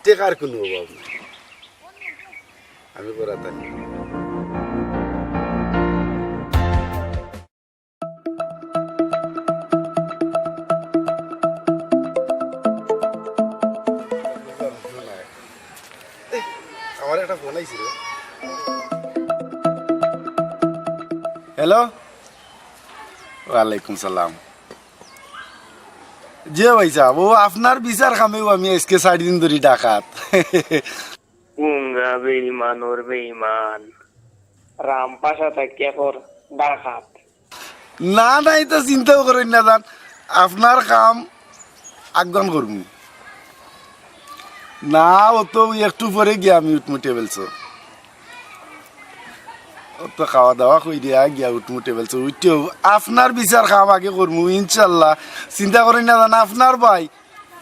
টেকার কুনু অভাব নাই। আমি করাত আনি। এই, আমার একটা ফোন আইছে রে। হ্যালো। ওয়ালাইকুম সালাম। জি ভাই সাহেব, ও আপনার ভিসার কামেউ আমি আইজকে চাইর দিন ধরি ঢাকাত। গুঙ্গা বেইমানর বেইমান। রামপাশা থাকিয়া কর ডাকাত। না, না, ইতা চিন্তাও করইন না যান, আপনার কাম আগুয়ান করমু। না, অতো একটু পরে গিয়া আমি উঠমু টেবলসো। অতো খাওয়া দাওয়া করি দিয়া গিয়া উঠমু টেবলসো। উঠিয়াউ আপনার ভিসার কাম আগে করমু, ইনশাল্লাহ। চিন্তা করইন না যান, আপনার ভাই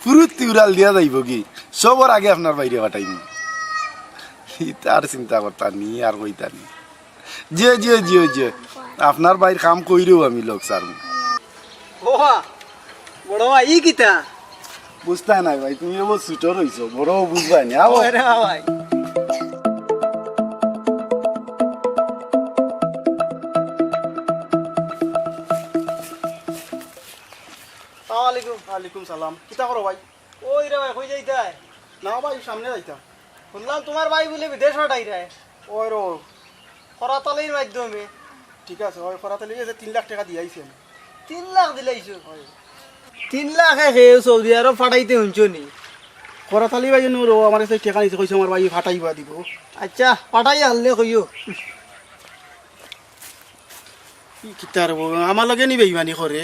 ফুরুত্তি উড়াল দিয়া যাইবোগি, সবর আগে আপনার ভাইরে পাঠাইমু। ইতার চিন্তা করতা নি আর কইতা নি। জি, জি, জি, জি। আপনার ভাইর কাম করিয়াউ আমি লগ ছাড়মু। ওবা, বড় ভাই, ই কিতা? বুঝতায় নায় ভাই, তুমি অবো ছুটো রইছো, বড় বুঝবায় নি, আও। ওরে ভাই। সালাম আলাইকুম। ওয়ালাইকুম সালাম। কিতা করো ভাই? ওই রে ভাই, কই যাইতায়? না ভাই, সামনে যাইতাম। হুনলাম তুমার ভাই বুলে বিদেশ পাঠাইরায়। ওই রো। করাতালির মাধ্যমে। ঠিক আছে, ওই করাতালি গেছে, তিন লাখ টেকা দিয়া আইছি আমি। তিন লাখ দিলাইছো? ওই। তিন লাখে কেউ সৌদি আরব পাঠাইতে হুনছো নি? করাতালি ভাই নু রো, আমার গেছে টেকা নিছে, কইছে আমার ভাই পাঠাইবা দিবো। আচ্ছা, পাঠাই আনলে কইও। ই কিতার বউ, আমার লগে নি বেইমানি করে?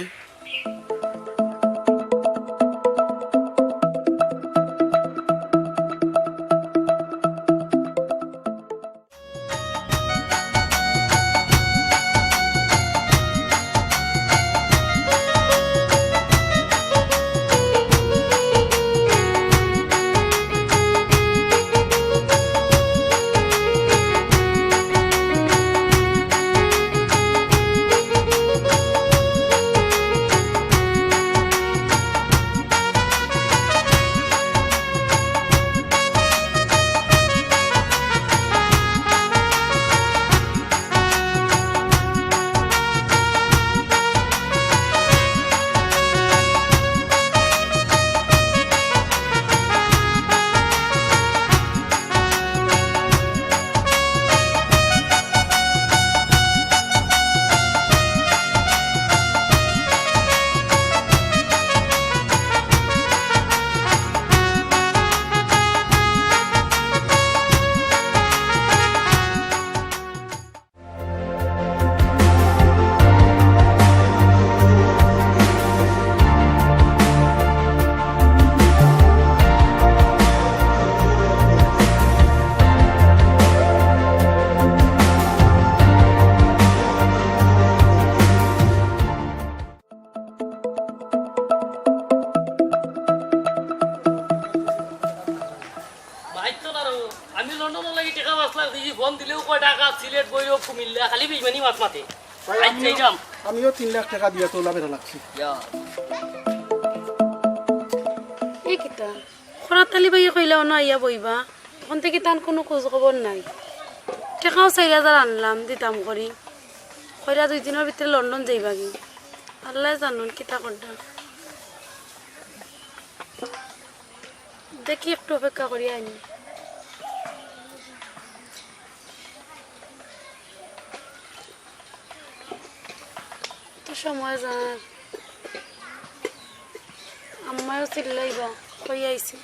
বাইর তো না রো। আমি লন্ডনর লাগি টেকা পাঁচ লাখ দিছি, ফোন দিলেউ কয় ঢাকা, সিলেট, ভৈরব, কুমিল্লা, খালি বেইমানি মাত মাতে। ভাই, আচ্ছা, আমিও, এই কাম। আমিও তিন লাখ টেকা দিয়া তোলা বেটা লাগছি। ইয়া। এই কিতা? করাতালি ভাইয়ে কইলা অনো আইয়া বইবা। অখন থাকি তান কুনু খোঁজ খবর নাই। টেকাও চাইর হাজার আনলাম, দিতাম করি। কইরা দুই দিনর ভিতরে লন্ডন যাইবাগি। আল্লায় জানইন কিতা করতা। দেখি একটু অপেক্ষা করি আইনি। তো সময় যার। আম্মায়ও চিল্লাইবা, কই আইছি।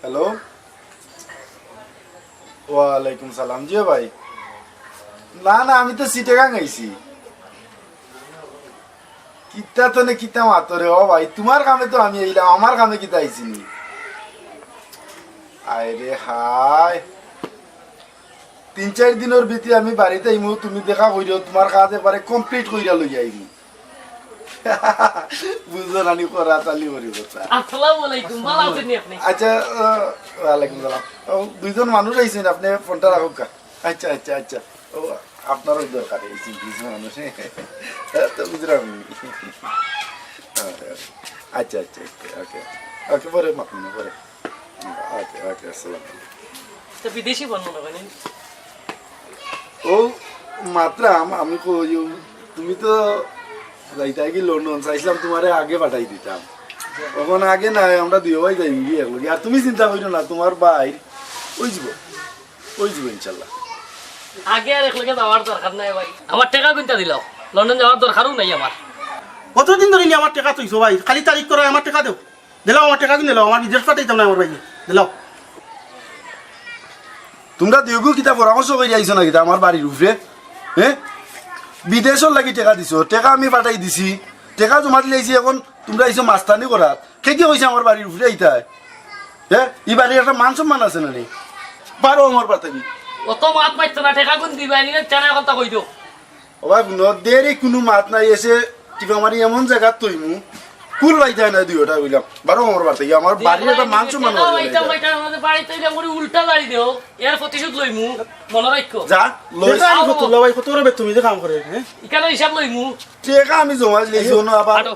হ্যালো। ওয়ালাইকুম সালাম। জি ভাই। না, না, আমি তো চিটাগাং আইছি। কিতা তনে কিতা মাতরে, ও ভাই, তুমার কামে তো আমি আইলাম, আমার কামে কিতা আইছি নি? আয় রে হায়। তিন চাইর দিনর ভিতরে আমি বাড়িত আইমু, তুমি দেখা করিও, তুমার কাজ একবারে complete করিয়া লইয়া আইমু। বুঝো না নি, করাতালি করি কথা। আসসালামু আলাইকুম, ভালা আছইন নি আপনে? আচ্ছা, আহ, ওয়ালাইকুম সালাম। ও, দুইজন মানুষ আইছইন, আপনে ফোনটা রাখউক্কা। আচ্ছা, আচ্ছা, আচ্ছা। ও, আপনারও দরকার, এই চিন্তা মানুষ। তো বুঝলাম। আচ্ছা, আচ্ছা, আচ্ছা, ওকে। ওকে, পরে মাত মনে পরে। ওকে, ওকে, আসসালাম। তো বিদেশি বর্ণনা মানে? ও মাতরাম, আমি কই, ও, তুমি তো যাইতায় কি লন্ডন, চাইছিলাম তোমারে আগে পাঠাই দিতাম। এখন আগে না, আমরা দুই ভাই যাইমু গি একলগে। আর তুমি চিন্তা করিও না, তোমার ভাই অইযিবো, অইযিবো ইনশাল্লাহ। আগে আর একলগে যাওয়ার দরকার নাই ভাই, আমার টেকা কুন্তা দিলাও, লন্ডন যাওয়ার দরকারও নাই আমার। কতদিন ধরি নি আমার টেকা থইছো ভাই, খালি তারিখ করায় আমার টেকা দেও। দিলাও আমার টেকা কিনে দিলাও, আমার বিদেশ পাঠাইতাম না আমার ভাইরে। দিলাও। তোমরা দুইগু কিতা পরামর্শ করি আইছো না কিতা আমার বাড়ির উপরে? হ্যাঁ, বিদেশর লাগি টেকা দিছো, টেকা আমি পাঠাই দিছি, টেকা জমা দিলাইছি, এখন তোমরা আইছো মাস্তানি করার। কে কি কইছে আমার বাড়ির উপরে আইতায়? হ্যাঁ, ই বাড়ির একটা মান সম্মান আছে না নি? বারো আমার বাতাবি। অত মাত মারতো না, টেকা কুন দিবা, এনে চানা কথা কই দেও। ও ভাই, হুনো, দেরি কুনু মাত নাই, এসে টিপা মারি এমন জাগাত থইমু, কুল পাইতায় না দুইওটা কইলাম। বারো আমার বাড়ি থাকি, আমার বাড়ির একটা মান সম্মান টেকা আছে না পাইতাম, এটা। পাইতাম, আমাদের বাড়িত অইলে আমি উল্টা লাড়ি দেও, এর প্রতিশোধ লইমু, মনো রাখো। যা, লই। দেখো, আমি আও। ফতুল্লা ভাই, কত বড় বেদতমিজ কাম করে, হ্যাঁ? ইখানো হিসাব লইমু। টেকা আমি জমা দিলাইছি, আইও, হুনো আবার। আটো।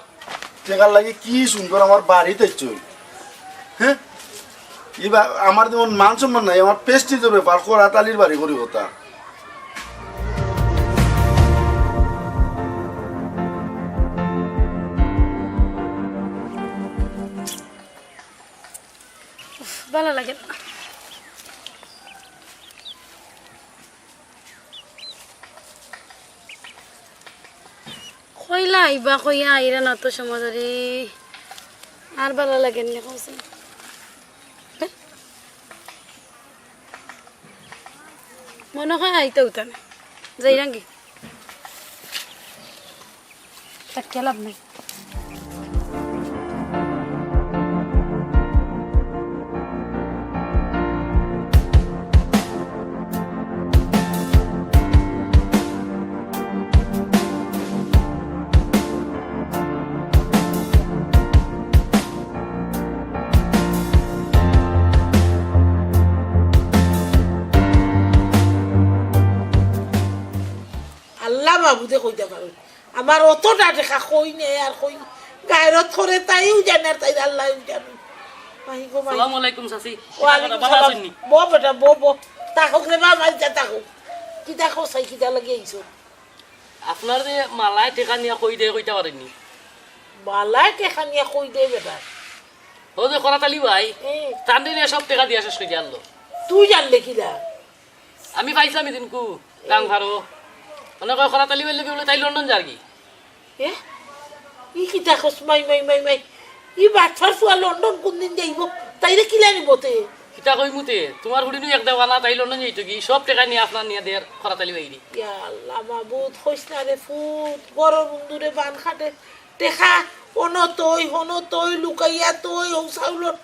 টেকার লাগি কি সুন্দর আমার বাড়িত আইছো। হ্যাঁ? ইবা আমার যেমন মান সম্মান নাই, আমার প্রেস্টিজর ব্যাপার, করাতালির বাড়ি করি কথা। উফ, ভালা লাগে না। কইলা আইবা কইয়া আইরা না তো সময় ধরি। আর ভালা লাগে না, কওছে। মনো কয় আইতা উতা না। যাইরাম গি। থাকিয়া লাভ নাই। আল্লাহ মাবুদে কইতা পারইন। আমার অতটা টেকা কই নে আর কই গায়রত করে তাইউ জানে আর তাইর আল্লাহউ জানে। মাই গো মাই। আসসালামু আলাইকুম চাচি। ওয়ালাইকুম সালাম। ভালা আছইন নি? বও বেটা, বও, বও। থাকউক রে বা, মাই যা থাকউক। কিতা কও চাই, কিতা লাগি আইছো? আপনার যে মালায় টেকা নিয়া কই দেয় কইতা পারইন নি? মালায় টেকা নিয়া কই দেয় বেটা? ও যে করাতালি ভাই, এ। তানরে নিয়া সব টেকা দিয়া শেষ করি আনলো। তুই জানলে কিলা? আমি পাইছলাম ইদিনকু, গাং ফারো। মানে কয় করাতালি ভাইর লগে বুলে তাই লন্ডন যারগি। এ? ই কিতা কস মাই, মাই, মাই, মাই? ই বাটফার ফুয়া লন্ডন কুনদিন যাইবো? তাইরে কিলা নিবো তে? কিতা কইমু তে? তুমার ফুড়িনু এক দেওয়ানা, তাই লন্ডন যাইতোগি, সব টেকা নিয়া আপনার নিয়া দের করাতালি ভাইরে। ইয়া আল্লাহ মাবুদ, কইস না রে ফুত, ঘরর উন্দুরে বান খাটে। টেকা অনো থই, হনো থই, লুকাইয়া থই, অউ চাউলর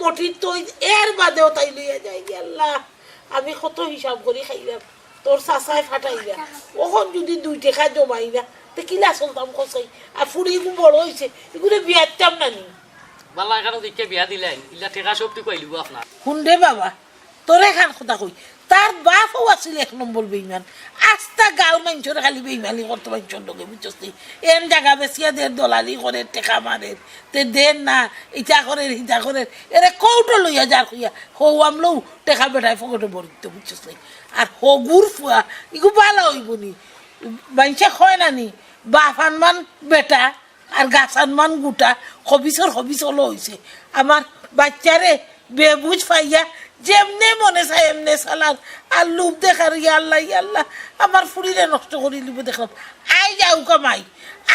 মঠিত থই, এর বাদেও তাই লইয়া যায়গি আল্লাহ। আমি কত হিসাব করি খাইরাম, তোর চাচায় ফাটাইরা। অখন যুদি দুই টেকা জমাই না, তে কিলা চলতাম কছাই? আর ফুড়ি ইগু বড় অইছে, ইগুরে বিয়া দিতাম না নি? বালা এখানো দেখিয়া বিয়া দিলাইন, ইলা টেকা সব টুকাইলিবো আপনার। হুন রে বাবা, তোরে এখান কথা কই, তার বাপও আছিল এক নম্বর বেইমান। আস্তা গাঁওর মাইনষরে খালি বেইমানি করতো মাইনষর লগে, বুঝছস নি? এন জাগা বেচিয়া দের, দলালি করের, টেকা মারের, তে দের না, ইতা করের, হিতা করের। এরে কোর্টো লইয়া যার কইয়া, হউ আমলউ টেকা বেটায় পকেটো ভরিতো, বুঝছস নি? আর হগুর ফুয়া, ইগু বালা অইবো নি? মাইনষে কয় না নি, বাফ আনমান বেটা, আর গাছান মান গুটা, খবিসর খবিস অলা অইছে। আমার বাইচ্চারে বেবুঝ পাইয়া যেমনে মনে চায় এমনে চালার। আর লোভ দেখার, ইয়া আল্লাহ, ইয়া আল্লাহ, আমার ফুড়িরে নষ্ট করিলিবো দেখলাম। আইজ আউকা মাই,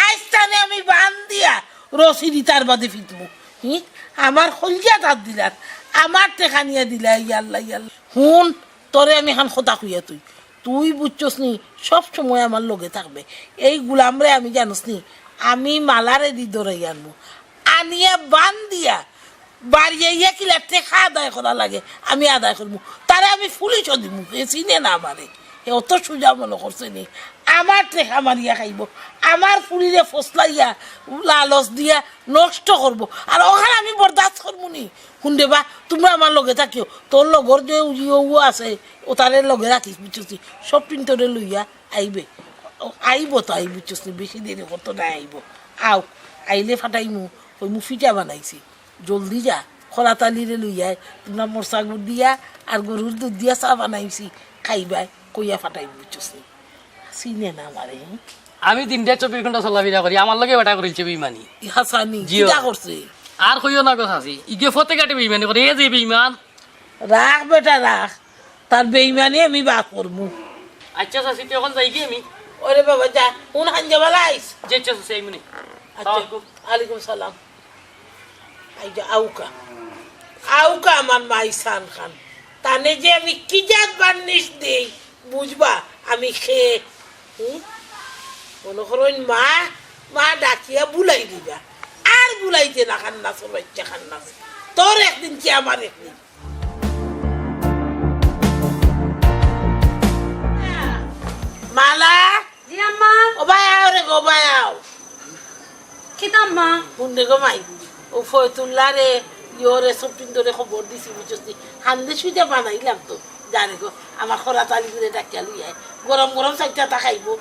আইজ তানে আমি বান দিয়া রশি দি তার বাদে ফিতমু। হি? আমার কলিজা তাত দিলার, আমার টেকা নিয়া দিলা, ইয়া আল্লাহ, ইয়া আল্লাহ। হুন, তোরে আমি এখান কথা কইয়া তুই, তুই বুঝছস নি, সব সময় আমার লগে থাকবে। এই গুলামরে আমি জানোস নি, আমি মালারে দি ধরাই আনমু, আনিয়া বান দিয়া বাড়ি আইয়া কিলা টেকা আদায় করা লাগে আমি আদায় করমু, তারে আমি পুলিশও দিমু, হে চিনে না আমারে, হে অত সুজা মনো করছে নি। আমার টেকা মারিয়া খাইবো, আমার ফুড়িরে ফসলাইয়া লালচ দিয়া নষ্ট করবো, আর অখান আমি বরদাস্ত করমু নি। হুন রে বা, তুমরা আমার লগে থাকিও, তোর লগর যে উজি অউ আছে, অতারে লগে রাখিস, বুঝছস নি? সব পিন তোরে লইয়া আইবে। ও, আইবো তো আইবো, বুঝছস নি? বেশি দেরি করতো না, আইবো। আও, আইলে ফাটাইমু, কইমু ফিটা বানাইছি। জলদি যা, খরাত আলীরে লইয়া আয়। তুমরা মরচা গুড় দিয়া আর গরুর দুধ দিয়া চা বানাইছি, খাইবায়, কইয়া ফাটাই বুঝছস নি। চিনে না আমারে। আমি দিনটা চব্বিশ ঘন্টা চলাফিরা করি, আমার লগে বেটা করিলছে বেইমানি। ই হাসানি, জিও। কিতা করছে? আর কইও না গো চাচি, ইগে ফতে কাটে বেইমানি করে, এ যে বেইমান। রাখ বেটা রাখ, তার বেইমানি আমি বাদ করমু। আচ্ছা চাচি, তুই এখন যাই কি আমি? ওরে বাবা যা, হুন হাঞ্জা বালা আইস। জি আচ্ছা চাচি, আইমুনি। আচ্ছা, সালাম আলাইকুম। আলাইকুম সালাম। এই যে আউকা, আউকা আমার মাইসান খান, তানে যে আমি কি জাত বান্নিশ দেই, বুঝবা আমি খে। হুম? মনে করইন মা, মা ডাকিয়া বুলাই দিবা, আর বুলাইতে না খান্নাসর বাচ্চা খান্নাস, তোর একদিন কি আমার একদিন। মালা, জি আম্মা। ও ভাই আও রে গো, ভাই আও। কিতা আম্মা? হুন রে গো মাই, ও ফয়তুল্লাহ রে, ইয়ো রে, সব পিন্দরে খবর দিছি, বুঝছস নি? হান্দে সুইটা বানাইলাম তো, যা রে গো, আমার খরা তালি করে ডাকিয়া লই আয়, গরম গরম চাইরটা তা খাইবো।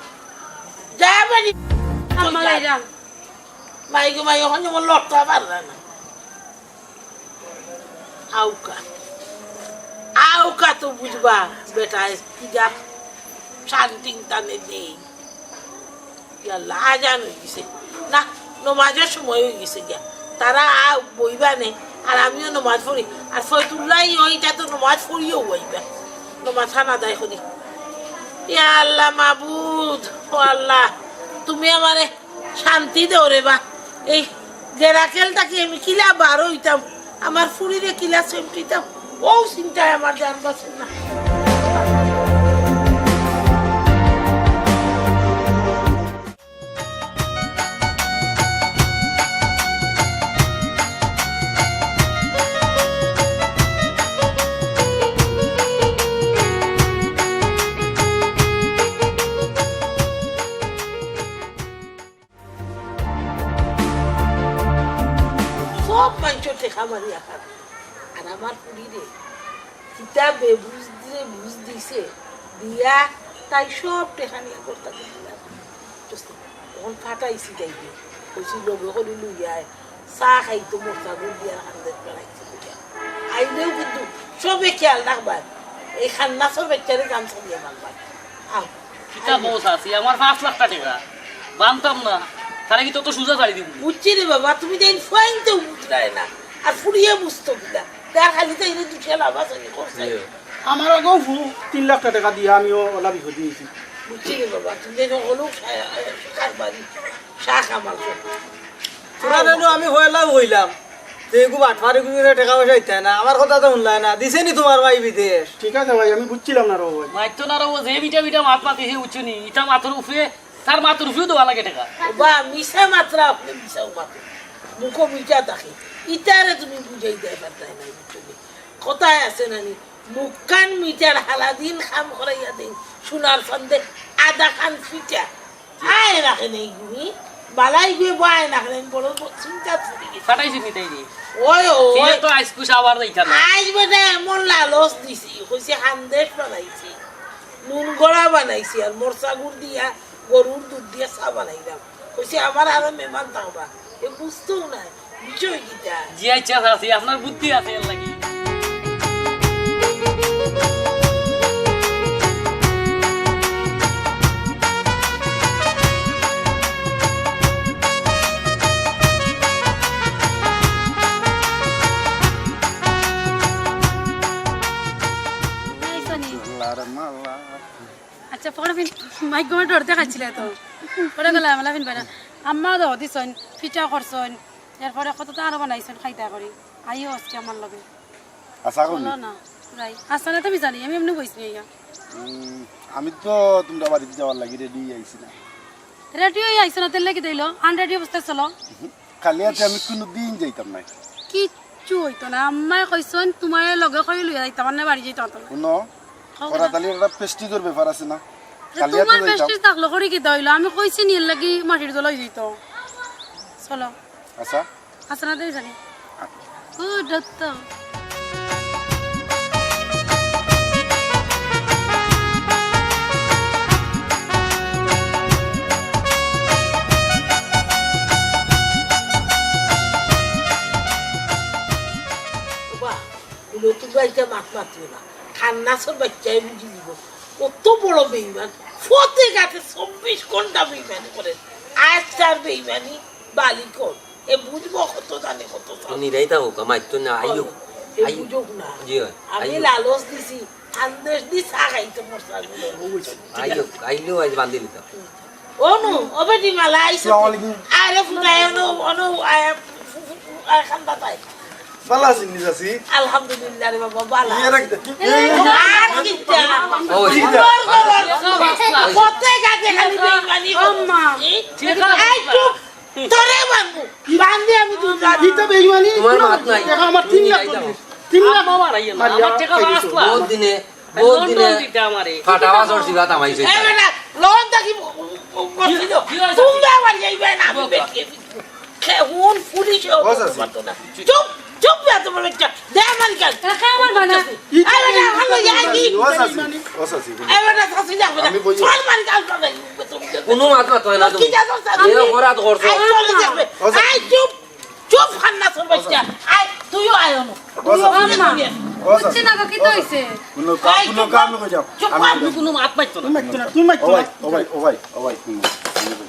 যা বাড়ি। আম্মা, যাইরাম। মাই গো মাই, ওখানে আমার লড়তে পারলা না। আউকা, আউকা তো বুঝবা, বেটা, কিতা শান্তিং তানে দেই। ইয়াল্লা, আজান অই গেছে। না, নমাজর সময় অই গেছে গিয়া। তারা আ-, বইবা নে, আর আমিও নমাজ পড়ি। আর ফয়তুল্লাহ, ওইটা তো নমাজ পড়িও বইবা। নমাজ খান আদায় করি। ইয়া আল্লাহ মাবুদ, ও আল্লাহ, তুমি আমারে শান্তি দেও রে বা। এই গেরাকেল থাকি আমি কিলা বার অইতাম, আমার ফুরিরে কিলা সেমটিতাম, ও চিন্তায় আমার জান বাঁচে না। সব মানষর টেকা মারিয়া খার। আর আমার ফুরিরে কিতা বেবুঝ দিলে বুঝ দিছে, দিয়া তাই সব টেকা নিয়া ঘর থাকি দিলাম। তখন ফাটাইছি যাইতে, কইছি লগে করি লইয়া আয়, চা খাইতো মরচা গুড় দিয়া খান্দের বানাইছি লইয়া। আইলেও কিন্তু সবে খেয়াল রাখবা, এই খান্না সব বেচারে গান চালিয়ে মারবা। আও। কিতা বউ চাচি, আমার পাঁচ লাখ টেকা বানতাম না, তারা কি তত সুজা ছাড়ি দিব? বুঝছি রে বাবা, তুমি তো এই ফুয়াইনতেও বুঝলায় না, আর ফুরিয়ে বুঝতো কিনা, তার খালি তো এনে দুষে লাভ আছে নি, করছে। আমার আগেও ফু-, তিন লাখ টেকা দিয়া আমিও ওলা বিপদে দিয়েছি। বুঝছি রে বাবা, তুমি যে হলো কারবারি, শাহ কামাল সব। তোরা জানো আমি হইলাম হইলাম, যে এগু বাটপারি করে টেকা পয়সা দিতে না, আমার কথা তো শুনলায় না, দিছে নি তোমার ভাই বিদেশ? ঠিক আছে ভাই, আমি বুঝছিলাম না রে ভাই। মাইতো না রে, ও যে বিটা বিটা মাত মাতিছে, বুঝছো নি? ইটা মাথার উপরে, তার মাথার উপরেও দেওয়া লাগে টেকা। ও বা, মিছা মাতরা, আপনি মিছাও মাতে। মুখো মিঠা থাকে। ইতারে তুমি বুঝাই দেয় পারতায় না, বুঝছো নি? কথায় আছে না নি? মুখখান মিঠার হালাদিন কাম করাইয়া দেই, সোনার ফান্দে আধা খান ফিটা। আয় না কেনে তুমি? বালাই গিয়ে বায় না কেনে? বড় ব-, চিন্তা পড়ি গেছে। ফাটাইছি নি তাই রে? ওই, ওই। সে তো আইস কুছ আবার যাইতা না। আইস বেটা এমন লালচ দিছি, কইছে হান্দেশ বানাইছি, নুন গড়া বানাইছি, আর মরচা গুড় দিয়া, গরুর দুধ দিয়া চা বানাইলাম। কইছে আমার আরো মেহমান থাকবা। এ বুঝতো না। বিষয় কিতা? জি আচ্ছা, চাচি, আপনার বুদ্ধি আছে এর লাগি। আইসনি। আল্লাহ রে মাল্লা। আচ্ছা, পরে ফিন মাইক গমে ডর দেখাচ্ছিলে তো। পরে গেলে আমলা ফিন বাইরা। আম্মা দাও দিছইন, পিঠা করছইন। এরপরে কত তো আরো বানাইছইন খাইতা করি। আইও আজকে আমার লগে। আশা করি। চলো না, যাই। আশা না তো আমি জানি, আমি এমনি বইছি না ইয়া। উম, আমি তো তোমরা বাড়িতে যাওয়ার লাগি রেডি আইছি না। রেডি হয়ে আইছো না, তেলে কি দিল? আনরেডি অবস্থায় চলো। কালি রাতে আমি কোনোদিন যাইতাম না। কিচ্ছু হইতো না। আম্মায় কইছইন, তোমার লগে কই লইয়া যাইতাম না, বাড়ি যাইতাম না। শুনো, কও করা না। তাহলে একটা প্রেস্টিজের ব্যাপার আছে না? তো কালি রাতে তোমার যাইতাম। প্রেস্টিজ থাকলো করি কিতা হইলো? আমি কইছি নি এর লাগি মাটির দলা হয়ে যাইতো। চলো। আচ্ছা। আচ্ছা, না দেরি জানি। ও, দত্ত। মাতিও না। খান্নাসর বাচ্চায় বুঝি নিব। কত বড় বেইমান। ফতে গাতে চব্বিশ ঘন্টা বেইমানি করে। আজ তার বেইমানি বালি কর। এ বুঝবো কত জানে কত চাল। তুমি নিরাই থাকো, মাইতো না, আইও। এ আইও। বুঝুক না। জি অয়, আমি আইও। লালচ দিছি, আন্দেশ দি চা খাইতে মরছে। আইও, আইলেও আইজ বান্ধি নিতাম। অনু, ও বেটি মালা আইছে। আসসালামু আলাইকুম। আরে ফুটাই অনু, অনু, আয়, ফু-, ফু-, আয় খান্দা তাই। ভালা আছইন নি চাচি? আলহামদুলিল্লাহ রে বাবা, ভালা। ইয়ে রাখতে। আর কিতা? ওই। সুন্দর করে। প্রত্যেক আগে খালি বেইমানি। আম্মা। এই, এই চুপ। তোরে বান্ধু। বান্ধি আমি দুই লাখ। দিতে বেইমানি। তোমার মাত নাই। টাকা আমার তিন লাখ। তিন লাখ। আমার টেকা পাঁচ লাখ। বহুত দিনে, বহুত দিনে লন্ডন দিতে আমারে। ফাটা বাসর সিবা তামাইছে। এ বেটা, লন্ডন দেখি ব-, ব-, ব-, কি, কি হয়েছে? তুমি আবার এই বেটা, আমি বেটিয়ে ফিরবো। খে-, হুন পুলিশে ও চাচি। চুপ, চুপ বে তোমার বাচ্চা। দে আমার কাছে। টাকা আমার বানা। এই বেটা, আমার লগে আয় কি? ও চাচি, ও চাচি, হুনো। এই বেটা, চাচি যাবে না। আমি বই- চল মারি কাল পাবে। কোনো মাত মাত হয় না তুমি। কি যাবো চাচি? এ অপরাধ করছো। এই চলে যাবে। ও চাচি। এই চুপ। চুপ, খান্নাসর বাচ্চা। আয়, তুইও আয় অনু। ও চাচি। আম্মা, ও চাচি। বুঝছি না গো, কিতা অইছে? কোনো কা-, এই কোনো চুপ কাম কর। নয় যাও। চুপ আমি কর। যাই। কোনো মাত মারতো না। তুমি মারতো না, তুমি মারতো ও না। ভাই, ও ভাই, ও ভাই, ও ভাই, হুনো, আমি বলি,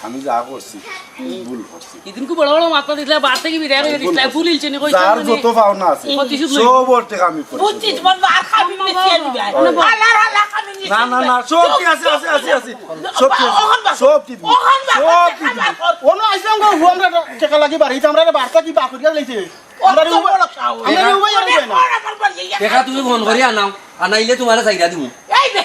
আমি যা করছি, ভুল করছি। এদিন খুব বড় বড় মাত মাতিছিলা, বাড়ি থাকি বিদায় করে দিছিলা, ভুল ইলছে নি কইছো যার মানে? যত পাওনা আছে, প্রতিশোধ লইব। সব ওর টাকা আমি পরিশোধ বুঝছিস, করব। বন্ধু, আর খাবি না, ছেড়ে দিবে। ওই। আল্লাহর আল্লাহ খাবি না, না, না, না, সব ঠিক আছে, আছে, আছে, আছে। সব ঠিক আছে। ওখান বাস। সব ঠিক আছে। ওখান বাস। সব ঠিক আছে। ওনো আইসলাম গো, হু আমরা টাকা লাগি বাড়িতে, আমরা বার্তা কি বাকরিয়া লইছে? আমরা অত উবাই-, বড় সাহস। আমরা উবাই আর উবাই না। বড় আমার বাড়ি, ইয়া। টাকা তুমি ফোন করি আনাও, আনাইলে তোমারে চাইরা দিমু। এই বে,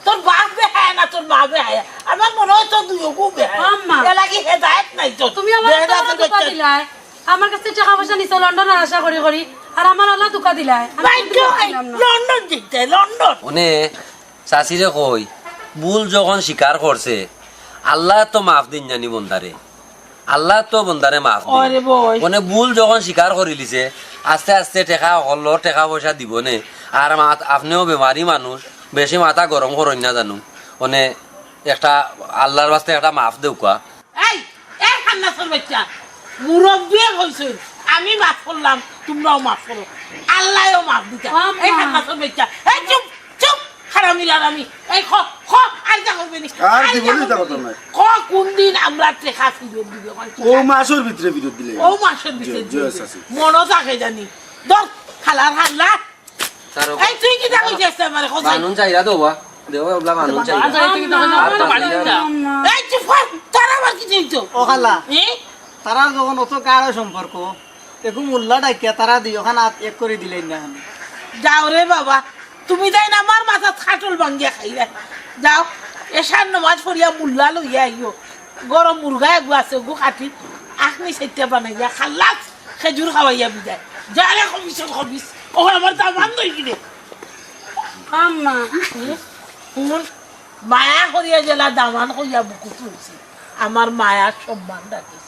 তোর বাপ বে হ্যাঁ না, তোর মা বে হ্যাঁ। আমার মনে হয় তোর দুই গু বে হ্যাঁ। আম্মা। এ লাগি হেদায়েত নাই তোর। তুমি আমার বেহেদায়েত তো ধোকা হচ্ছে। দিলায়। আমার কাছে টাকা পয়সা নিছো লন্ডনের আশা করি করি, আর আমার আল্লাহ ধোকা দিলায়। আমি ভাই, কিন্তু কই? ছিলাম না। লন্ডন যেতে, লন্ডন। মানে, চাচিরে কই, ভুল যখন স্বীকার করছে, আল্লায় তো মাফ দিন জানি বন্দারে। আল্লায় তো বন্দারে মাফ দিন। ওরে বই। মানে, ভুল যখন স্বীকার করিলিছে, আস্তে আস্তে টেকা হকলর টেকা পয়সা দিবনে। আর মা-, আপনেও বেমারি মানুষ, বেশি মাথা গরম করইন না জানু। মানে, একটা আল্লাহর ওয়াস্তে একটা মাফ দেউক্কা। এই, এই খান্নাসর বাচ্চা, মুরব্বিয়ে কইছইন, আমি মাফ করলাম, তুমরাও মাফ করো, আল্লায়ও মাফ দিতা। ও আম্মা। এই খান্নাসর বাচ্চা, এই চুপ, চুপ, হারামি, হারামি। এই খ, খ, আর যা করবে নি? আর আর দিব যা নি, তা করবে কথা নি? নাই। খ, কোন দিন আমরা টেকা ফিরত দিবে? ও মাসর ভিতরে ফিরত দিলে। ও মাসর ভিতরে জি, জি, দিবে। আছে, আছে। মনো থাকে জানি। দশ, খালার হাল্লা। তার এই, তুই কিতা কইছস আমারে? কও চাই। মানুন চাইরা দেওয়া। দেওয়া ওগুলা মানুন চাইরা। বাজার থেকে তখন আর আমার বাড়ি চাইরা। যা। এই, চুপ কর। তোর আবার কিতা অইছে? ও খালা, এ? তারার যখন অত গাঢ় সম্পর্ক, একটু মোল্লা ডাকিয়া তারা দুইওখান আত এক করি দিলেন না কেনে? যাও রে বাবা, তুমি তাইন আমার মাথাত খাটল ভাঙ্গিয়া খাইরায়। যাও, এশার নমাজ পড়িয়া মোল্লা লইয়া আইও। গরম মুরগা এগু আছে, ওগু কাটি, আখনি সেটটা বানাইয়া খাল্লাস। খেজুর খাওয়াইয়া বিদায়। যা রে খবিসর খবিস। ও আমার দামান লই গিরে। আম্মা। হুন, মায়া করিয়া যেলা দামান কইয়া বুকু তুলছি। আমার মায়ার সম্মান রাখিস।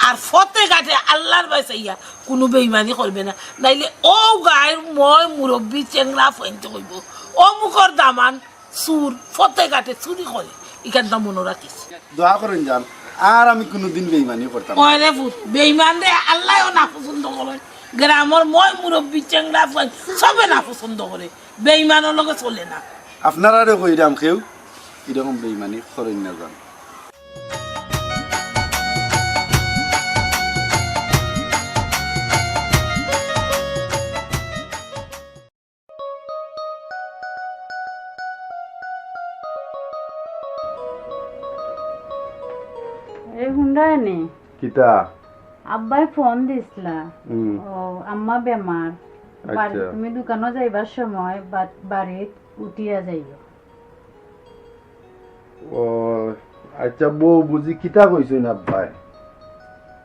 আর ফতে ঘাটে আল্লাহর বায় চাইয়া কুনু বেইমানি করবে না। নাইলে ও গাঁওর ময় মুরব্বি চেংড়া ফইনতে কইবো, অমুকর দামান চুর, ফতে ঘাটে চুরি করে, ইখানটা মনো রাখিস। দোয়া করইন যান, আর আমি কুনুদিন বেইমানি করতাম না। ওরে পুত, বেইমানরে আল্লায়ও নাপছন্দ করইন। গ্রামর ময় মুরব্বি, চেংড়া ফুয়াইন, সবে নাপছন্দ করে। বেইমানর লগে চলে না। আপনারারে কইরাম কেউ ইরকম বেইমানি করইন না যান। এ হুনরায় নি? কিতা? আব্বায় ফোন দিছলা। হুম। ও, আম্মা বেমার। আচ্ছা। বাড়ি, তুমি দোকানো যাইবার সময় বা-, বাড়িত উঠিয়া যাইও। ও, আচ্ছা, বউ বুঝি কিতা কইছইন আব্বায়?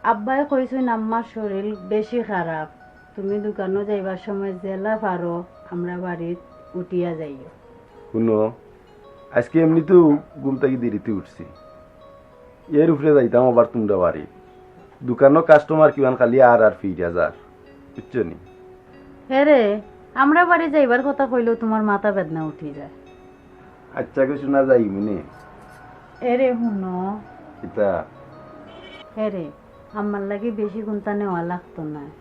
আব্বায় কইছইন, আম্মার শরীর বেশি খারাপ, তুমি দোকানো যাইবার সময় যেলা পারো আমরার বাড়িত উঠিয়া যাইও। হুনো, আইজকে এমনিতেউ ঘুম থাকি দেরিতে উঠছি, এর উপরে যাইতাম আবার তুমরার বাড়ি। দোকানো কাস্টমার কিমান খালি আর আর ফিরিয়া যার, বুঝছো নি? এরে, আমরার বাড়ি যাইবার কথা কইলেউ তুমার মাথা বেদনা উঠি যায়। আচ্ছা, কিছু না যাইমু নে। এরে, হুনো। কিতা? এরে, আম্মার লাগি বেশি কুন্তা নেওয়া লাগতো নায়।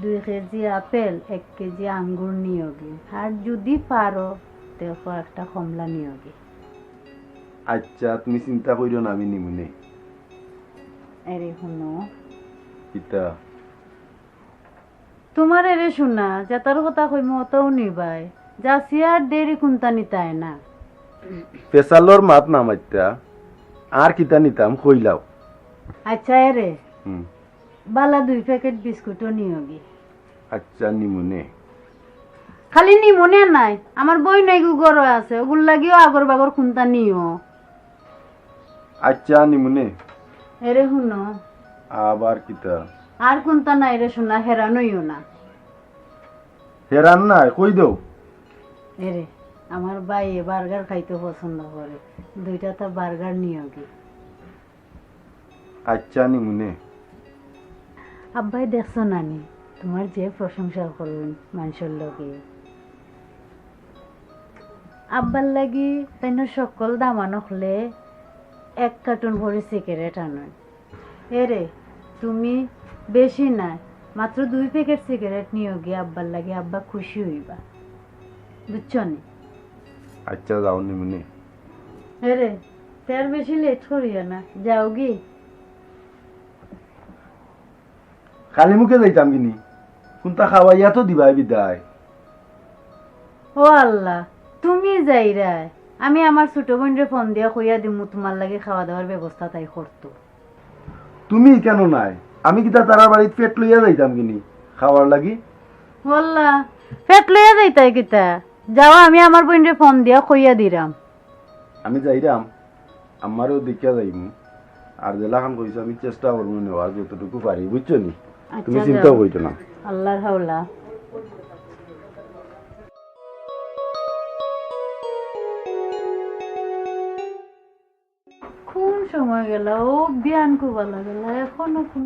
দুই কেজি আপেল, এক কেজি আঙ্গুর নিওগি। আর যুদি পারো, তে কয়েকটা কমলা নিওগি। আচ্ছা, তুমি চিন্তা করিও না, আমি নিমুনে। এরে হুনো। কিতা? তুমার এরে হুনা, যেতার কথা কইমু অতাউ নিবায়। যাচিয়া আর দেরি কুন্তা নিতায় না। ফেসালর মাত না মাতিয়া, আর কিতা নিতাম কইলাও। আচ্ছা এরে, হুম। বালা দুই প্যাকেট বিস্কুটও নিওগি। আচ্ছা, নিমুনে। খালি নিমুনে নায়, আমার বইন এগু ঘরো আছে, অগুর লাগিও আগর বাগর কুন্তা নিও। আচ্ছা, নিমুনে। এরে হুনো। আবার কিতা? আর কুন্তা নায় রে হুনা, হেরান অইও না। হেরান নায়, কই দেও। এরে, আমার ভাইয়ে বার্গার খাইতো পছন্দ করে, দুইটা তা বার্গার নিওগি। আচ্ছা, নিমুনে। আব্বায় দেখছো নানি, তুমার যে প্রশংসা করইন মানষর লগে। আব্বার লাগি তাইন হক্কল দামান অকলে এক কার্টুন ভরি সিগারেট আনইন। এরে, তুমি বেশি নায়, মাত্র দুই প্যাকেট সিগারেট নিওগি আব্বার লাগি, আব্বা খুশি অইবা। বুঝছো নি? আচ্ছা, যাও নিমুনে। এরে, তে আর বেশি লেট করিও না, যাওগি। খালি মুখে যাইতাম কিনি? কুন্তা খাওয়াইয়া তো দিবায় বিদায়। ও আল্লাহ, তুমি যাইরায়। আমি আমার ছোট বইনরে ফোন দিয়া কইয়া দিমু তুমার লাগি খাওয়া দাওয়ার ব্যবস্থা তাই করতো। তুমি কেনে নায়? আমি কিতা তারার বাড়িত পেট লইয়া যাইতাম কিনি খাওয়ার লাগি? ও আল্লাহ, পেট লইয়া যাইতায় কিতা? যাও, আমি আমার বইনরে ফোন দিয়া কইয়া দিরাম। আমি যাইরাম, আম্মারেও দেখিয়া যাইমু। আর যেলাখান কইছো আমি চেষ্টা করমু নেওয়ার যতটুকু পারি, বুঝছো নি? আচ্ছা, তুমি চিন্তাও যাও। করিও না। আল্লাহর হাওলা। কোন সময় গেলা? ও বিয়ান কুবালা গেলা, এখনো কোন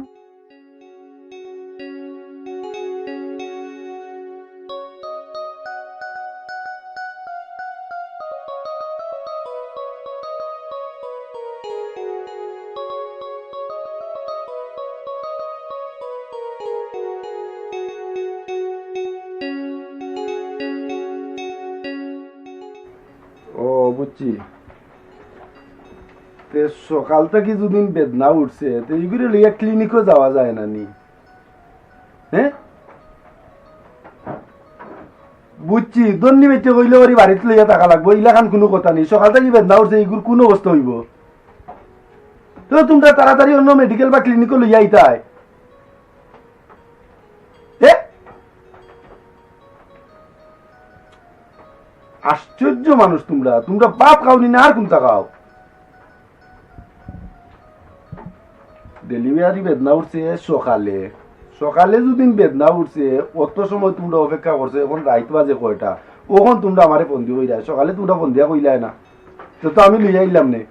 ও, বুঝছি। তে সকাল থাকি যুদিন বেদনা উঠছে, তে ইগুরে লইয়া ক্লিনিকও যাওয়া যায় না নি? হ্যাঁ? বুঝছি, ধন্যি বেটি কইলে ওরই বাড়িত লইয়া থাকা লাগবো, ইলাখান কুনু কথা নি। সকাল থাকি বেদনা উঠছে, ইগুর কুন অবস্থা অইবো? তো তুমরা তাড়াতাড়ি অন্য মেডিকেল বা ক্লিনিকও লইয়া আইতায়। এ? আশ্চর্য মানুষ তুমরা, তুমরা ভাত খাওনি না আর কুনতা খাও? ডেলিভারি বেদনা উঠছে সকালে, সকালে যুদিন বেদনা উঠছে, অত সময় তুমরা অপেক্ষা করছো, এখন রাইত বাজে কয়টা? অখন তুমরা আমারে ফোন দিও কইরা, সকালে তুমরা ফোন দিয়া কইলায় না, তো, তো আমি লইয়া আইলাম নে।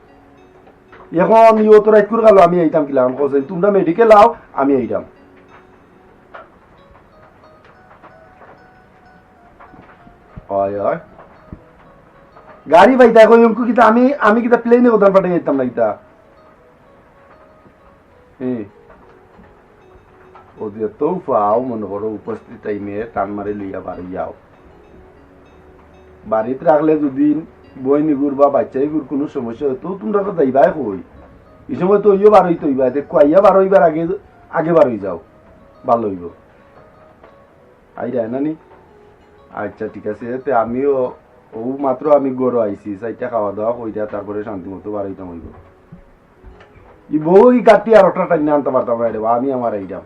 এখন ই অত রাইত কুর কালো আমি আইতাম কিলা, আমি কইছি, তুমরা মেডিকেল আও, আমি আইতাম। অয়, অয়। গাড়ি পাইতায় কই অঙ্কু কিতা, আমি, আমি কিতা প্লেনে কোথাও পাঠাই যাইতাম না কিতা? হ্যাঁ। ও যে তো পাও মনে করো উপস্থিত টাইমে টান মারি লইয়া বাড়ি যাও। বাড়িত রাখলে যদি বইনিগুর বা বাচ্চাইগুর কুনু সমস্যা অয়, তো তুমরা তো যাইবায় কই? ই সময় তো অইও বারইতো অইবা, তে কুয়াইয়া বারইবার আগে, আগে বারই যাও, ভালা অইবো। আইরায় না নি? আচ্ছা, ঠিক আছে। তে আমিও অউ মাত্র আমি ঘরো আইছি, চাইরটা খাওয়া দাওয়া কইরা তারপরে শান্তি মতো বারইতাম অইবো। ই বউ ই কাটি আর ওটা টাইনা আনতা পারতাম নায় রে বা, আমি আমার আইরাম।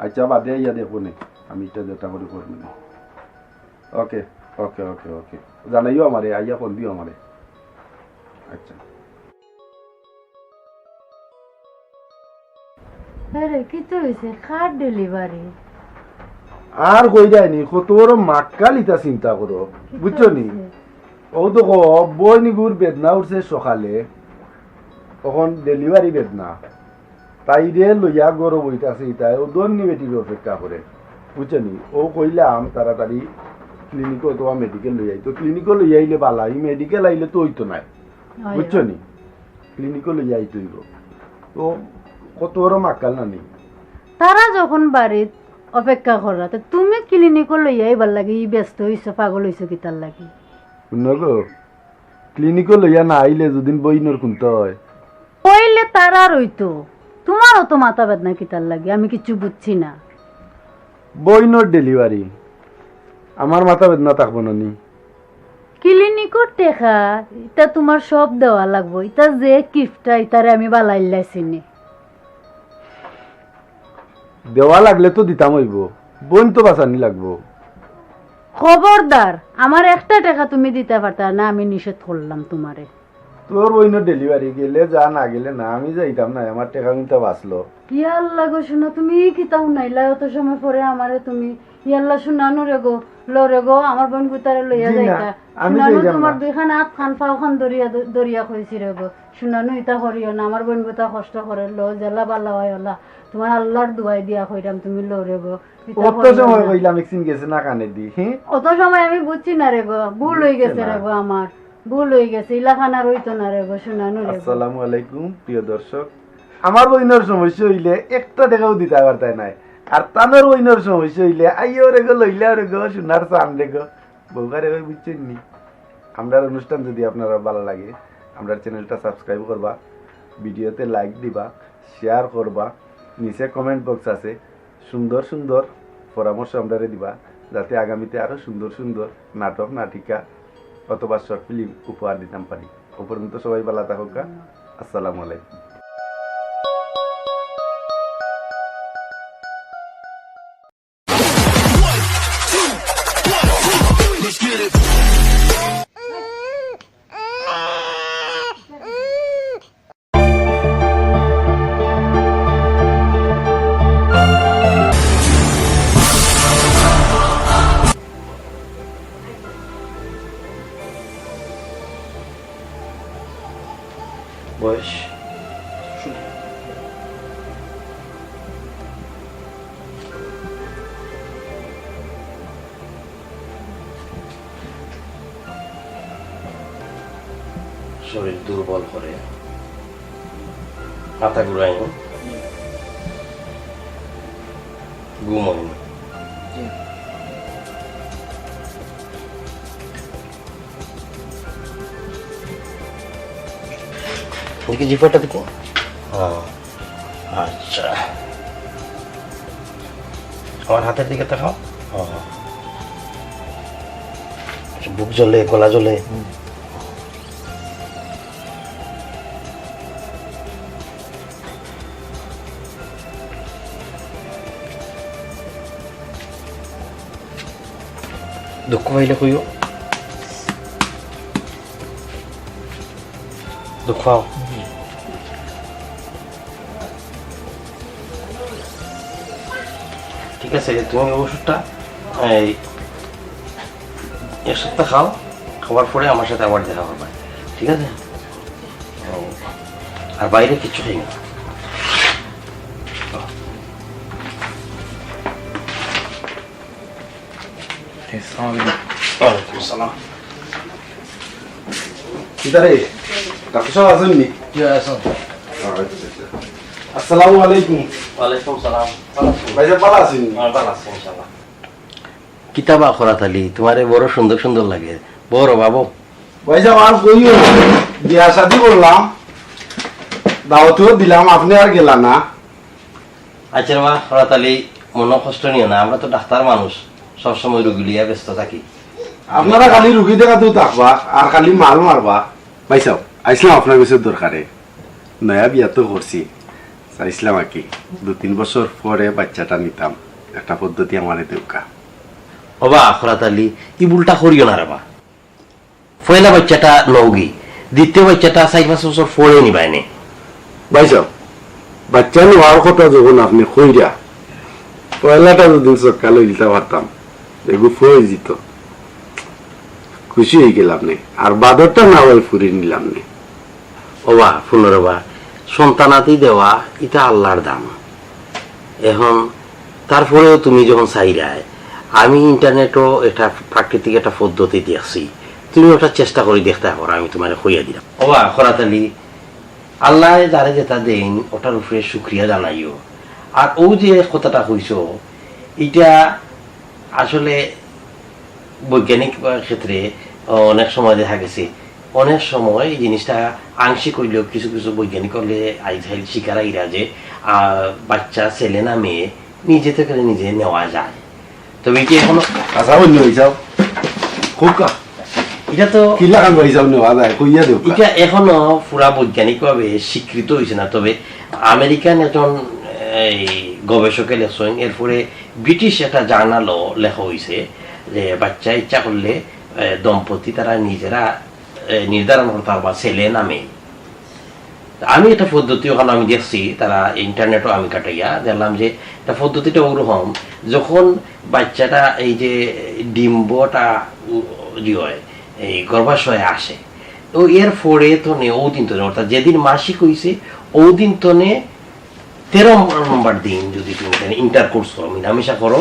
আচ্ছা, বাদে আইয়া দেখবো নে, আমি ইটা যেটা করি করবো নে। ওকে, ওকে, ওকে, ওকে। জানাইও আমারে, আইয়া ফোন দিও আমারে। আচ্ছা। আরে, কিতা অইছে? কার ডেলিভারি? আর কইরায় নি, কত বড় মাক্কাল ইতা চিন্তা করো, কিতা বুঝছো নি? অইছে? অউ দেখো, বইনিগুর বেদনা উঠছে সকালে, অখন ডেলিভারি বেদনা। তাইরে লইয়া ঘরো বইতাছে ইতায়, অউ ধন্যি বেটির অপেক্ষা করে, বুঝছো নি? অউ কইলাম তাড়াতাড়ি ক্লিনিকো অথবা মেডিকেল লইয়া আইতো, ক্লিনিকো লইয়া আইলে ভালা, ই মেডিকেল আইলে তো অইতো নায়, অয়, বুঝছো অয়। নি? ক্লিনিকো লইয়া আইতে অইবো। তো কত বড় মাক্কাল নানি। তারা যখন বাড়িত অপেক্ষা কররা, তে তুমি ক্লিনিকো লইয়া আইবার লাগি ই ব্যস্ত অইছো, পাগল অইছো কিতার লাগি? হুনো গো, ক্লিনিকো লইয়া না আইলে যদিন বইনর কুন্তা অয়। অইলে তারার অইতো, তুমার অত মাথা বেদনা কিতার লাগি? আমি কিচ্ছু বুঝছি না। বইনর ডেলিভারি, আমার মাথা বেদনা থাকবো না নি? ক্লিনিকর টেকা, ইতা তুমার সব দেওয়া লাগবো। ইতা যে কিপটা, ইতারে আমি বালাইল্লায় চিনি। দেওয়া লাগলে তো দিতাম অইবো, বইন তো বাঁচানি লাগবো। খবরদার, আমার একটা টেকা তুমি দিতা পারতায় না, আমি নিষেধ করলাম তুমারে। তোর বইনর ডেলিভারি, গেলে যা, না গেলে না, আমি যাইতাম না, আমার টেকা কিন্তু বাঁচলো। ইয়া আল্লাহ গো, হুনো, তুমি কিতা হুনাইলায়? অত সময় পরে আমারে তুমি, ইয়া আল্লাহ, হুনানু রে গো, লো রে গো, আমার বইন গুতারে লইয়া জি না, যাইতা। আমি হুনানু, যাইতাম তুমার না। দুইখান আত খান, পাও খান ধরিয়া, ধরিয়া কইছি রে গো। হুনানু, ইতা করিও না, আমার বইন গুতা কষ্ট করে, লো, যেলা বালা অয় অলা। তুমার আল্লাহর দুয়াই দিয়া কইরাম, তুমি লো রে গো। ইতা অত করিও সময় না। কইলাম, একদিন গেছে না কানে দি, হ্যাঁ? অত সময় আমি বুঝছি না রে গো, ভুল অই গেছে রে গো আমার। ভুল অই গেছে, ইলাখান আর অইতো না রে গো, হুনানু রে গো। আসসালামু আলাইকুম, প্রিয় দর্শক। আমার বইনর সমস্যা অইলে একটা টেকাও দিতা পারতায় নায়, আর তানর বইনর সমস্যা অইলে আইও রে গো, লইলাও রে গো, সোনার চান রে গো। বউকারে কই বুঝছইন নি? আমরার অনুষ্ঠান যদি আপনারার ভালা লাগে, আমরার চ্যানেলটা সাবস্ক্রাইব করবা, ভিডিওতে লাইক দিবা, শেয়ার করবা, নিচে কমেন্ট বক্স আছে, সুন্দর সুন্দর পরামর্শ আমরারে দিবা, যাতে আগামীতে আরো সুন্দর সুন্দর নাটক, নাটিকা অথবা শর্ট ফিল্ম উপহার দিতাম পারি। ও পর্যন্ত সবাই ভালা থাকউক্কা। আসসালামু আলাইকুম। বয়স? শরীর দুর্বল করে, মাথা ঘুরায়, ঘুম হয় না। দেখি জিপাটা দেখি। হ্যাঁ, আচ্ছা, আমার হাতের দিকে তাকাও। হ্যাঁ, হ্যাঁ। আচ্ছা, বুক জ্বলে, গলা জ্বলে। দুঃখ পাইলে কইও। দুঃখ পাও? ঠিক আছে, তুমি ওষুধটা এই এক সপ্তাহ খাও, খাওয়ার পরে আমার সাথে আবার দেখা করবে, ঠিক আছে? আর বাইরে কিচ্ছু খাই না। আসসালামু আলাইকুম। ওয়ালাইকুম আসসালাম। কিতা রে? ডাক্তার সাব আছইন নি? জি, আছইন। আচ্ছা, আচ্ছা। আসসালামু আলাইকুম। ওয়ালাইকুম সালাম। ভালো আছেন? ভাইসাব ভালা আছইন নি? হ্যাঁ, ভালো আছি, ইনশাআল্লাহ। কিতা বা খরাত আলী, তুমারে বড় সুন্দর সুন্দর লাগে। বড় বাবু। ভাইসাব, আর কইও না। বিয়া শাদি করলাম, দাওয়াতও দিলাম, আপনে আর গেলা না। আচ্ছা রে বা, খরাত আলী, মনো কষ্ট নিও না, আমরা তো ডাক্তার মানুষ, সবসময় রুগী লইয়া ব্যস্ত থাকি। আপনারা খালি রুগী দেখাত থাকবা, আর খালি মাল মারবা। ভাইসাব, আইছলাম আপনার কিছু দরকারে। নয়া বিয়া তো করছি, চাইছলাম আর কি, দুই তিন বছর পরে বাইচ্চাটা নিতাম, একটা পদ্ধতি আমারে দেউক্কা। ওবা খরাত আলী, ই ভুলটা করিও না রে বা। পয়লা বাইচ্চাটা নেওগি, দ্বিতীয় বাইচ্চাটা চাইর পাঁচ বছর পরে নিবায়নে। ভাইসাব, বাইচ্চা নেওয়ার কথা যখন আপনে কইরা, পয়লাটা যদি ছক্কা লইলিতা পারতাম, এগু ফয়ে যিতো। খুশি অইগেলাম নে, আর বাদরটা না অয় ফুরি নিলাম নে। ওবা, হুনো রে বা, সন্তানাদি দেওয়া ইটা আল্লার দান। এখন তারপরেও তুমি যখন চাইরায়, আমি ইন্টারনেটো একটা প্রাকৃতিক একটা পদ্ধতি দেখছি, তুমি ওটা চেষ্টা করি দেখতায় পারো, আমি তুমারে কইয়া দিলাম। ওবা, খরাত আলী, আল্লায় যারে যেটা দেইন, ওটার উপরে শুকরিয়া জানাইও। আর ও যে কথাটা কইছো, এটা আসলে বৈজ্ঞানিক ক্ষেত্রে অনেক সময় দেখা গেছে, অনেক সময় এই জিনিসটা আংশিক হইলেও কিছু কিছু বৈজ্ঞানিক হলে আইজ কাইল স্বীকার আইরা যে, আহ, বাচ্চা ছেলে না মেয়ে নিজে থেকে নিজে নেওয়া যায়। তবে এটা এখনো আচ্ছা, অন্য হয়ে যাও। খুব কা-, এটা তো কিলা খান হয়ে যাও, নেওয়া যায়, কইয়া দেও কা। এটা এখনো পুরা বৈজ্ঞানিকভাবে স্বীকৃত হইছে না। তবে আমেরিকান একজন এই গবেষকে লেখছেন, এরপরে ব্রিটিশ একটা জার্নালও লেখা হইছে যে বাচ্চা ইচ্ছা করলে, এ, দম্পতি তারা নিজেরা, এ, নির্ধারণ করতে পারবা ছেলে না মেয়ে। আমি একটা পদ্ধতি ওখানে আমি দেখছি, তারা ইন্টারনেটও আমি কাটাইয়া দেখলাম যে একটা পদ্ধতিটা ওরকম, যখন বাচ্চাটা এই যে ডিম্বটা উ-, ই হয়, এই গর্ভাশয়ে আসে, তো এর পরে তো নে ও দিন তো, অর্থাৎ যেদিন মাসিক হইছে, ও দিন তো নে তেরো নম্বর দিন যদি তুমি এখানে ইন্টারকোর্স করো, মিলামিশা করো,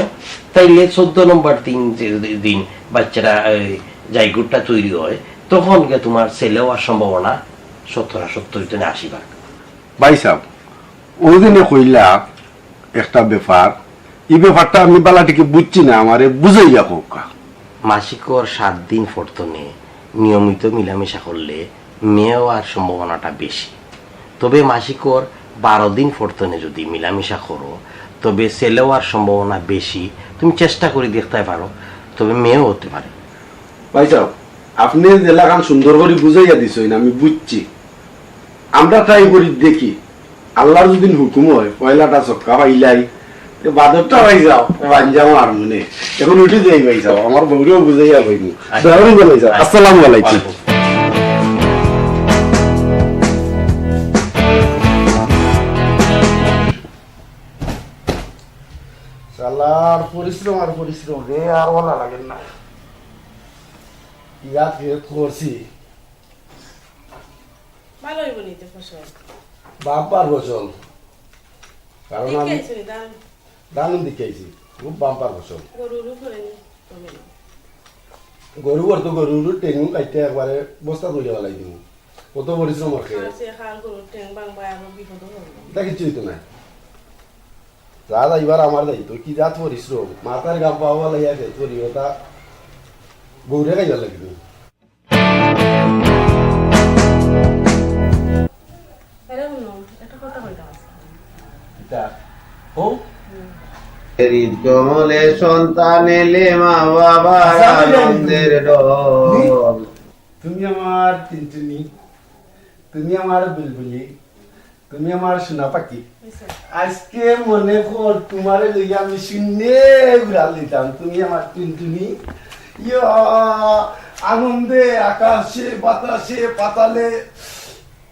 তাইলে চোদ্দ নম্বর দিন যে দিন বাচ্চাটা, এই জাইগোটটা তৈরি হয়, তখন গিয়ে তোমার ছেলে হওয়ার সম্ভাবনা সত্তর আর সত্তর জনে আশি ভাগ। ভাই সাহেব, ওই দিনে কইলা একটা ব্যাপার, এই ব্যাপারটা আমি বালা ঠিক বুঝছি না, আমারে বুঝাইয়া কউক্কা। মাসিকর সাত দিন পরতনে নিয়মিত মিলামিশা করলে মেয়ে হওয়ার সম্ভাবনাটা বেশি। তবে মাসিকর বারো দিন পরতনে যদি মিলামিশা করো, তবে ছেলে হওয়ার সম্ভাবনা বেশি। তুমি চেষ্টা করে দেখতে পারো, তবে মেয়েও হতে পারে। ভাই সাহেব, আপনি যেলাখান সুন্দর করে বুঝাইয়া দিছইন, আমি বুঝছি। আমরা ট্রাই করি দেখি, আল্লাহর যদি হুকুম হয়, পয়লাটা ছক্কা পাইলাই, তে বাদরটা ভাই যাও, বাঞ্জা আমার মনে। এখন উঠি যাই ভাই যাও, আমার বউরেও বুঝাইয়া কইমু। আচ্ছা। দয়া করি ভাই যাও। আচ্ছা। আসসালামু আলাইকুম। ওয়ালাইকুম। শালার পরিশ্রম আর পরিশ্রম রে, আর ভালা লাগে না। ইয়া খেত করছি। ভালা অইবো নি তে ফসল? বাম্পার ফসল। কারণ আমি দেখাইছো নি ধান? ধান দেখাইছি, খুব বাম্পার ফসল। গরুর উপরে নি, তবে না। গরু আর তো গরুর টেঙ্গু কাটতে একবারে বস্তা তুলে ফালাই দিব। কত পরিশ্রম আর খেয়ে। আর সে খাল গরুর টেং ভাঙবা, আরো বিপদ হবে। এটা কিচ্ছু হইতো না। যা যাইবার আমার দায়িত্ব, কি জাত পরিশ্রম। মাথার গাম পাওয়া লাগিয়া খেত করি, ওটা গৌরে খাইবার লাগবে। আরে হুনো, একটা কথা কইতাম আজকে। কিতা? হো? হুম। হৃদ কমলে সন্তান এলে মা বাবার আচ্ছা, আনন্দের ঢল। তুমি আমার টিনটিনি, তুমি আমার বুলবুলি, তুমি আমার সোনা পাখি। আচ্ছা। আজকে মনে কর তোমারে লইয়া আমি শূন্যে উড়াল দিতাম। তুমি আমার টিনটিনি। ইয়া, আনন্দে আকাশে বাতাসে পাতালে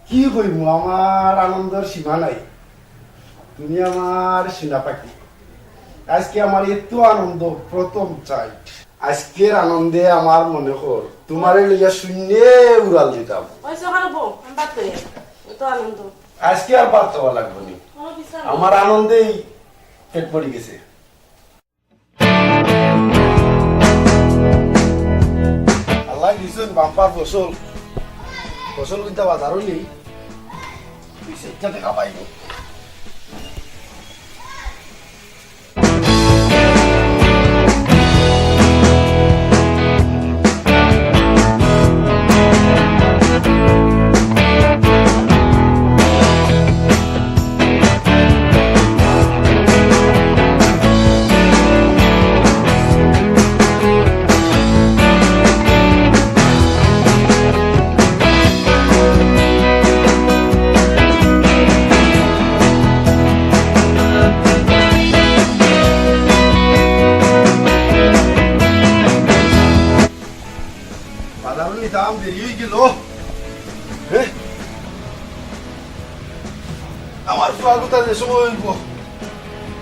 কি কইমু, আমার আনন্দর সীমা নাই। তুমি আমার সোনা পাখি। আজকে আমার এত আনন্দ, প্রথম চাইট। আজকের আনন্দে আমার মনে কর তোমারে লইয়া শূন্যে উড়াল দিতাম। ওই সকালে বউ, আমি বাদ করি। এত আনন্দ। আজকে আর বাদ দেওয়া লাগবে না। আমার আনন্দেই পেট পড়ে গেছে। আল্লাহ দিছইন বাম্পার ফসল, ফসল কিনতে বাজারও নেই, দুই চাইরটা টেকা পাইব। বাজারও নিতাম, দেরি হয়ে গেল। হে? আমার ফুয়াগুতা যে সময় হইব,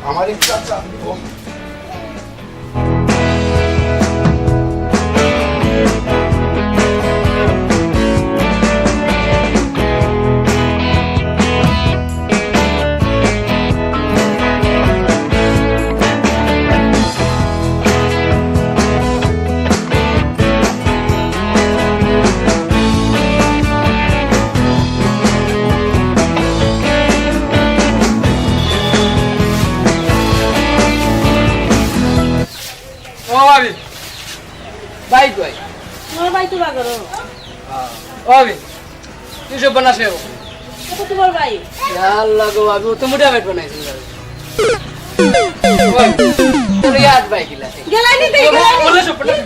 আমার ইচ্ছা চাপ দিব। তাই তো ভাই। তোমার ভাই তো বাগারো। ও ভাই, তুই সব বানাসে ও। কত তোমার ভাই? ইয়া আল্লাহ গো, আমি তো মুটা পেট বানাইছি। ওই, তোর ইয়াদ ভাই কিলা? গেলাই নিতে, ও, গেলাই নিতে। বলে সব বানাসে।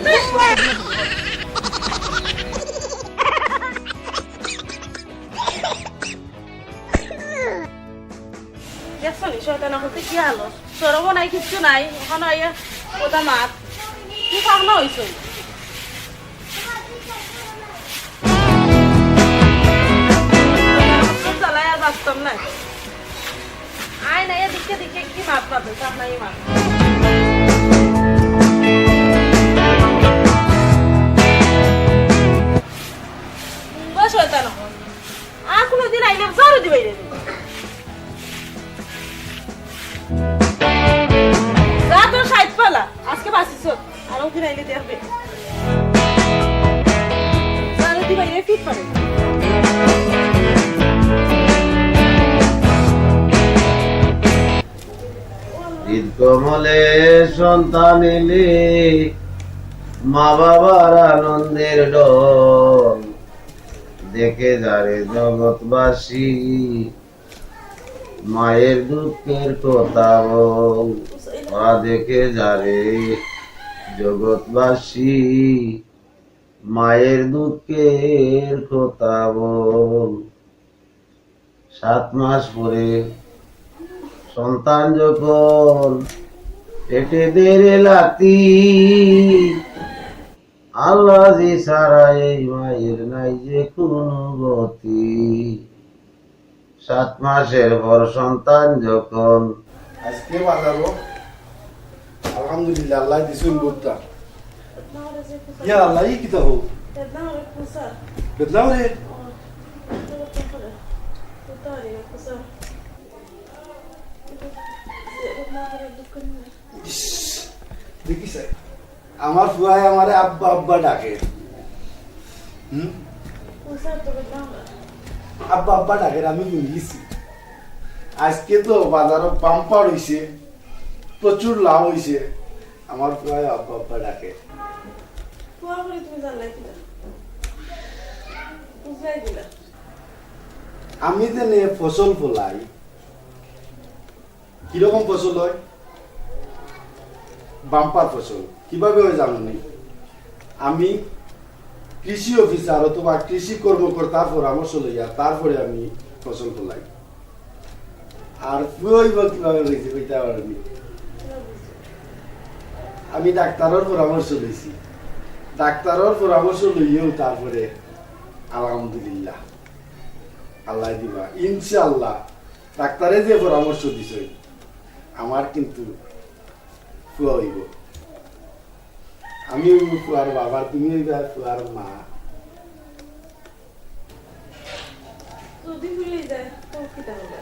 দেখছো নি, শয়তান অকলতে কি হালত? শরমও নাই, কিচ্ছু নাই। অখন আইয়া কথা মাত। কি পাগলা অইছো? তোর জ্বালায় আর বাঁচতাম না। আয় না, এদিকে দিকে কি মাত মাতে, পাগলাই মাত। ও শয়তান অকল। আর কোনোদিন আইলে ঝাড়ু দিবাই রে। যা তোর সাইজ পালা, আজকে বাঁচিস। আর কোনোদিন আইলে দেখবে। ঝাড়ু দিবাই রে, ফিট পারে। হৃদ কমলে সন্তান এলে মা বাবার আনন্দের ঢল। দেখে যারে জগৎবাসী, মায়ের দুঃখের কথা বল। মা দেখে যারে জগৎবাসী, মায়ের দুঃখের কথা বল। সাত মাস পরে সন্তান যখন পেটে দেরে লাতি, আল্লাহ জি ছাড়া এই মায়ের নাই যে কোনো গতি। সাত মাসের পর সন্তান যখন আজকে বাজারো, আলহামদুলিল্লাহ, আল্লাহ দিছুন বুঝতা। ইয়া আল্লাহ, ই কিতা হোক? বেদনা রে। ইস, দেখিস, আমার ফুয়ায় আমারে আব্বা আব্বা ডাকে। হুম? আব্বা আব্বা ডাকে, আমি হুনি গেছি। আজকে তো বাজারো বাম্পার অইছে, প্রচুর লাভ অইছে। আমার ফুয়ায় আব্বা আব্বা ডাকে। ফুয়া বলে তুমি জানলাই কিনা? বুঝলাই কিনা? আমি যে নে ফসল ফলাই, কিরকম ফসল হয়? বাম্পার ফসল। কিভাবে হয় জানো নি? আমি কৃষি অফিসার অথবা কৃষি কর্মকর্তার পরামর্শ লইয়া তারপরে আমি ফসল ফলাই। আর ফুয়া অইবো কিভাবে অইছে কইতা পারো নি? আমি ডাক্তারর পরামর্শ লইছি, ডাক্তারর পরামর্শ লইয়াউ তারপরে আলহামদুলিল্লাহ আল্লায় দিবা ইনশাআল্লাহ। ডাক্তারে যে পরামর্শ দিছইন, আমার কিন্তু ফুয়া অইবো। আমি অইবো ফুয়ার বাবা, তুমি অইবা ফুয়ার মা। যদি ভুলে যায়, তো কিতা হবে?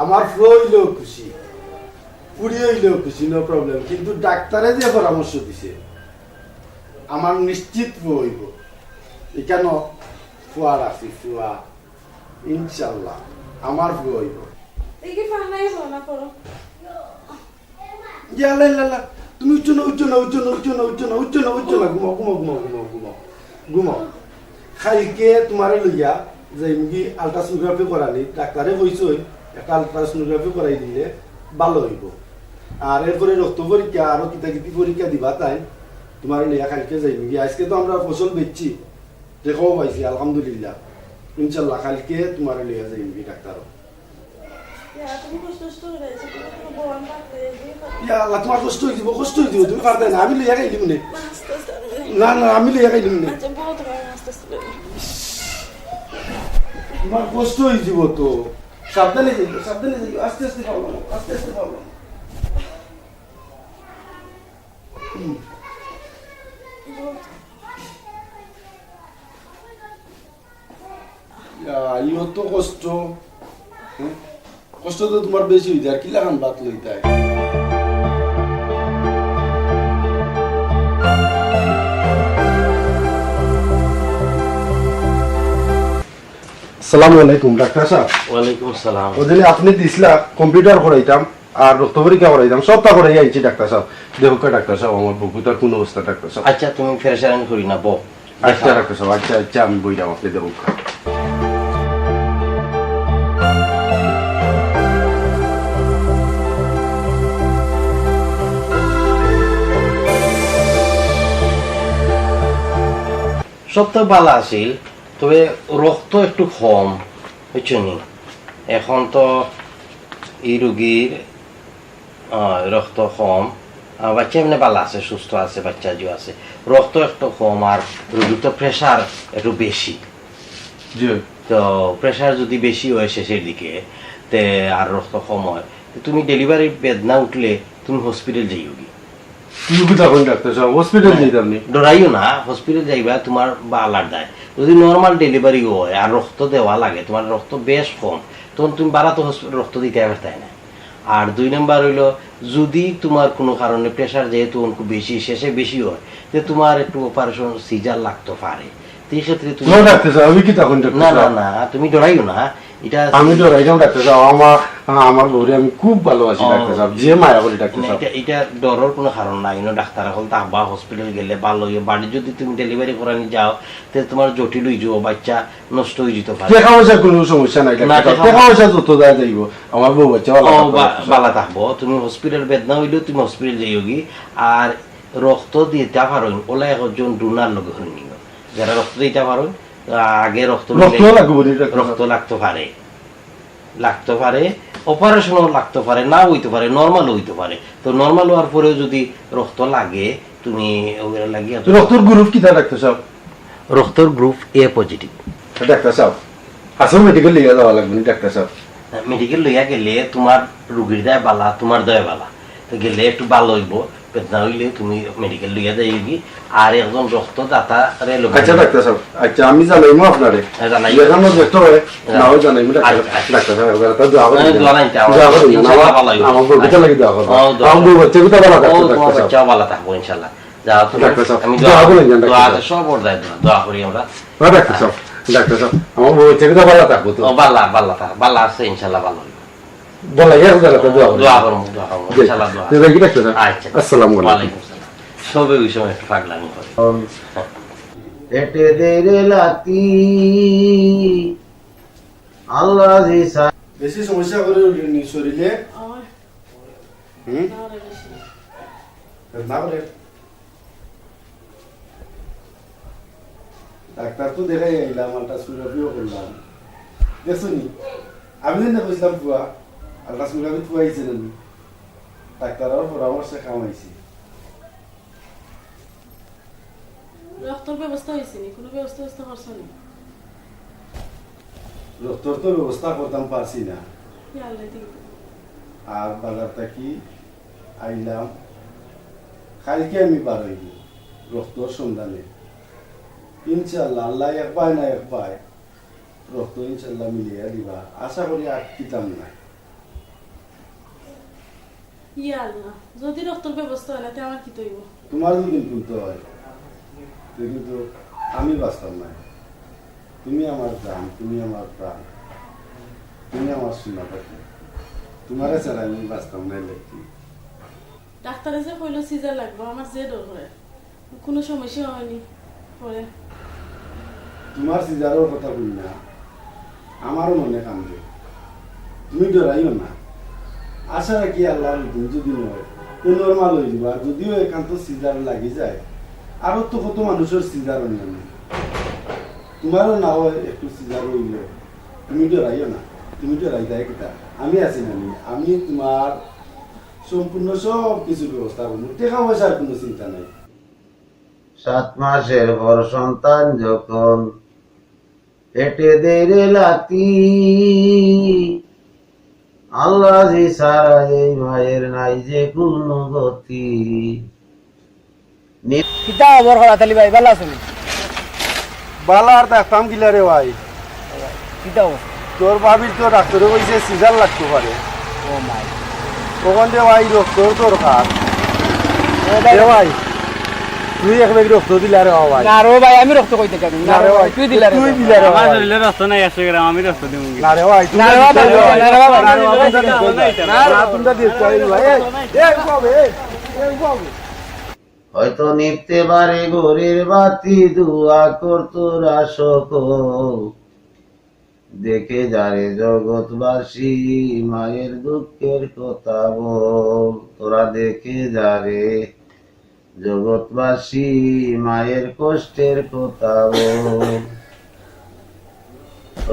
আমার ফুয়া অইলেও খুশি, ফুড়ি অইলেও খুশি, no problem। কিন্তু ডাক্তারে যে পরামর্শ দিছে, আমার নিশ্চিত ফুয়া অইবো। ইখানো ফুয়া রাখছি, ফুয়া। ইনশাআল্লাহ, আমার ফুয়া অইবো। দেখি, ফান্নাই না করো। ইয়া আল্লাহ, আল্লাহ, আল্লাহ। তুমি উঠছো না, উঠছো না, উঠছো না, উঠছো না, উঠছো না, উঠছো না, উঠছো না। ঘুমাও, ঘুমাও, ঘুমাও, ঘুমাও, ঘুমাও, ঘুমাও। কাইলকে তুমারে লইয়া যাইমুগি ultrasonography করানি। ডাক্তারে কইছইন, একটা ultrasonography করাই দিলে ভালো অইবো। আর এরপরে রক্ত পরীক্ষা, আরো কিতা কিতি পরীক্ষা দিবা তাইন। তুমারে লইয়া কাইলকে যাইমুগি। আইজকে তো আমরা ফসল বেচছি, টেকাও পাইছি, আলহামদুলিল্লাহ। ইনশাআল্লাহ, কাইলকে তুমারে লইয়া যাইমুগি ডাক্তারো। ইয়া, তুমি কষ্ট কষ্ট করে আইছো, তুমি কোনো বউ আনবা, এই যে ইয়া আল্লাহ, তুমার কষ্ট অইযিবো, কষ্ট অইযিবো, তুমি পারতায় না, আমি লইয়া খাইলিমু নে। আস্তে আস্তে আনো। না, না, আমি লইয়া খাইলিমু নে। আচ্ছা, বউ তোমার আস্তে আস্তে লইয়া। তুমার কষ্ট অইযিবো তো। সাবধানে যাইও, সাবধানে যাইও, আস্তে আস্তে পাও, আস্তে আস্তে পাও। হুম। ইয়া, ইও তো কষ্ট। হ্যাঁ? কষ্ট তো তুমার বেশি অইযায়, আর কিলাখান ভাত লইতায়? আসসালামু আলাইকুম, ডাক্তার সাব। ওয়ালাইকুম আসসালাম। অউ যে আপনে দিছলা computer করাইতাম, আর রক্ত পরীক্ষা করাইতাম, সবটা করাই আইছি ডাক্তার সাব। দেখউক্কা ডাক্তার সাব, আমার বউগুতার কুন অবস্থা ডাক্তার সাব? আচ্ছা, তুমি প্রেশার আন করি না, বও। আচ্ছা দেখাও। ডাক্তার সাব, আচ্ছা, আচ্ছা, আমি বইরাম, আপনে দেখউক্কা। সব তো ভালা আছিল, তবে রক্ত একটু কম, বুঝছো নি? এখন তো এই রুগীর, আহ, রক্ত কম। আহ, বাচ্চা এমনে ভালা আছে, সুস্থ আছে, বাচ্চা জিও আছে। রক্ত একটু কম, আর রুগীর তো প্রেশার একটু বেশি। জি। তো প্রেশার যদি বেশি হয় শেষের দিকে, তে আর রক্ত কম হয়, তো তুমি ডেলিভারি বেদনা উঠলে তুমি হসপিটাল যাইওগি। তুমি কিতা কইন ডাক্তার সাব, হসপিটাল যাইতাম নি? ডরাইও না, হসপিটাল যাইবা, তোমার বালার দায়। যদি নরমাল ডেলিভারি হয় আর রক্ত দেওয়া লাগে, তোমার রক্ত বেশ কম, তখন তুমি বালা তো হসপিটাল রক্ত দিতে পারতায় না। আর দুই নাম্বার অইলো, যদি তোমার কুনু কারণে প্রেশার যেহেতু অখন খুব বেশি, শেষে বেশি হয়, তে তোমার একটু অপারেশন সিজার লাগতো পারে। তো এই ক্ষেত্রে তুমি না ডাক্তার সাব, আমি কিতা কইন ডাক্তার না, না, সাব? না, তুমি ডরাইও না। এটা আমি ডরাইরাম ডাক্তার সাব, আমার, আমার বউরে আমি খুব ভালোবাসি ও। ডাক্তার সাব, যে মায়া করি ডাক্তার না, সাব। এটা, এটা ডরর কুনু কারণ নাই। ইনো ডাক্তার অকল থাকবা, হসপিটাল গেলে ভালা অইবো। বাড়িত যদি তুমি ডেলিভারি করানি যাও, তে তোমার জটিল অইযিবো, বাচ্চা নষ্ট অইযিতো পারে। টেকা পয়সার কুনু সমস্যা নাই না, ডাক্তার সাব, টেকা টেকা পয়সা যত যায় যাইবো, আমার বউ বাচ্চা ভালা ও, থাকবো বা-, ডাক্তার সাব। ভালা থাকবো। তুমি হসপিটাল বেদনা অইলেও তুমি হসপিটাল যাইওগি। আর রক্ত দিতা পারইন, অলা একজন ডোনার লগে করি নিও। যারা রক্ত দিতা পারইন, আগে রক্ত রক্ত নিলে লাগবো নি ডাক্তার সাব? রক্ত লাগতো পারে। লাগতো পারে, অপারেশনও লাগতো পারে, না অইতো পারে, নরমালও অইতো পারে। তো নরমাল অওয়ার পরেও যদি রক্ত লাগে, তুমি ওগুলা লাগিয়া তো রক্তর গ্রুপ কিতা ডাক্তার সাব? রক্তর গ্রুপ এ পজিটিভ। ডাক্তার সাব, আসল মেডিকেল লইয়া যাওয়া লাগবো নি ডাক্তার সাব? মেডিকেল লইয়া গেলে তোমার রুগীর দায় বালা, তোমার দায় বালা। তো গেলে একটু ভালা অইবো, বেদনা অইলে তুমি মেডিকেল লইয়া যাইওগি। আর একজন রক্তদাতারে লগে আচ্ছা নিয়া ডাক্তার সাব, আচ্ছা আমি জানাইমু আপনারে। হ্যাঁ, জানাই। যেখানে দেখতে হয়, হ্যাঁ। না হয় জানাইমু ডাক্তার সাব। আচ্ছা, আচ্ছা। ডাক্তার সাব, এবার তো দোয়া করি হ্যাঁ, না। দোয়া নাই, দোয়া করি। ইনশাআল্লাহ ভালা অইবো। আমার বউর কিতা লাগি দোয়া করবা? ও, দোয়া আমার বউ বাচ্চা কিতা ভালা ও, থাকতো তোমার ডাক্তার সাব। বাচ্চাও ভালা থাকবো ইনশাআল্লাহ। যাও তুমি, ডাক্তার সাব, আমি দোয়া দোয়া করি। করি না, ডাক্তার দোয়া সাব। আছে, সব ওর দায় দোয়া, দোয়া করি আমরা। না, ডাক্তার সাব, ডাক্তার সাব, আমার বউ বাচ্চা কিতা ভালা থাকবো তো? ও, ভালা, ভালা থাক-, ভালা আছে ইনশাআল্লাহ, ভালা অইবো। ভালা, ইয়া আল্লাহ, দোয়া করো। দোয়া করবো, দোয়া করবো, জি। ইনশাআল্লাহ দোয়া। তো দেখি ডাক্তার সাব। আচ্ছা। আসসালামু আলাইকুম। ওয়ালাইকুম সালাম। সবে ওই সময় একটু পাগলামি করে। হুম। এটে দে রে লাতি, আল্লাহ জি সা- বেশি সমস্যা করে উঠেনি শরীরে? আমার হুম? না রে বেশি। না করে। ডাক্তার তো দেখাই আইলাম, আল্ট্রাসোনোগ্রাফিও করলাম। দেখছো নি? আমি যেন কইছিলাম পুয়া, আল্ট্রাসোনোগ্রাফি পুয়া আইছে না নি? ডাক্তারর পরামর্শে কাম আইছে। রক্তর ব্যবস্থা অইছে নি? কুনু ব্যবস্থা ব্যবস্থা করছো নি? রক্তর তো ব্যবস্থা করতাম পারছি না। ইয়া আল্লাহ, ঠিক আছে। আর বাজার থাকি আইলাম, কাইলকে আমি বারইমু রক্তর সন্ধানে। ইনশাআল্লাহ, আল্লাহ একবায় না একবায় রক্ত ইনশাআল্লাহ মিলিয়া দিবা। আশা করি আটকিতাম না। ইয়া আল্লাহ, যদি রক্তর ব্যবস্থা অয় না, তে আমার কিতা অইবো? তোমার যদি কুনতা অয়, তে কিন্তু আমি বাঁচতাম না। তুমি আমার জান, তুমি আমার প্রাণ, তুমি আমার সোনা পাখি। তোমারে ছাড়া আমি বাঁচতাম না, লক্ষ্মী। ডাক্তারে যে কইলো সিজার লাগবো, আমার যে ডর করে। কুনু সমস্যা অয়নি পরে। তোমার সিজারর কথা কই না, আমারও মনে কান্দে। তুমি ডরাইও না, আশা রাখি আল্লাহর হুকুম যদি নয়, তে নরমাল অইযিবো। আর যদিও একান্ত সিজার লাগি যায়, আরো তো কত মানুষর সিজার অয় না। তোমারও না অয় একটু সিজার অইলে, তুমি ডরাইও না, তুমি ডরাইতায় কিতা? আমি আছি না নি? আমি তোমার সম্পূর্ণ সব কিছুর ব্যবস্থা করমু, টেকা পয়সার কুনু চিন্তা নাই। সাত মাসের পর সন্তান যখন পেটে দেয় রে লাথি, আল্লাহ জি ছাড়া এই মায়ের নাই যে কুনু গতি। নি- কিতা খবর করাত আলী ভাই, ভালা আছো নি? ভালা আর থাকতাম কিলা রে ভাই? কিতা খবর? তোর ভাবির তো ডাক্তারে কইছে সিজার লাগতো পারে। ও মাই। অখন রে ভাই রক্তর দরকার। ও ভাই। রে ভাই, তুই এক ব্যাগ রক্ত দিলা রে বাবা। না রে ভাই, আমি রক্ত কই থাকি? না রে ভাই, তুই দিলা রে তুই বাবা। দিলা রে আমার বাবা। শরীরে রক্ত নাই একশো গ্রাম, আমি রক্ত দিমু কি? না রে ভাই, তুই না রে বাবা, দিলা রে বাবা। না রে বাবা, তুই দিলা রে বাবা। না রে বাবা, তুই দিলা রে বাবা। এই, এই, বাবা, এই, এই, বাবা। হয়তো নিভতে পারে ঘরের বাতি, দোয়া কর তোরা সকল। দেখে যারে জগৎবাসী, মায়ের দুঃখের কথা বল। তোরা দেখে যারে জগৎবাসী, মায়ের কষ্টের কথা বল।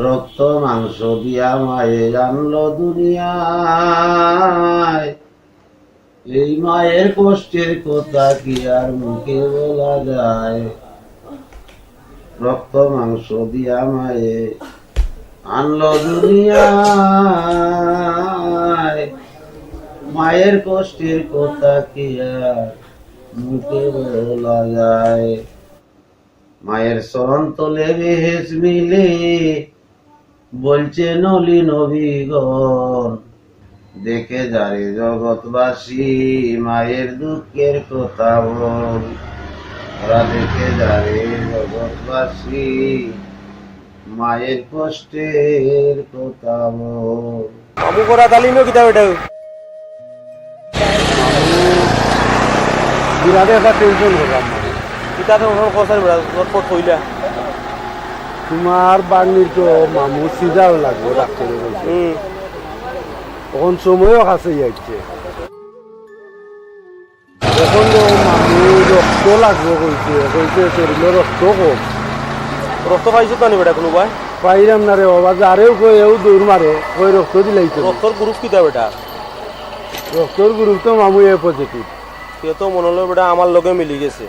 রক্ত মাংস দিয়া মায়ে আনলো দুনিয়ায়, এই মায়ের কষ্টের কথা কি আর মুখে বলা যায়? রক্ত মাংস দিয়া মায়ে আনলো দুনিয়ায়, মায়ের কষ্টের কথা কি আর মুখে বলা যায়? মায়ের চরণ তলে বেহেশ মিলে, বলছে নলি নবীগণ, দেখে যারে জগৎবাসী, মায়ের দুঃখের কথা বল। ওরা দেখে যারে জগৎবাসী, মায়ের কষ্টের কথা বল। মামু করা তালিমও কিতা বেটা? বিরাট একটা টেনশন করলাম মানে। কিতা তো ওখানে কসার বেটা, লটপট কইলা। তোমার বান্নির তো মামু সিজার লাগবো, ডাক্তারে কইছে। হুম। তখন সময়ও কাছে যাচ্ছে। এখন তো মামু রক্ত লাগবো কইছে, কইছে শরীরে রক্ত কম। রক্ত পাইছো তো নি বেটা কোনো ভাই? পাইলাম না রে বাবা, যারেও কই এও দৌড় মারে, কই রক্ত দিলাইতো। রক্তর গ্রুপ কিতা বেটা? রক্তর গ্রুপ তো মামু এ পজিটিভ। সে তো মনে হলো বেটা আমার লগে মিলি গেছে।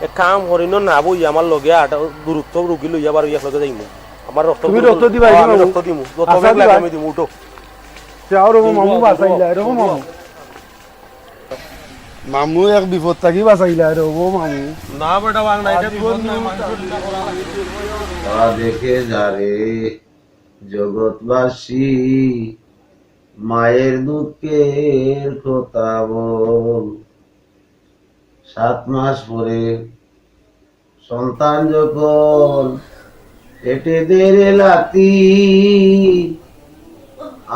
এক কাম করি ন না বই আমার লগে আটা গ্রুপ তো রুগী লইয়া বারো একলগে যাইমু। আমার রক্ত তুমি গ্রুপ রক্ত দিবা হ্যাঁ, নি আমি মামু? রক্ত দিমু। রক্ত আশা ব্যাগ লাগে দিবা? আমি দিমু, উঠো। সে আর ও মামু উঠো, বাঁচাইলা, উঠো, এরকম উঠো। মামু। মামু এক বিপদ থাকি বাঁচাইলা রে ও মামু। না বেটা, বাং না, এটা বিপদ না, মানুষের চিন্তা করা লাগে। তা দেখে যারে জগৎবাসী, মায়ের দুঃখের কথা বল। সাত মাস পরে সন্তান যখন পেটে দেরে লাতি,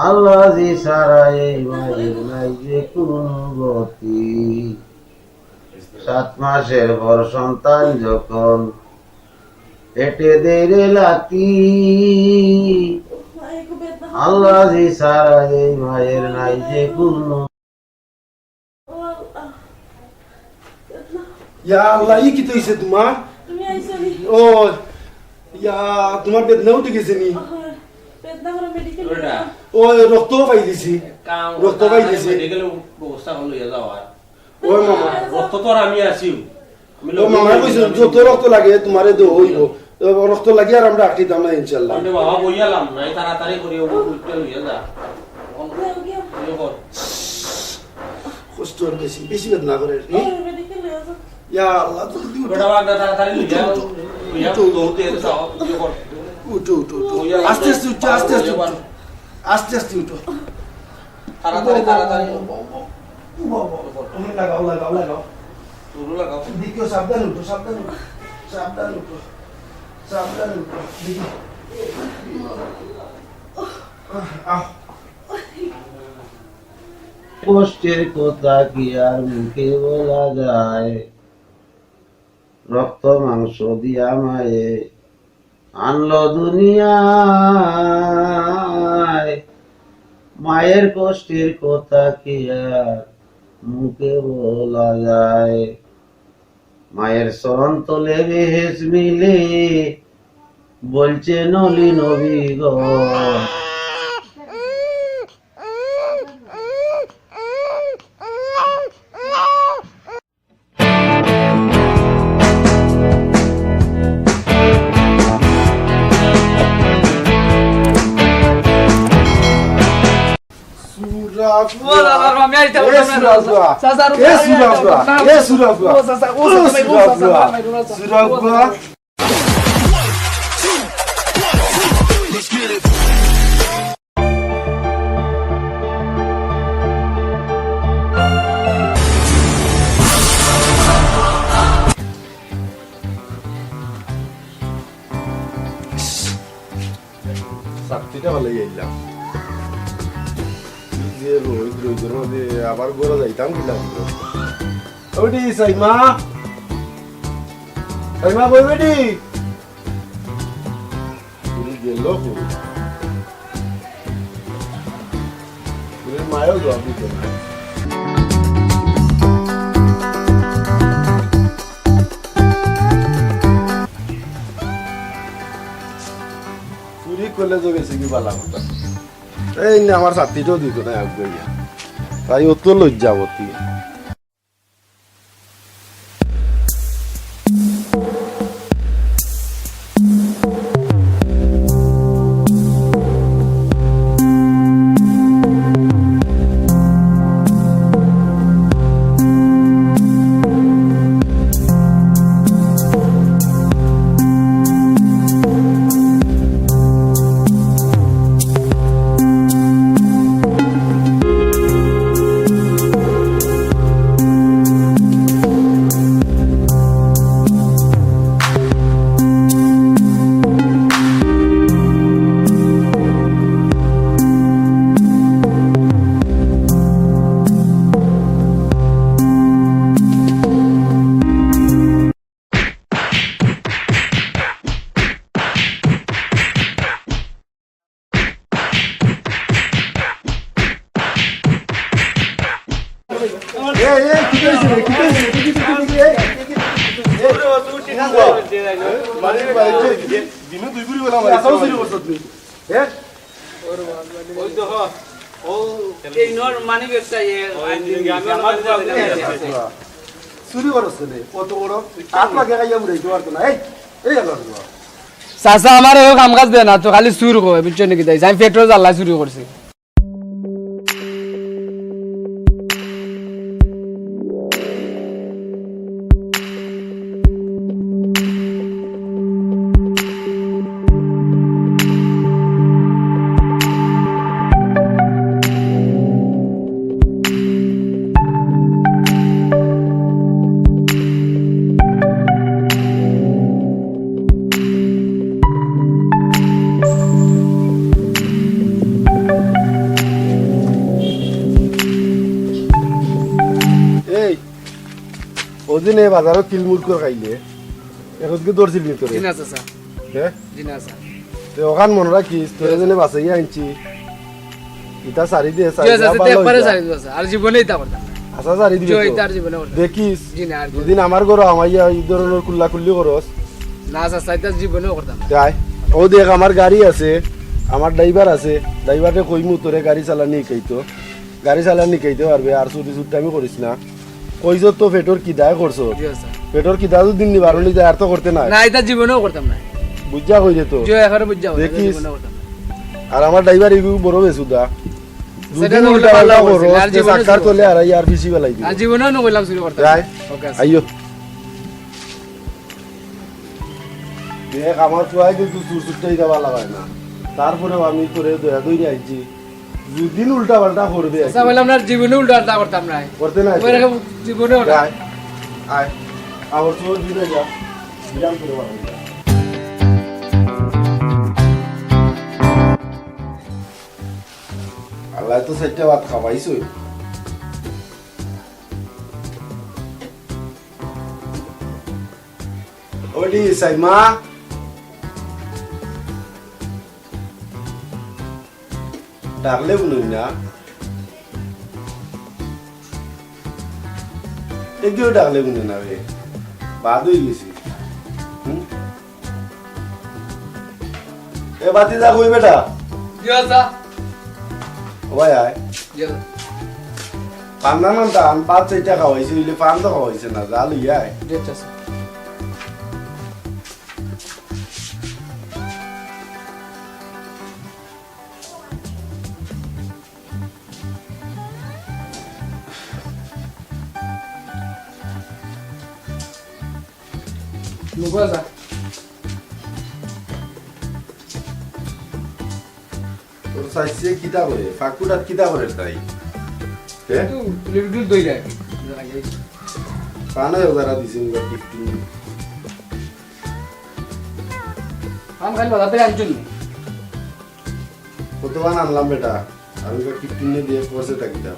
আল্লাহ যে সারা এই মায়ের নাই যে কোনো গতি। সাত মাসের পর সন্তান যখন পেটে দেরে লাতি, আল্লাহ যে সারা এই মায়ের নাই যে কোনো। ইয়া আল্লাহ, ই কিতা অইছে তোমার? তুমি আইছো নি? ও, ইয়া, তোমার বেদনা উঠি গেছে নি? অয়, বেদনা করে মেডিকেল নিয়ে যাও। ও, রক্ত পাই দিছি। কাম রক্ত পাই দিছি। মেডিকেল ব্যবস্থা করে লইয়া যাও আর। ওই মামা। রক্ত তো আর আমি আছি। ও মামা কইছে, যত রক্ত লাগে তোমারে দেওয়া অইবো। রক্ত লাগি আর আমরা আটকিতাম না ইনশাআল্লাহ। আরে বাবা, বইয়ালাম না, এই তাড়াতাড়ি করি ও উঠতে লইয়া যা। এখন ইয়ে কর। কষ্ট আর বেশি, বেশি বেদনা করে। হুম? ইয়া আল্লাহ, জলদি উঠো। বেটা বাগদা, তাড়াতাড়ি লইয়া, উঠো, উঠো। লইয়া উঠো। দৌড় দিয়ে যাও, ইয়ে কর। উঠো, উঠো, উঠো। বইয়ালাম আস্তে আস্তে উঠো, আস্তে আস্তে বইয়ালাম। উঠো। আস্তে আস্তে উঠো। তাড়াতাড়ি, তাড়াতাড়ি। বাবা, বাবা, বাবা। ও বাবা, তুমি লাগাও, লাগাও, লাগাও। তুলো লাগাও। দেখিও, সাবধান উঠো, সাবধান উঠো, সাবধান উঠো, সাবধান উঠো। দেখি। আহ, আহ। কষ্টের কথা কি আর মুখে বলা যায়? রক্ত মাংস দিয়া মায়ে আনলো দুনিয়ায়, মায়ের কষ্টের কথা কি আর মুখে বলা যায়? মায়ের চরণ তলে বেহেশ মিলে, বলছে নলি নবীগণ। সুরাফুয়া। ও দাদা, আমি আইতে এ পারতাম না। সুরাফুয়া। চাচা, এ সুরাফুয়া। এ সুরাফুয়া। ও চাচা, ও ও চাচা, ও চাচা, সুরাফুয়া। ও চাচা। সুরাফুয়া। ভালাই আইলাম। যে রইদ, রইদর মাঝে আবার ঘরো যাইতাম কিলা? ওডি সাইমা, সাইমা কই বেটি? ফুরি গেল কই? ফুরির মায়ও জবাব দিত না। ফুরি কলেজো গেছে কি বালা কথা। এই নে আমার ছাত্তিটাও দিত না আগুয়াইয়া। তাই অত লজ্জাবতী। এই, এই, কি হইছে রে? কি হইছে রে? কি, কি, কি, কি, কি, এই, এই, এই, এই, মারি, মারি, এই, বিনু দুই গুলি বলা মারি। আসাও চুরি করছত নি? হ্যাঁ? ওই তো হ। ও, এই নর মানি ব্যাগটা, এ, আনছি। চুরি করছ নি? কত বড়? আত লাগে খাইয়া উড়াইতে পারতো না। এই, এই গেল। চাচা, আমার এও কাম কাজ দেয় না তো, খালি চুর কয়, বুঝছো নি কিতা? আমি পেট্রোল জ্বালা চুরি করছি। এই, ওদিন এই বাজারো তিলমুড় করে খাইলে, এখন কি দৌড়ছিল নি তোরে? জি না, চাচা। হ্যাঁ? জি না, স্যার। তে ওখান মনে রাখিস, তোরে যেন বাঁচাইয়া আনছি। ইটা সারি দে, সারি দে, ভালো একবারে হইতা। সারি দে, স্যার। আর জীবনে ইটা করতাম না। আচ্ছা, সারি দিবি জি, তো? ইটা আর জীবনে করতাম না। দেখিস, জি না, আর দুদিন আমার ঘরো আমাইয়া এই ধরনের কুল্লাকুল্লি করস। না, স্যার, ইটা জীবনেও করতাম না। যাই। ও দেখ, আমার গাড়ি আছে, আমার ড্রাইভার আছে, ড্রাইভারে কইমু তোরে গাড়ি চালানি শিখাইতো। গাড়ি চালানি শিখাইতে পারবে, আর চুরি চুরটা আমি করিস না। কইছো তো পেটর কিদায় করছো। জি, স্যার। পেটর কিদা দুদিন নিবার হলে যে আর তো করতে নাই। না, ইটা জীবনেও করতাম না। বুঝা কইরে তো। জি, এখনো বুঝা কইরে, দেখিস। জীবনেও করতাম না। আর আমার ড্রাইভার এগু বড় বেসুদা। সেটা দুদিন তো উল্টা পাল্টা ভালো করো, করছে, আর যে জীবনে চাকার চলবো। তলে আর এই আর বেশি বেলাই দিব। আর জীবনেও না কইলাম চুরি করতাম। যাই। ওকে, স্যার। আইও। দেখ, আমার চুয়াই কিন্তু চুর চুরটা ইটা ভালা হয় না। তারপরেও আমি তোরে দয়া দই আইছি। দুদিন উল্টা পাল্টা করবে। আচ্ছা, বললাম না, জীবনে উল্টা পাল্টা করতাম না। করতে না। ওই রকম জীবনে ওটা। আয়, আয়। আমার চুল দিলে যা। বিরাম করে বাড়াই যা। আল্লাহ তো চাইরটা ভাত খাওয়াইছই। ওডি, সাইমা। ডাকলে হুনইন না। এগিয়েও ডাকলে হুনে না রে। বাদ হয়ে গেছি। হুম? এ বাতি যা কই বেটা? জি, আচ্ছা। ও ভাই আয়। জি, আচ্ছা। পান্না না তা, আমি পাঁচ চারটা খাওয়াইছি, হইলে পান তো খাওয়াইছে না, যা লইয়া আয়। জি, আচ্ছা, আচ্ছা। নুবা যা। তোর সাইসে কিতা করে? ফাকুটাত কিতা করে তাই? হে? একটু লিবিটুল দই লাগে। পানায় ওজারা দিছে, ওরা ফিফটিন। আম খালি বাজার থেকে আনছুন নি? কতবার আনলাম বেটা, আমি তো কিট্টুনে দিয়ে করছে টাকিটা।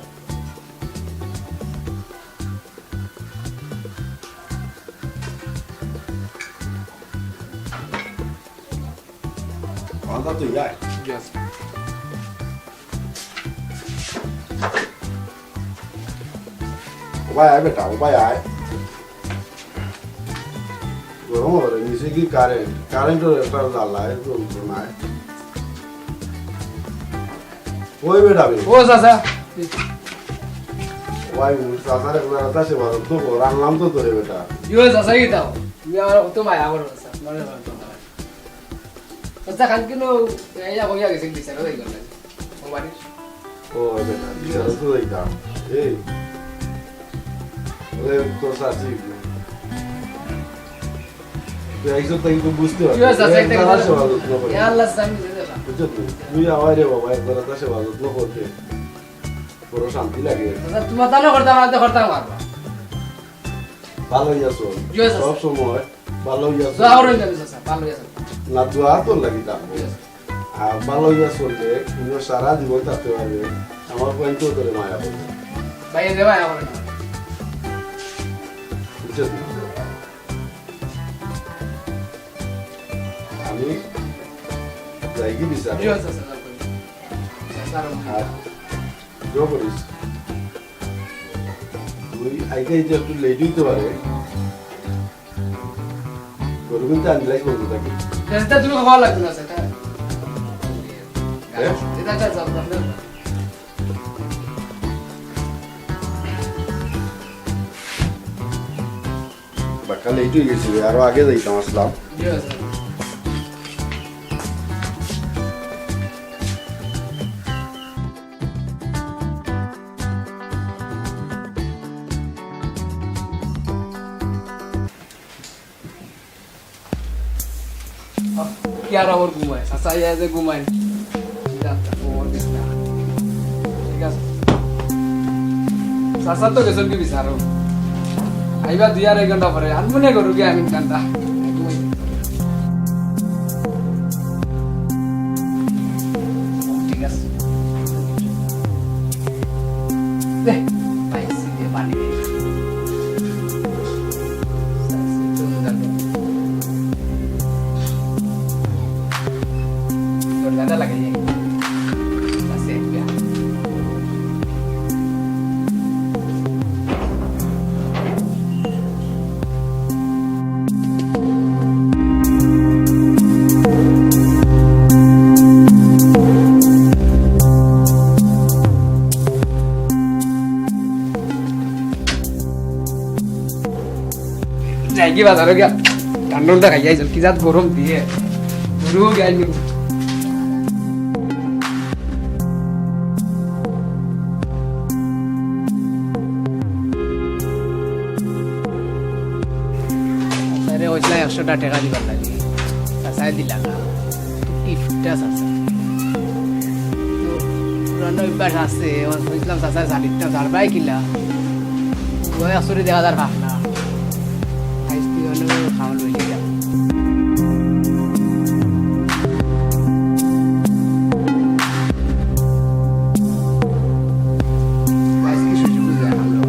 আমার তো ইয়ার। ও ভাই, আয় বেটা, ও ভাই, আয়। গরম হবে রে, নিচে কি কারেন্ট? কারেন্টর একটা জ্বালা, এ তো নাই। ওই বেটা বে। ও চাচা। ভাই, চাচার একবার আছে, সেবা যত্ন কর, আনলাম তো তোরে বেটা। ইয়ো চাচা, কি দাও? তুমি আমার অত মায়া করো চাচা, মনে করো তো আমার। চাচা, খান কিনো এই যা হইয়া গেছে, বিচার হয়ে গেল। ও বাড়ি। ও বেটা, বিচার তো দেখতাম। এই, ওরে তো চাচি। তুই একজন তাই তো বুঝতে পারবি। ঠিক আছে, আচ্ছা, এই একটা তারা কথা সেবা যত্ন করে। ইয়া আল্লাহ, আমি বুঝে দিলাম। বুঝছো তো? তুই আমার রে বাবা, একবার তার সেবা যত্ন করতে বড় শান্তি লাগে। আচ্ছা, তোমার দানো করতাম, আর তো করতাম পারবা। ভালো হইয়া চল। জি, আচ্ছা। সব সময় ভালো হইয়া চল। দোয়া করুন জানি, আচ্ছা, ভালো হইয়া চল। না, দোয়া তোর লাগি থাকবো। জি, আচ্ছা। আর ভালো হইয়া চললে, তুইও সারা জীবন থাকতে পারবে। আমার পয়েন্ট তো তোরে মায়া করবে। ভাই, এনে মায়া করবে। বুঝছো তো? আমি যাই কি বিচার? জি, আচ্ছা, আচ্ছা, আচ্ছা। আচ্ছা, আচ্ছা। আর দোয়া করিস। তুই আইতে আইতে একটু লেট হইতে পারে। গরু কিন্তু আনলাই বলতে থাকি। এটা তুমি খাওয়া লাগবে না, সেটা। হ্যাঁ? এটা একটা জানতাম না। বাক্কা লেট হয়ে গেছে, আরো আগে যাইতাম আসলাম। জি, স্যার। কি আর আমার ঘুমায়? চাচা ইয়া যে ঘুমায়। ঠিক আছে। চাচা তো গেছেন কি বিচারো? আইবা দুই আড়াই ঘন্টা পরে। আর মনে করো কি আমি কান্দা। ঠিক আছে। দে, পাইছি, দে, পানি দে। দরজাটা লাগাই যাই। আছে, বিয়া। যাই কি বাজারো গিয়া ঠান্ডা উল্টা খাইয়া আইছল, কি জাত গরম দিয়ে। গরু গিয়া আইনি। আরে, ওইসলা একশোটা টেকা দিবার লাগি। চাচায় দিলা না। কিপটা চাচা। তো পুরানো অভ্যাস আছে, আমার কইছিলাম চাচার শাড়িটা ঝাড়বাই কিলা। ওই আসলে দেখা যার ভাবনা। আইস তুই অন্য খাওয়ান লইলি যা। আইস কি সুযোগ বুঝে আনলো।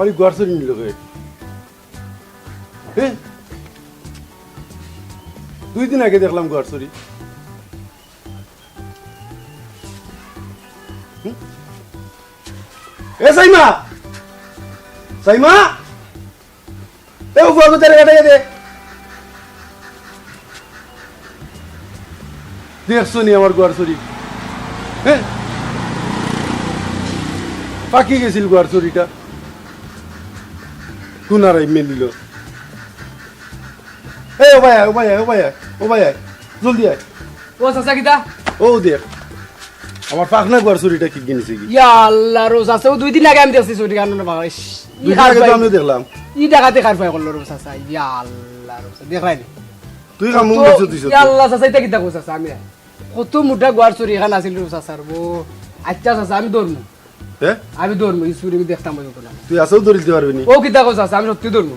আরে, গুয়ার চুরি নিল কে? হে? দুই দিন আগে দেখলাম গুয়ার চুরি। হুম? এ সাইমা! সাইমা! এ, ও ফুয়াগো, তারে কাটাইয়া দে। দেখছো নি আমার গুয়ার চুরি? হে? পাকি গেছিল গুয়ার চুরিটা। কোন আর আইমে নিল? এ, ও ভাই আয়, ও ভাই আয়, ও ভাই আয়, ও ভাই আয়। জলদি আয়। ও চাচা, কিতা? ও দেখ। আমার ফাখনা গুয়ার চুরিটা কিগিয়ে নিছে গি? ইয়া আল্লাহ রো চাচা, ও দুই দিন আগে আমি দেখছি চুরি কারণে বাবা। ইস, ই দুই দিন আগে তো আমিও দেখলাম। ই ডাকাতি কার ফাই করলো রো চাচা? ইয়া আল্লাহ রো চাচা, দেখলাই নি? তুই কামুম তো, বলছো তুই ইয়া সত্যি। আল্লাহ চাচা, ইটা কিতা কও চাচা? আমি কত মোটা গুয়ার চুরি এখান আছিল রো চাচার বো। আচ্ছা চাচা, আমি ধরমু। হে? আমি ধরমু, ই চুরি আমি দেখতাম অইবো না। তুই আছাও ধরিতে পারবি নি? ও কিতা কও চাচা, আমি সত্যি ধরমু।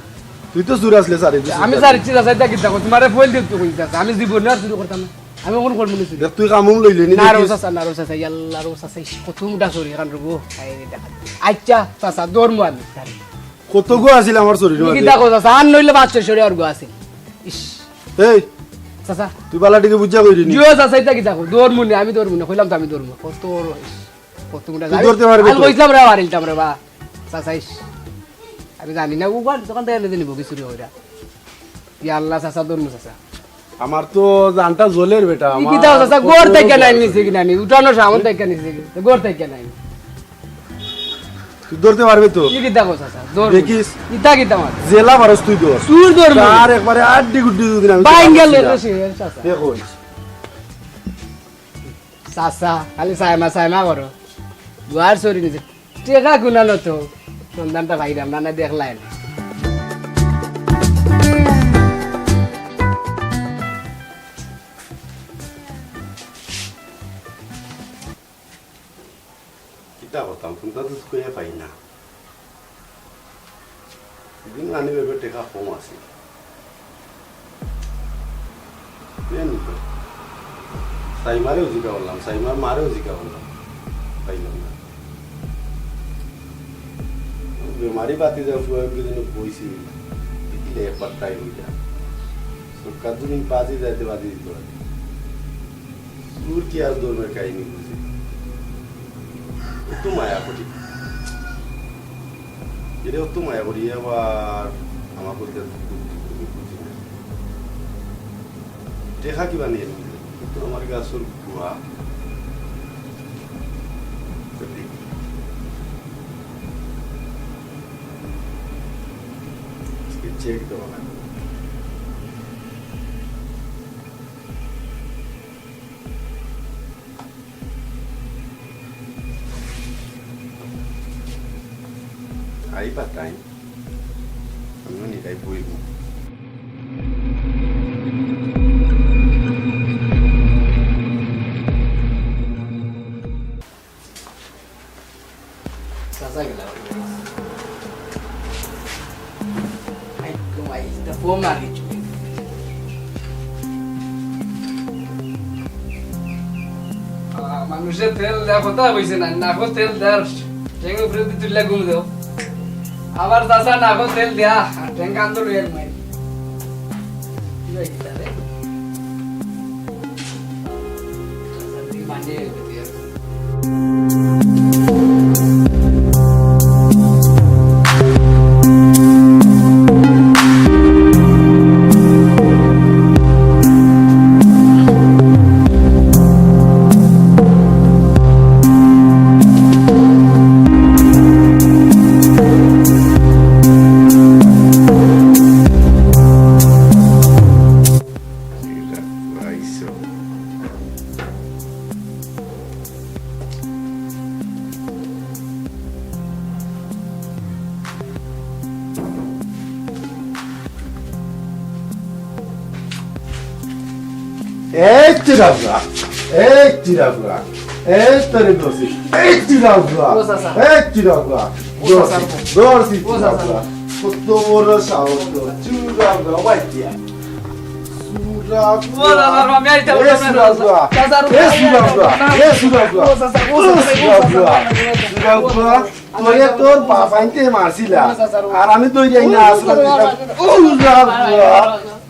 তুই তো চুর আছলে সারি দিছিস আমি তারে। সারি দিছি চাচা, ইটা কিতা কও? তোমারে ফইল দিতে কই চাচা, আমি জীবনে আর চুরি করতাম না। আমি অখন করমু নি চুরি। দেখ, তুই কামুম লইলে নি না রো দেখিস। চাচা, না রো চাচা, ইয়াল্লা রো চাচা, ইস, কত মোটা চুরি এখান রো। এই দেখা। আচ্ছা চাচা, ধরমু আমি। কত গো আছিল আমার চুরির মাঝে? কিতা কও চাচা, আর নইলে পাঁচশো ছয়শো আর গো আছিল। ইস। এই, চাচা। তুই বালাটিকে বুঝা কইলি নি? জিও চাচা, ইটা কিতা কও? ধরমু নি, আমি ধরমু না, কইলাম তো আমি ধরমু। কত বড় ইস। কত মোটা তুই ধরতে পারবি আমি তো? কইছিলাম রে, পারিলতাম রে বা। চাচা, ইস। আমি জানি না, ও কোন দোকান থেকে এনে নিব কি চুরি কইরা। ইয়া আল্লাহ, চাচা, ধরমু, চাচা। আমার তো জানটা জ্বলের বেটা, ই আমার কিতা চাচা, কত ঘর বড় থেকে নাই গর্ব। নিছে কি না নি? উঠানোর সামান থেকে নিছে কি? তো ঘর থেকে নাই। তুই ধরতে পারবি তো? ই কিতা কও চাচা? ধর। দেখিস। ইটা কিতা মাত? জেলা ভারস তুই ধর। চুর ধরমু। তার একবারে আড্ডি গুড্ডি যদি আমি বাইঙ্গাল চাচা। দেখো। চাচা, খালি সাইমা সাইমা করো। গুয়ার চুরি নিছে। টেকা গুনানো তো। সন্ধানটা পাইরাম না, না দেখলাম। কিতা করতাম, কোনটা তো কইয়া পাই না। দিন আনি বেবে টেকা কম আছে। কেন? সাইমারেও জিকা করলাম, সাইমার মারেও জিকা করলাম, পাইলাম না। বেমারি বাতি যাও, ফুয়া একটু যেন বইছি, দেখিলে একবার ট্রাই হইয়া। সরকার দুদিন বাজি যাইতে বাজি দিতে পারে। চুর কি আর ধর্মের কাহিনী বুঝি? অত মায়া করি। এরে অত মায়া করি, আবার আমার বলতে বুঝি না। দেখা কিবা নিয়ে নিলে। তো আমার গাছর গুয়া। আজকে চেক দেওয়া লাগবে। আই পাতাই, আমি নিতাই বইব। চাচা গেলা। আই, ঘুমাই, ইটা ফোন মারি চুই। আহ, মানুষে তেল দেয়া কথা কইছে না, নাকো তেল দেয়ার ঠেঙ্গা উপরে দি তুললে ঘুম দেও। আবার চাচা নাকো তেল দেয়া, আর ঠেঙ্গা আন্দোলন এক মাইল। কি ভাই, কি তারে? এই চিরাফুয়া, এই চিরাফুয়া, এই তোরে ধরছি, এই চিরাফুয়া, ও চাচা। এই চিরাফুয়া, ও চাচা। ধরছি, ধরছি ও চাচা। চিরাফুয়া। কত বড় সাহস তোর, চিরাফুয়া, ওই দিয়া। চিরাফুয়া। ও চাচা, আমি আইতে এ পারবো না। চিরাফুয়া। চাচা, এ চিরাফুয়া, এ চিরাফুয়া। ও চাচা, ও ও চাচা, ও চাচা। চিরাফুয়া। চিরাফুয়া। তোরে তোর বাপ আনতে মারছিলা, আর আমি দৌড়ি আইনা আসলে দিতাম। ও, উজরা বুয়া।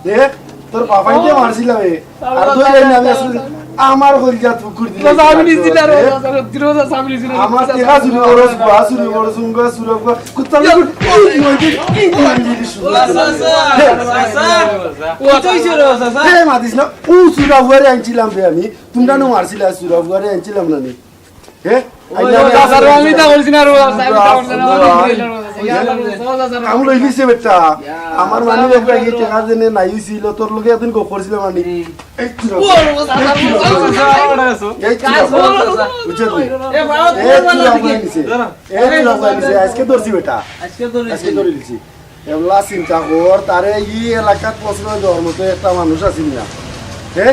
দেখ, তোর বাপ আনতে মারছিলা বে, আর দৌড়ি আইনা আমি আসলে আমার কলজাত ফুকুর দিলে। চাচা, আমি নিছি না রে, চাচা, চাচা, আমি নিছি না। আমার টেকা চুরি করস, বুয়া চুরি করস, উঙ্গা চুরা বুয়া। কুত্তা লোক, এই, এই, এই, এই, এই, এই, এই, এই, এই, এই, মাতিস না, ও চুরা বুয়ারে আনছিলাম বে আমি। তোমরা নো মারছিলা, চুরা বুয়ারে আনছিলাম না নি? হে? ওই, আইনা ওই, আমি চাচা, আসলে আমি তা করছি না রে, চাচা, আমি তা করছি না, আমি তা করছি না, চাচা, ইয়া, চাচা, চাচা, চাচা। কাম লইলিছে বেটা। ইয়া, আমার চাচা, মানি ব্যাগটা কি চাচা। টেকা দেনে নাই হইছিল, তোর লগে এদিন গপ করছিলাম আমি। হুম। এই চুরা ও, বুয়া। চাচা, এই চুরা বুয়া। চাচা, চাচা, এই চুরা বুয়া। চাচা। বুঝছো তুই? এ, বাবা, এই তোমার চুরা বাবা বুয়া দেখি। নিছে। এই চুরা বুয়া নিছে। আজকে ধরছি বেটা। আজকে ধরছি। আজকে ধরে দিছি। এবলা চিন্তা কর, তারে ই এলাকাত প্রশ্রয় দেওয়ার মতো একটা মানুষ আছিল না। হে?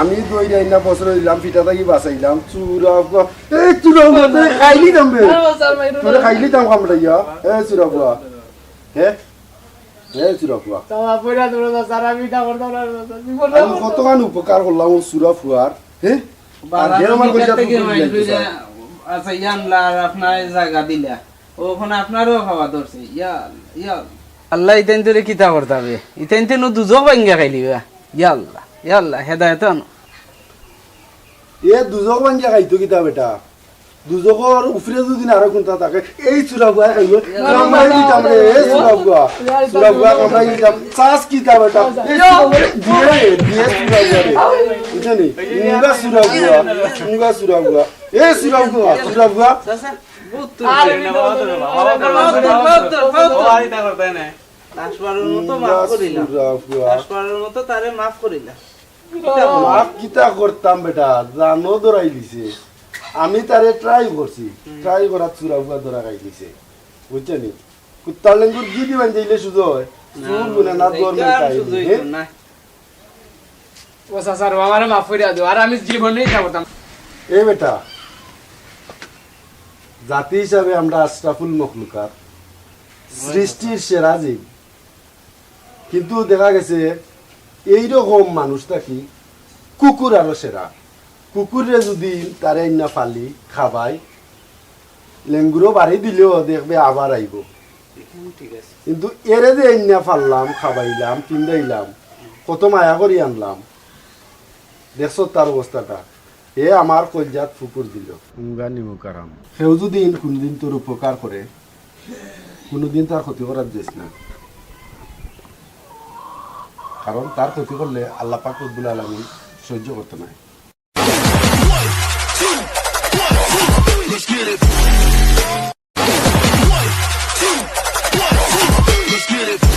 আমি দৌড়াই না প্রশ্রয় দিলাম, পিটা থাকি বাঁচাইলাম। চুরা বুয়া, এই চুরা বুয়া, তোরে খাইলিতাম বে। আরে, স্যার, ভাই, তোরে খাইলিতাম কামড়াইয়া। এ চুরা বুয়া। হে? এ চুরা বুয়া। চাচা, পয়লা তোমরা, চাচা, আমি ইটা করতাম না, চাচা, জীবনে আমি করতাম না। কতখান উপকার করলাম ও চুরা বুয়ার। হে? আর বাজার হে আমার ভিতর কইছে থেকে তুই মাইর দিলাইতে কইরা, চাস। আচ্ছা, ইয়ানলা আর আপনার জাগা দিলা। ও, ওখানে আপনারও খাওয়া ধরছে। ইয়া আল্লাহ, ইয়া আল্লাহ। আল্লাহ, ইতাইন তোরে কিতা করতা বে? ইতাইন তো নু দুজখ ভাঙ্গা খাইলিবা। ইয়া আল্লাহ, ইয়া আল্লাহ, হেদায়েত আনো। এ দুজখ ভাঙ্গা খাইতো কিতা বেটা? দুজখর উপরে যদি আরো কোনটা থাকে, এই চুরা বুয়া খাইবো। ইয়া আল্লাহ। কামড়াই দিতাম রে, এই চুরা বুয়া। চুরা বুয়া কামড়াই দিতাম। চাস কিতা বেটা? এই চুরা বুয়া, দিয়ে, দিয়ে চুরা বুয়া রে। বুঝছো নি? মুঙ্গা চুরা বুয়া, মুঙ্গা চুরা বুয়া। এ চুরা বুয়া, চুরা বুয়া। চাচা, বহুত তো আরে, হইছে। বাবা, বাবা, বাবা, বাবা, বাবা, বাবা, বাবা, বাবা। ও, আর ইটা করতে নাই। লাশ বারোর মতো মাফ করিলাম। চুরা ফুয়া। লাশ বারোর মতো তারে মাফ করিলাম। কিতা করবো? মাফ কিতা করতাম বেটা, জানো ধরাই দিছে। আমি তারে ট্রাই করছি, হুম। ট্রাই করার চুরা ফুয়া ধরা খাই দিছে। বুঝছো নি? কুত্তার লেঙ্গুর গিদি বান্ধে ইলে সুজা অয়। না, চুল গুনে না, এটা দর আর মেটাই সুজা দিলে। অইতো না। ও চাচা রে, আমারে মাফ করিয়া দেও, আর আমি জীবনে ইটা করতাম। এ বেটা, জাতি হিসাবে আমরা আশরাফুল মখলুকাত, সৃষ্টির সেরা জীব। কিন্তু দেখা গেছে এইরকম মানুষ থাকি কুকুর আরো সেরা। কুকুররে যদি তারে আইন্না ফালি, খাবাই, লেঙ্গুরও বাড়ি দিলেও দেখবে আবার আইবো। এখানে ঠিক আছে। কিন্তু এরে যে আইন্না ফাললাম, খাবাইলাম, পিন্দাইলাম, কত মায়া করি আনলাম, দেখছো তার অবস্থাটা? হে আমার কলজাত ফুকুর দিল। মুঙ্গা নিমুকারাম। কেউ যদি কোনোদিন তোর উপকার করে, কোনোদিন তার ক্ষতি করার যাইস না, কারণ তার ক্ষতি করলে আল্লাহ পাক রব্বুল আলামিন সহ্য করতে নাই।